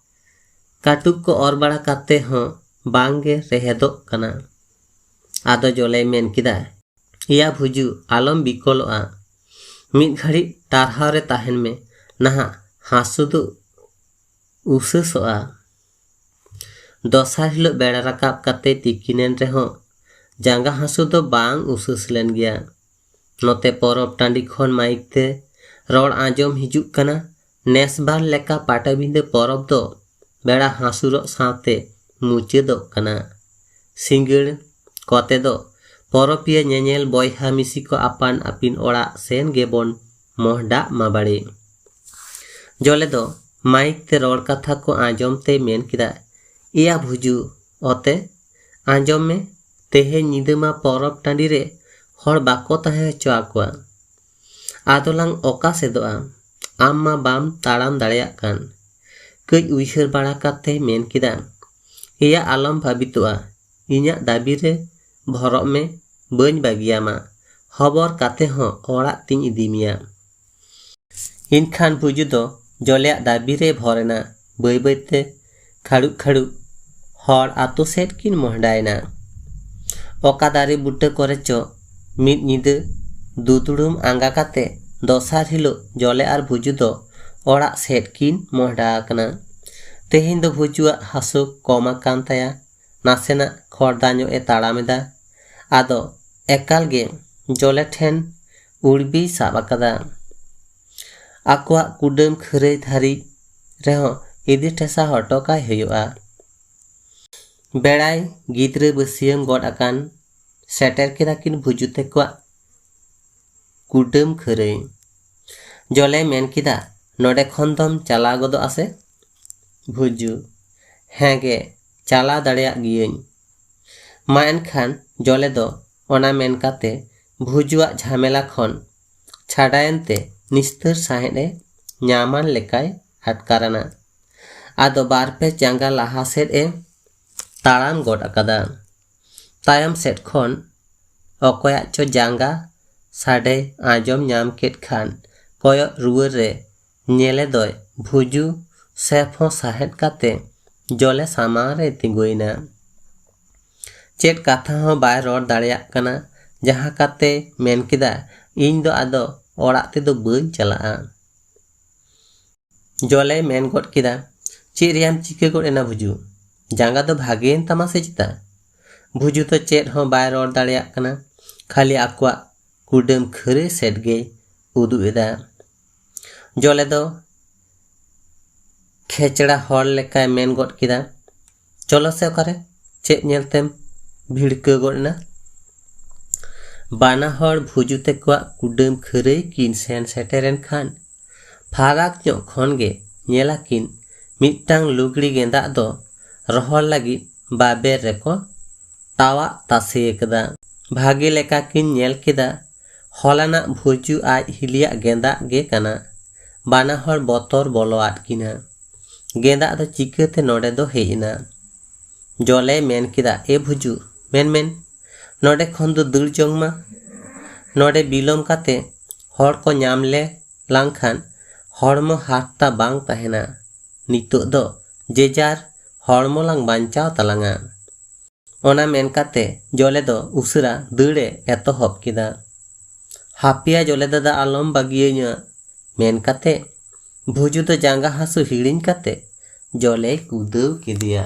ᱠᱟᱹᱴᱩᱵ ᱠᱚ ᱚᱨ ᱵᱟᱲᱟ ᱠᱟᱛᱮ ᱦᱚᱸ ᱵᱟᱝ ᱜᱮ ᱨᱮᱦᱮᱫᱚᱜ ᱠᱟᱱᱟ᱾ ᱟᱫᱚ ᱡᱚᱞᱮᱭ ᱢᱮᱱ ᱠᱮᱫᱟ, "ᱮᱭᱟ ᱵᱷᱩᱡᱩ, ᱟᱞᱚᱢ ᱵᱤᱠᱚᱞᱚᱜᱼᱟ᱾ ᱢᱤᱫ ᱜᱷᱟᱹᱲᱤᱡ ᱴᱟᱨᱦᱟᱣ ᱨᱮ ᱛᱟᱦᱮᱱ ᱢᱮ, ᱱᱟᱦᱟᱜ ᱦᱟᱹᱥᱩ ᱫᱚ ᱩᱥᱟᱹᱥᱚᱜᱼᱟ᱾" ᱫᱚᱥᱟᱨ ᱦᱤᱞᱳᱜ ᱵᱮᱲᱟ ᱨᱟᱠᱟᱵ ᱠᱟᱛᱮ ᱛᱤᱠᱤᱱᱮᱱ ᱨᱮᱦᱚᱸ ᱡᱟᱸᱜᱟ ᱦᱟᱹᱥᱩ ᱫᱚ ᱵᱟᱝ ᱩᱥᱟᱹᱥ ᱞᱮᱱ ᱜᱮᱭᱟ᱾ ᱱᱚᱛᱮ ᱯᱚᱨᱚᱵᱽ ᱴᱟᱺᱰᱤ ᱠᱷᱚᱱ ᱢᱟᱭᱤᱠ ᱛᱮ ᱨᱚᱲ ᱟᱸᱡᱚᱢ ᱦᱤᱡᱩᱜ ᱠᱟᱱᱟ, "ᱱᱮᱥᱵᱟᱨ ᱞᱮᱠᱟ ᱯᱟᱴᱟᱵᱤᱸᱫᱟᱹ ᱯᱚᱨᱚᱵᱽ ᱫᱚ ᱵᱮᱲᱟ ᱦᱟᱹᱥᱩᱨᱚᱜ ᱥᱟᱶᱛᱮ ᱢᱩᱪᱟᱹᱫᱚᱜ ᱠᱟᱱᱟ᱾" ᱥᱤᱸᱜᱟᱹᱲ ᱠᱚᱛᱮ ᱫᱚ ᱯᱚᱨᱚᱵᱤᱭᱟᱹ ᱧᱮᱧᱮᱞ ᱵᱚᱭᱦᱟ ᱢᱤᱥᱤ ᱠᱚ ᱟᱯᱟᱱ ᱟᱹᱯᱤᱱ ᱚᱲᱟᱜ ᱥᱮᱱ ᱜᱮᱵᱚᱱ ᱢᱚᱦᱰᱟᱜ ᱢᱟ ᱵᱟᱲᱮ᱾ ᱡᱚᱞᱮ ᱫᱚ ᱢᱟᱭᱤᱠ ᱛᱮ ᱨᱚᱲ ᱠᱟᱛᱷᱟ ᱠᱚ ᱟᱸᱡᱚᱢ ᱛᱮ ᱢᱮᱱ ᱠᱮᱫᱟ, "ᱮᱭᱟ ᱵᱷᱩᱡᱩ, ᱚᱛᱮ, ᱟᱸᱡᱚᱢ ᱢᱮ, ᱛᱮᱦᱮᱧ ᱧᱤᱫᱟᱹ ᱢᱟ ᱯᱚᱨᱚᱵᱽ ᱴᱟᱺᱰᱤ ᱨᱮ ᱦᱚᱲ ᱵᱟᱠᱚ ᱛᱟᱦᱮᱸ ᱦᱚᱪᱚ ᱟᱠᱚᱣᱟ᱾ ᱟᱫᱚᱞᱟᱝ ᱚᱠᱟ ᱥᱮᱫᱚᱜᱼᱟ? ᱟᱢ ᱢᱟ ᱵᱟᱢ ᱛᱟᱲᱟᱢ ᱫᱟᱲᱮᱭᱟᱜ ᱠᱟᱱ᱾" ᱠᱟᱹᱡ ᱩᱭᱦᱟᱹᱨ ᱵᱟᱲᱟ ᱠᱟᱛᱮ ᱢᱮᱱ ᱠᱮᱫᱟ, "ᱮᱭᱟ, ᱟᱞᱚᱢ ᱵᱷᱟᱵᱤᱛᱚᱜᱼᱟ, ᱤᱧᱟᱹᱜ ᱫᱟᱹᱵᱤ ᱨᱮ ᱵᱷᱚᱨᱚᱜ ᱢᱮ, ᱵᱟᱹᱧ ᱵᱟᱹᱜᱤᱭᱟᱢᱟ᱾ ᱦᱚᱵᱚᱨ ᱠᱟᱛᱮ ᱦᱚᱸ ᱚᱲᱟᱜ ᱛᱤᱧ ᱤᱫᱤ ᱢᱮᱭᱟ᱾" ᱮᱱᱠᱷᱟᱱ ᱵᱷᱩᱡᱩ ᱫᱚ ᱡᱚᱞᱮᱭᱟᱜ ᱫᱟᱹᱵᱤ ᱨᱮ ᱵᱷᱚᱨ ᱮᱱᱟ᱾ ᱵᱟᱹᱭ ᱵᱟᱹᱭᱛᱮ ᱠᱷᱟᱹᱲᱩᱵ ᱠᱷᱟᱹᱲᱩᱵ ᱦᱚᱲ ᱟᱛᱳ ᱥᱮᱫ ᱠᱤᱱ ᱢᱚᱦᱰᱟᱭᱮᱱᱟ᱾ ᱚᱠᱟ ᱫᱟᱨᱮ ᱵᱩᱴᱟᱹ ᱠᱚᱨᱮ ᱪᱚ ᱢᱤᱫ ᱧᱤᱫᱟᱹ ᱫᱩᱫᱲᱩᱢ ᱟᱸᱜᱟ ᱠᱟᱛᱮ ᱫᱚᱥᱟᱨ ᱦᱤᱞᱳᱜ ᱡᱚᱞᱮ ᱟᱨ ᱵᱷᱩᱡᱩ ᱫᱚ ᱚᱲᱟᱜ ᱥᱮᱫ ᱠᱤᱱ ᱢᱚᱦᱰᱟ ᱟᱠᱟᱱᱟ᱾ ᱛᱮᱦᱮᱧ ᱫᱚ ᱵᱷᱩᱡᱩᱣᱟᱜ ᱦᱟᱹᱥᱩ ᱠᱚᱢ ᱟᱠᱟᱱ ᱛᱟᱭᱟ᱾ ᱱᱟᱥᱮᱱᱟᱜ ᱠᱷᱚᱲᱫᱟ ᱧᱚᱜ ᱮ ᱛᱟᱲᱟᱢ ᱮᱫᱟ᱾ ᱟᱫᱚ ᱮᱠᱟᱞ ᱜᱮ ᱡᱚᱞᱮ ᱴᱷᱮᱱ ᱩᱲᱵᱤᱭ ᱥᱟᱵ ᱟᱠᱟᱫᱟ᱾ ᱟᱠᱚᱣᱟᱜ ᱠᱩᱰᱟᱹᱢ ᱠᱷᱟᱹᱨᱟᱹᱭ ᱫᱷᱟᱹᱨᱤᱡ ᱨᱮᱦᱚᱸ ᱤᱫᱤ ᱴᱷᱮᱥᱟ ᱦᱚᱴᱚ ᱠᱟᱭ ᱦᱩᱭᱩᱜᱼᱟ᱾ ᱵᱮᱲᱟᱭ ᱜᱤᱫᱽᱨᱟᱹ ᱵᱟᱹᱥᱭᱟᱹᱢ ᱜᱚᱫ ᱟᱠᱟᱱ ᱥᱮᱴᱮᱨ ᱠᱮᱫᱟ ᱠᱤᱱ ᱵᱷᱩᱡᱩ ᱛᱮᱠᱚᱣᱟᱜ ᱠᱩᱰᱟᱹᱢ ᱠᱷᱟᱹᱨᱟᱹᱭ᱾ ᱡᱚᱞᱮ ᱢᱮᱱ ᱠᱮᱫᱟ, "ᱱᱚᱰᱮ ᱠᱷᱚᱱ ᱫᱚᱢ ᱪᱟᱞᱟᱣ ᱜᱚᱫᱚᱜᱼᱟ ᱥᱮ?" ᱵᱷᱩᱡᱩ, "ᱦᱮᱸ ᱜᱮ, ᱪᱟᱞᱟᱣ ᱫᱟᱲᱮᱭᱟᱜ ᱜᱤᱭᱟᱹᱧ᱾" ᱢᱟ ᱮᱱᱠᱷᱟᱱ ᱡᱚᱞᱮ ᱫᱚ ᱚᱱᱟ ᱢᱮᱱ ᱠᱟᱛᱮ ᱵᱷᱩᱡᱩᱣᱟᱜ ᱡᱷᱟᱢᱮᱞᱟ ᱠᱷᱚᱱ ᱪᱷᱟᱰᱟᱭᱮᱱ ᱛᱮ ᱱᱤᱥᱛᱟᱹᱨ ᱥᱟᱸᱦᱮᱫ ᱮ ᱧᱟᱢᱟᱱ ᱞᱮᱠᱟᱭ ᱟᱴᱠᱟᱨᱟᱱᱟ᱾ ᱟᱫᱚ ᱵᱟᱨ ᱯᱮ ᱡᱟᱸᱜᱟ ᱞᱟᱦᱟ ᱥᱮᱫ ᱮ ᱛᱟᱲᱟᱢ ᱜᱚᱫ ᱟᱠᱟᱫᱟ᱾ ᱛᱟᱭᱚᱢ ᱥᱮᱫ ᱠᱷᱚᱱ ᱚᱠᱚᱭᱟᱜ ᱪᱚ ᱡᱟᱸᱜᱟ ᱥᱟᱰᱮ ᱟᱸᱡᱚᱢ ᱧᱟᱢ ᱠᱮᱫ ᱠᱷᱟᱱ ᱠᱚᱭᱚᱜ ᱨᱩᱣᱟᱹᱲ ᱨᱮ ᱧᱮᱞᱮ ᱫᱚᱭ ᱵᱷᱩᱡᱩ ᱥᱮᱯ ᱦᱚᱸ ᱥᱟᱦᱮᱫ ᱠᱟᱛᱮ ᱡᱚᱞᱮ ᱥᱟᱢᱟᱝ ᱨᱮ ᱛᱤᱸᱜᱩᱭᱮᱱᱟ᱾ ᱪᱮᱫ ᱠᱟᱛᱷᱟ ᱦᱚᱸ ᱵᱟᱭ ᱨᱚᱲ ᱫᱟᱲᱮᱭᱟᱜ ᱠᱟᱱᱟ, ᱡᱟᱦᱟᱸ ᱠᱟᱛᱮ ᱢᱮᱱ ᱠᱮᱫᱟ, "ᱤᱧ ᱫᱚ ᱟᱫᱚ ᱚᱲᱟᱜ ᱛᱮᱫᱚ ᱵᱟᱹᱧ ᱪᱟᱞᱟᱜᱼᱟ᱾" ᱡᱚᱞᱮᱭ ᱢᱮᱱ ᱜᱚᱫ ᱠᱮᱫᱟ, "ᱪᱮᱫ ᱨᱮᱭᱟᱢ ᱪᱤᱠᱟᱹ ᱜᱚᱫ ᱮᱱᱟ ᱵᱷᱩᱡᱩ? ᱡᱟᱸᱜᱟ ᱫᱚ ᱵᱷᱟᱜᱮᱭᱮᱱ ᱛᱟᱢᱟ ᱥᱮ ᱪᱮᱛᱟ?" ᱵᱷᱩᱡᱩ ᱫᱚ ᱪᱮᱫ ᱦᱚᱸ ᱵᱟᱭ ᱨᱚᱲ ᱫᱟᱲᱮᱭᱟᱜ ᱠᱟᱱᱟ, ᱠᱷᱟᱹᱞᱤ ᱟᱠᱚᱣᱟᱜ ᱠᱩᱰᱟᱹᱢ ᱠᱷᱟᱹᱨᱟᱹᱭ ᱥᱮᱫ ᱜᱮᱭ ᱩᱫᱩᱜ ᱮᱫᱟ᱾ ᱡᱚᱞᱮ ᱫᱚ ᱠᱷᱮᱪᱲᱟ ᱦᱚᱲ ᱞᱮᱠᱟᱭ ᱢᱮᱱ ᱜᱚᱫ ᱠᱮᱫᱟ, "ᱪᱚᱞᱚ ᱥᱮ ᱚᱠᱟᱨᱮ, ᱪᱮᱫ ᱧᱮᱞᱛᱮᱢ ᱵᱷᱤᱲᱠᱟᱹᱣ ᱜᱚᱫ ᱮᱱᱟ?" ᱵᱟᱱᱟ ᱦᱚᱲ ᱵᱷᱩᱡᱩ ᱛᱮᱠᱚᱣᱟᱜ ᱠᱩᱰᱟᱹᱢ ᱠᱷᱟᱹᱨᱟᱹᱭ ᱠᱤᱱ ᱥᱮᱱ ᱥᱮᱴᱮᱨᱮᱱ ᱠᱷᱟᱱ, ᱯᱷᱟᱨᱟᱠ ᱧᱚᱜ ᱠᱷᱚᱱ ᱜᱮ ᱧᱮᱞ ᱟᱹᱠᱤᱱ ᱢᱤᱫᱴᱟᱝ ᱞᱩᱜᱽᱲᱤ ᱜᱮᱸᱫᱟᱜ ᱫᱚ ᱨᱚᱦᱚᱲ ᱞᱟᱹᱜᱤᱫ ᱵᱟᱵᱮᱨ ᱨᱮᱠᱚ ᱛᱟᱣᱟᱜ ᱛᱟᱥᱮ ᱟᱠᱟᱫᱟ᱾ ᱵᱷᱟᱜᱮ ᱞᱮᱠᱟ ᱠᱤᱱ ᱧᱮᱞ ᱠᱮᱫᱟ, ᱦᱚᱞᱟᱱᱟᱜ ᱵᱷᱩᱡᱩ ᱟᱡ ᱦᱤᱞᱤᱭᱟᱜ ᱜᱮᱸᱫᱟᱜ ᱜᱮ ᱠᱟᱱᱟ᱾ ᱵᱟᱱᱟ ᱦᱚᱲ ᱵᱚᱛᱚᱨ ᱵᱚᱞᱚ ᱟᱫ ᱠᱤᱱᱟ᱾ ᱜᱮᱸᱫᱟᱜ ᱫᱚ ᱪᱤᱠᱟᱹᱛᱮ ᱱᱚᱰᱮ ᱫᱚ ᱦᱮᱡ ᱮᱱᱟ? ᱡᱚᱞᱮᱭ ᱢᱮᱱ ᱠᱮᱫᱟ, "ᱮ ᱵᱷᱩᱡᱩ, ᱢᱮᱱ ᱢᱮᱱ, ᱱᱚᱰᱮ ᱠᱷᱚᱱ ᱫᱚ ᱫᱟᱹᱲ ᱡᱚᱝ ᱢᱟ᱾ ᱱᱚᱰᱮ ᱵᱤᱞᱚᱢ ᱠᱟᱛᱮ ᱦᱚᱲ ᱠᱚ ᱧᱟᱢ ᱞᱮ ᱞᱟᱝ ᱠᱷᱟᱱ ᱦᱚᱲᱢᱚ ᱦᱟᱨᱛᱟ ᱵᱟᱝ ᱛᱟᱦᱮᱱᱟ᱾ ᱱᱤᱛᱚᱜ ᱫᱚ ᱡᱮᱡᱟᱨ ᱦᱚᱲᱢᱚ ᱞᱟᱝ ᱵᱟᱧᱪᱟᱣ ᱛᱟᱞᱟᱝᱟ᱾" ᱚᱱᱟ ᱢᱮᱱ ᱠᱟᱛᱮ ᱡᱚᱞᱮ ᱫᱚ ᱩᱥᱟᱹᱨᱟ ᱫᱟᱹᱲ ᱮ ᱮᱛᱚᱦᱚᱵ ᱠᱮᱫᱟ᱾ "ᱦᱟᱯᱮᱭᱟ ᱡᱚᱞᱮ ᱫᱟᱫᱟ, ᱟᱞᱚᱢ ᱵᱟᱹᱜᱤᱭᱟᱹᱧᱟ," ᱢᱮᱱ ᱠᱟᱛᱮ ᱵᱷᱩᱡᱩ ᱫᱚ ᱡᱟᱸᱜᱟ ᱦᱟᱹᱥᱩ ᱦᱤᱲᱤᱧ ᱠᱟᱛᱮ ᱡᱚᱞᱮᱭ ᱠᱩᱫᱟᱹᱣ ᱠᱮᱫᱮᱭᱟ᱾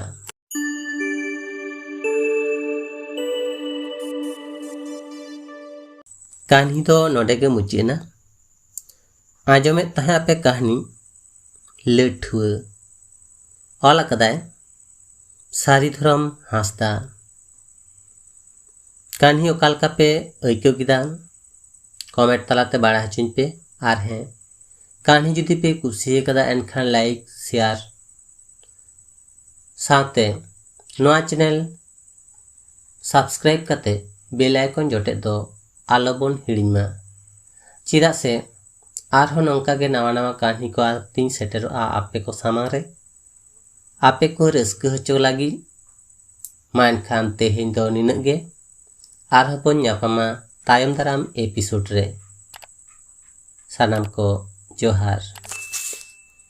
ᱠᱟᱹᱦᱱᱤ ᱫᱚ ᱱᱚᱰᱮ ᱜᱮ ᱢᱩᱪᱟᱹᱫ ᱮᱱᱟ᱾ ᱟᱸᱡᱚᱢᱮᱫ ᱛᱟᱦᱮᱸ ᱟᱯᱮ ᱠᱟᱹᱦᱱᱤ ᱞᱟᱹᱴᱷᱩᱣᱟᱹ, ᱚᱞ ᱟᱠᱟᱫᱟᱭ ᱥᱟᱹᱨᱤ ᱫᱷᱚᱨᱚᱢ ᱦᱟᱸᱥᱫᱟ᱾ ᱠᱟᱹᱦᱱᱤ ᱚᱠᱟ ᱞᱮᱠᱟ ᱯᱮ ᱟᱹᱭᱠᱟᱹᱣ ᱠᱮᱫᱟ, ᱠᱚᱢᱮᱱᱴ ᱛᱟᱞᱟᱛᱮ ᱵᱟᱲᱟᱭ ᱦᱚᱪᱚᱧ ᱯᱮ᱾ ᱟᱨ ᱦᱮᱸ, ᱠᱟᱹᱦᱱᱤ ᱡᱩᱫᱤ ᱯᱮ ᱠᱩᱥᱤᱭᱟᱠᱟᱫᱟ, ᱮᱱᱠᱷᱟᱱ ᱞᱟᱭᱤᱠ, ᱥᱮᱭᱟᱨ ᱥᱟᱶᱛᱮ ᱱᱚᱣᱟ ᱪᱮᱱᱮᱞ ᱥᱟᱵᱥᱠᱨᱟᱭᱤᱵ ᱠᱟᱛᱮ ᱵᱮᱞ ᱟᱭᱠᱚᱱ ᱡᱚᱴᱮᱫ ᱫᱚ ᱟᱞᱚᱵᱚᱱ ᱦᱤᱲᱤᱧ ᱢᱟ᱾ ᱪᱮᱫᱟᱜ ᱥᱮ ᱟᱨᱦᱚᱸ ᱱᱚᱝᱠᱟ ᱜᱮ ᱱᱟᱣᱟ ᱱᱟᱣᱟ ᱠᱟᱹᱦᱱᱤ ᱠᱚ ᱟᱛᱮᱧ ᱥᱮᱴᱮᱨᱚᱜᱼᱟ ᱟᱯᱮ ᱠᱚ ᱥᱟᱢᱟᱝ ᱨᱮ, ᱟᱯᱮ ᱠᱚ ᱨᱟᱹᱥᱠᱟᱹ ᱦᱚᱪᱚ ᱞᱟᱹᱜᱤᱫ᱾ ᱢᱟ ᱮᱱᱠᱷᱟᱱ ᱛᱮᱦᱮᱧ ᱫᱚ ᱱᱤᱱᱟᱹᱜ ᱜᱮ᱾ ᱟᱨᱦᱚᱸ ᱵᱚᱱ ᱧᱟᱯᱟᱢᱟ ᱛᱟᱭᱚᱢ ᱫᱟᱨᱟᱢ ᱮᱯᱤᱥᱳᱰ ᱨᱮ᱾ ᱥᱟᱱᱟᱢ ᱠᱚ ᱡᱚᱦᱟᱨ᱾